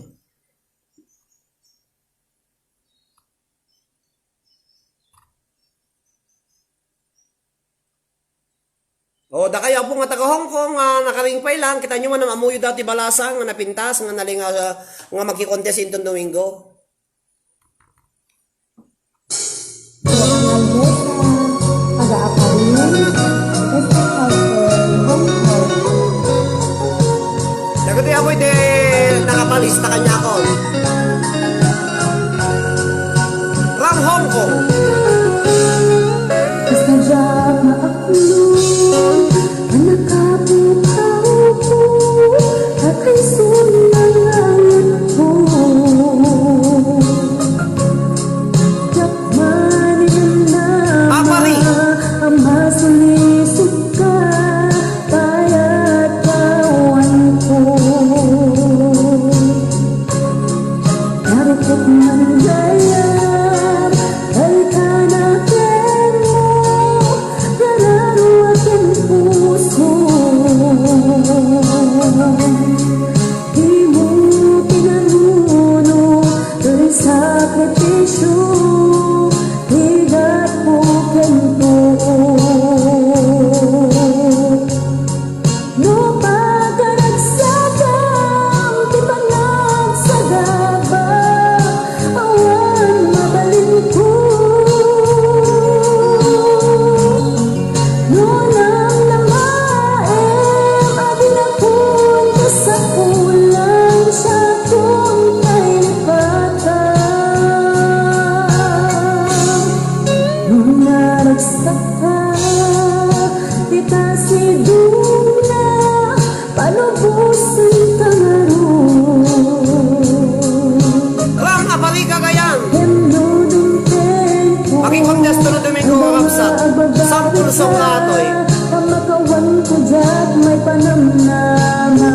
O, dakayo, Apo, nga taga Hong Kong, nga nakaring pay lang, kita nyo man, ammoyo dati balasang nga napintas, nga naling, ah, nga makikontest inton Domingo. Taga Aparin, Western Culture, Hong Kong. Dagiti amoy ti nakapalista kaniakon. From Hong Kong. Basta diak maaklo, a nakaputaw ko, a kayson nangangatko. Song nga atoy. Pamakawan ko diak may panamnama.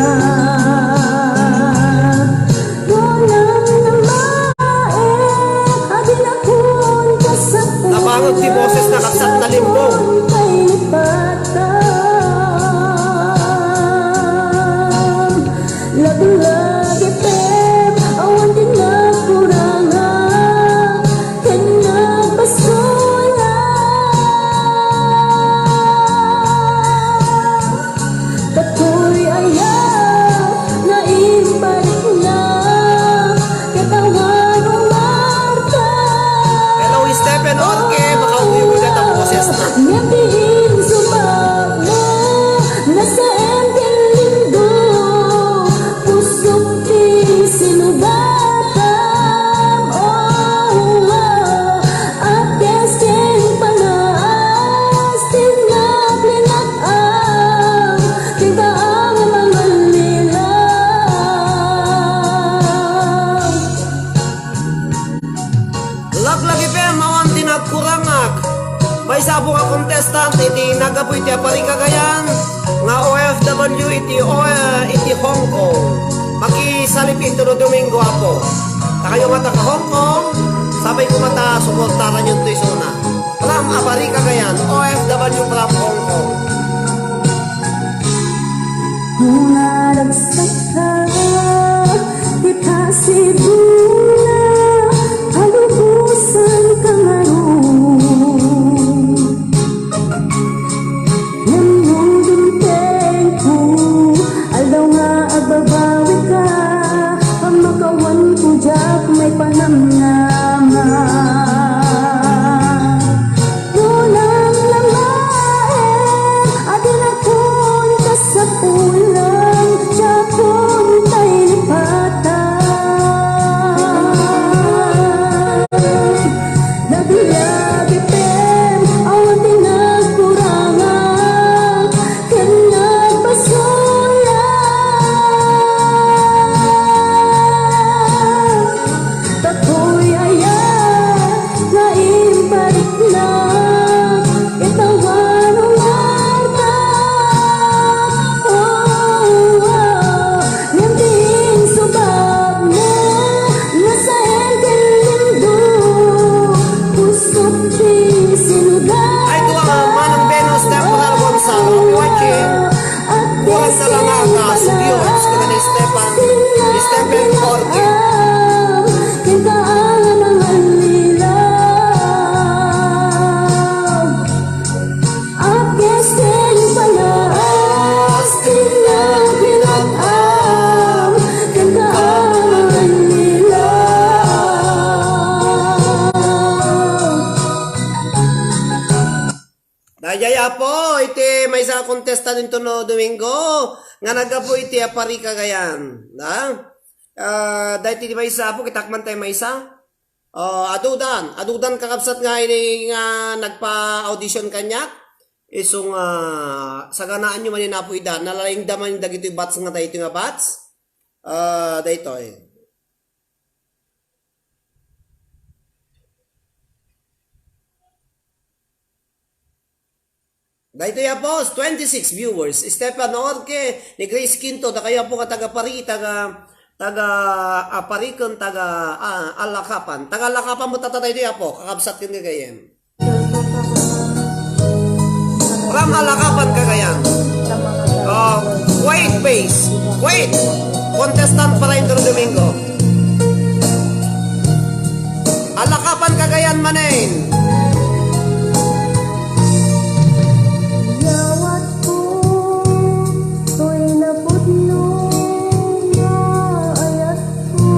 Kunam na maet, adi nakon kasapon. Nabangag ti boses na kabsat na limbong. Kay lipatan. Laglag F M, awan ti nagkuranga ken nagbasola. Datoy aya nga imparikna, ket awan umarta. Hello, Stephen Orque, makauyog dayta boses na. Ngem ti insubak mo, nasaen ken lindo, pusok ti sinugatam. Oh, oh, at yes, ken panaas, ti naglinat-am, ti kaangan a manlilaw. Laglag F M, awan ti nagkurangak. Maysa a bukak contestant iti naggapu iti Apari Cagayan nga O F W iti, o, iti Hong Kong. Makisalip intono Domingo, Apo. Dakayo nga taga Hong Kong, sapay koma ta suportaranyo toy isuna. From Apari Cagayan, O F W from Hong Kong. Naragsak ka, kita si Duna, kalubosan ka ngarud. Ngem no dumtengko, aldaw nga agbabawika, pamakawan ko diak may panamnama. Kunam na maet, adi nakon kasapulan, diakon tay lipatan. Laglag F M, awan ti nagkuranga ken nagbasola. Datoy aya nga imparikna, ket awan umarta. Oh, oh, ngem ti insubak mo, nasaen ken lindo, pusok ti sinugat. Ay, tua, Manang Venus Temporal Gonzalo, watching. Kuwan sa langaka, sudios, kagani Stephen, Stephen Jorge. Daydiay, Apo, iti maysa a contestant intono Domingo nga naggapu iti Apari Cagayan. Na? Ah, daytoy ti maysa, Apo, kitak man tay maysa. Ah, adudan, adudan kakabsat nga ini nga nagpa-audition kaniak. Isu nga saganaanyo manen, Apo, ida. Nalaingda man dagitoy batch nga daytoy nga batch. Ah, daytoy. Daytoy a post, twenty-six viewers. Stefan Orque, ni Grace Quinto, dakayo, Apo, nga taga Pari, taga, taga, ah, Pari ken taga, ah, Alakapan. Taga Alakapan met daytoy, Apo, kakabsat ken gagayyem. From Alakapan, Cagayan. Ah, quiet base. Quiet. Contestant para Inter Domingo. Alakapan, Cagayan manen. Yawat ko, toy napudno nga ayat ko.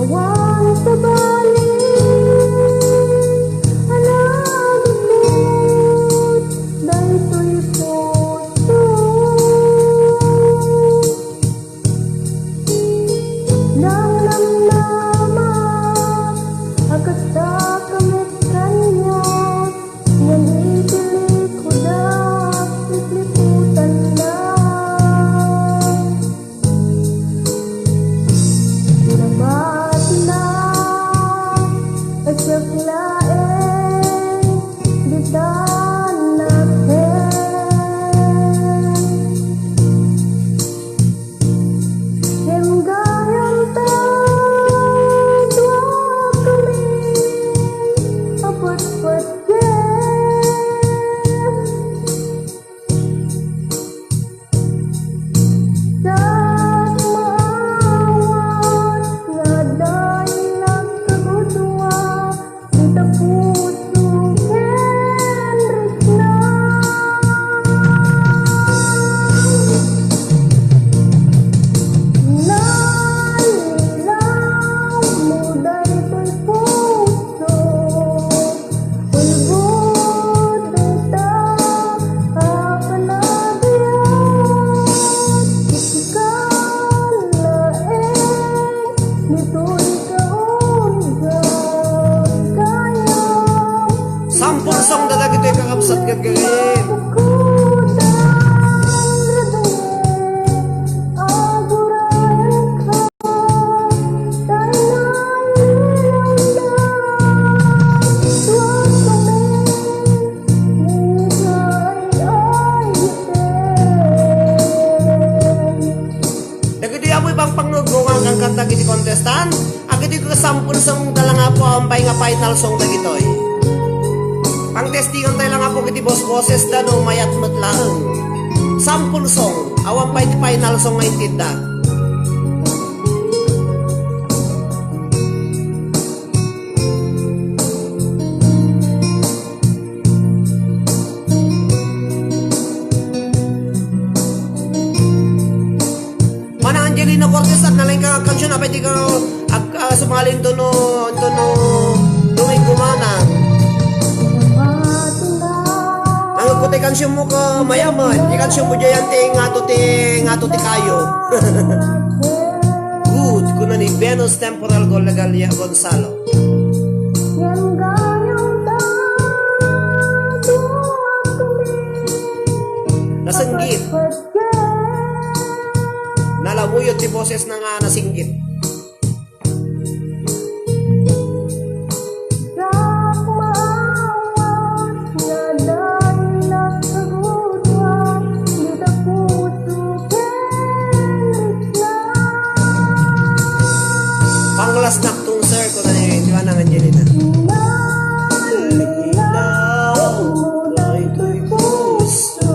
Awan tabali a nagikot daytoy puso. Gagayen. Dagitoy apo, ibang pangngegmo nga kangkanta iti contestant. Agitoy ket sample song da lang apo, awan pay nga final song dagitoy. Pangtestingan tayo lang apo iti bosboses da no mayat met laeng. Sample song, awan pay ti final song nga intedda. Manang Angelina Cortez, at nalaing ka kansion, apay di ka ag-, ah, sumali into no, into no Domingo manang. Ang ko ti kansion mo ka mayaman, ti kansion mo diyan ti ngato ti, ngato ti kayo. Good, kuna ni Venus Temporal Gol-, Galia Gonzalo. Nasenggit. Nalamuyot ti bosesna nga nasenggit. Panglasnak tong, sir, kuna ni Joanna Angelina. Daytoy puso.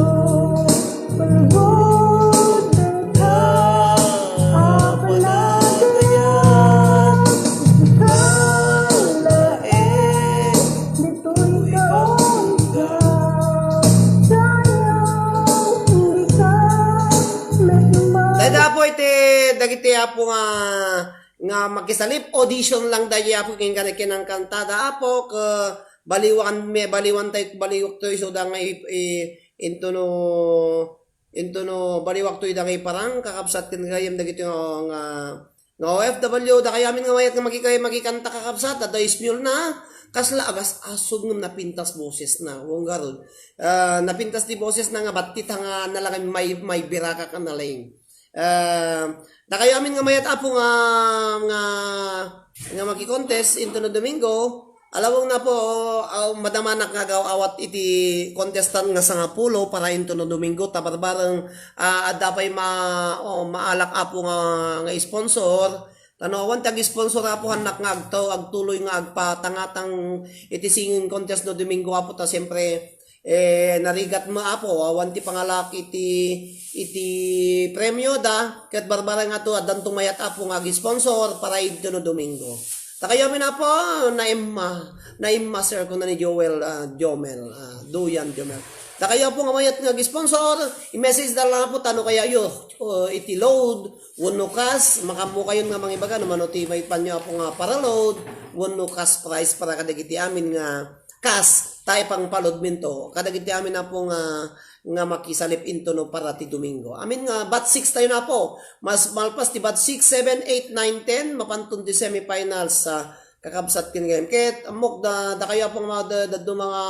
Dayta apo iti dagiti apo nga, nga makisalip, audition lang dayta apo, ken kani kinangkantada apo, ke baliwan, me-, baliwan tay, baliwak to isu da nga i-, i-, into no Into no baliwak toy dagiti parang kakabsat ken gayam dagiti nga, nga, nga O F W, dakayo amin nga mayat nga makikay-, makikanta kakabsat, adda Espanyol na, kasla agas-asog ngem napintas bosesna, wen garud. Ah, napintas ti bosesna nga battit nga nalagan may, may biraka ka nalaing. Ah, dakayo amin nga mayat apo nga, nga, nga makikontest into no Domingo, Alaweng na po, ah, madamanak nga agaw-awat iti contestant nga sangapulo para into no Domingo, ta barbareng, ah, adda pay ma-, o, maalak apo nga, nga sponsor. Ta no awan ti ag-sponsor apo, hannak nga agtaw-, agtuloy nga agpatangatang iti singing contest no Domingo apo, ta siempre, eh, narigat mo apo, awan ti pangalak iti, iti premio da, ket barbareng ato, addanto mayat apo nga ag-sponsor para into no Domingo. Dakayo amin apo, naimma. Naimma, sir, kuna ni Joel, ah, Jomel, ah, Duyan Jomel. Dakayo apo nga mayat nga ag-sponsor, i-message da lang apo, tano kaya yo, oh, iti load, wenno cash, makammo kayon nga mangibaga, no mano ti maipanyo apo nga para load, wenno cash prize para kadagiti amin nga cash, ta ipangpaload minto. Kadagiti amin apo nga nga makisalip into no para ti Domingo. Amin nga batch six tayo na po. Mas malpas ti batch six, seven, eight, nine, ten, mapanton ti semifinals, ah, kakabsat ken gayam. Ket, ammok da, dakayo apo nga mga da-, daddo mga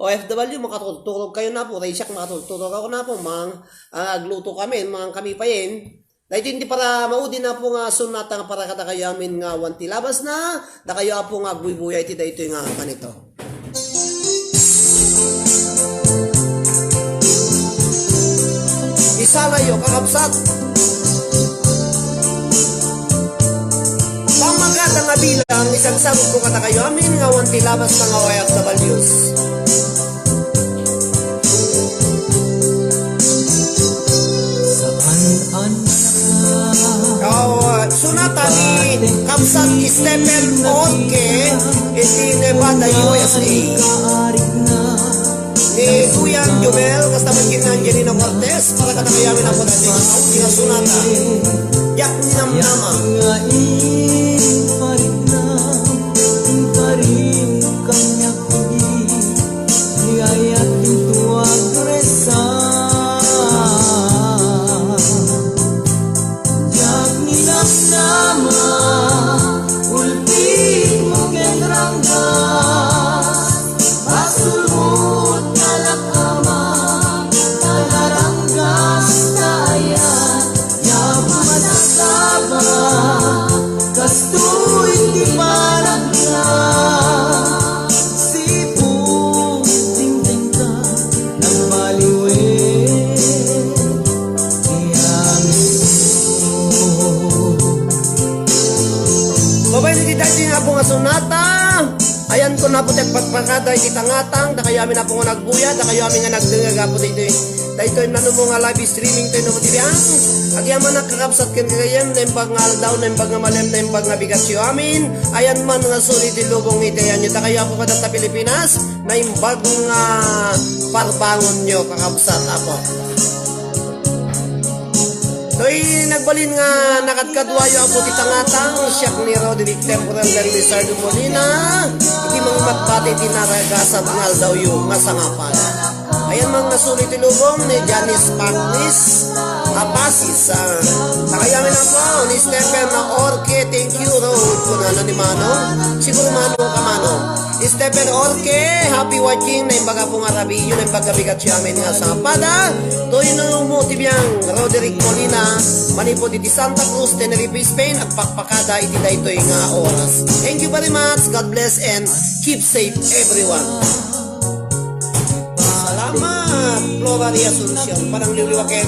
O F W, makaturturog kayo na po. Ray siak, makaturturog ako na po. Mang, ah, agluto kami, mang kami payen. Daytoy iti para maudi na po nga sonata nga para kadakayo amin nga awan ti labasna, dakayo apo nga agbuybuya iti daytoy nga kanito. Isalayo, kakabsat. Pamagada nga bilang, isagsagot ko kadakayo amin nga awan ti labasna nga O F Ws. Saan na. Oh, sonata ni Kabsat Stephen Orque, iti Nevada, U S A. Ni Kuya Jomel, kasta man ken Angelina Cortez, para kadakayo amin apo daytoy nga sonata. Diak ninamnama. Ni ayat dito agresa. Diak ninamnama, ultimo ken rangga, pasulot nga Ayan ko na po ti agpakpakada iti tangatang, dakayo amin a po nga nagbuya, dakayo amin nga nagdengngeg a po ditoy. Daytoy nanumo nga live streaming tayo no matibiang. Agyaman a kakabsat ken gagayyem, naimbag nga aldaw, naimbag nga malem, naimbag nga bigatyo amin. Ayan man nga suli ti lubong iti ayanyo, dakayo a po kadata Pilipinas, naimbag nga parbangonyo, kakabsat, apo. Toy nagbalin nga nakadkaduayo a po ti tangatang, siak ni Roderick Temporal Bernizardo Molina, iti mangbatbati ti naragasat nga aldawyo nga sangapala. Ayan man nga suli ti lubong ni Janice Pagnis, Apasis, ah, dakayo amin a po, ni Stephen Orque, thank you, Rod, kunana ni Manong, siguro Manong ka, Manong. Stephen Orque, happy watching, naimbag a po nga rabiyo, naimbag a bigatyo amin nga sapada. Toy no mo ti biang, Roderick Molina, manipud iti Santa Cruz, Tenerife, Spain, agpakpakada iti daytoy nga oras. Thank you very much. God bless and keep safe, everyone. Salamat, Flora de Asuncion. Panangliwliwa ken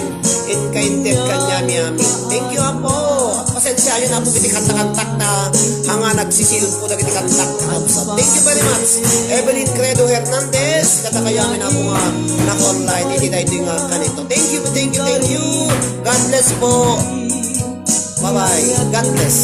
inkainted kaniami-ami. Thank you, Apo. Pasensiayon, Apo, iti kanta-kantak ta anga nagsisilpo dagiti kantak, Apo. Thank you very much. Evelyn Credo Hernandez, kadakayo amin, Apo, nga naka-online iti daytoy nga kanito. Thank you, thank you, thank you. God bless po. Bye-bye. God bless.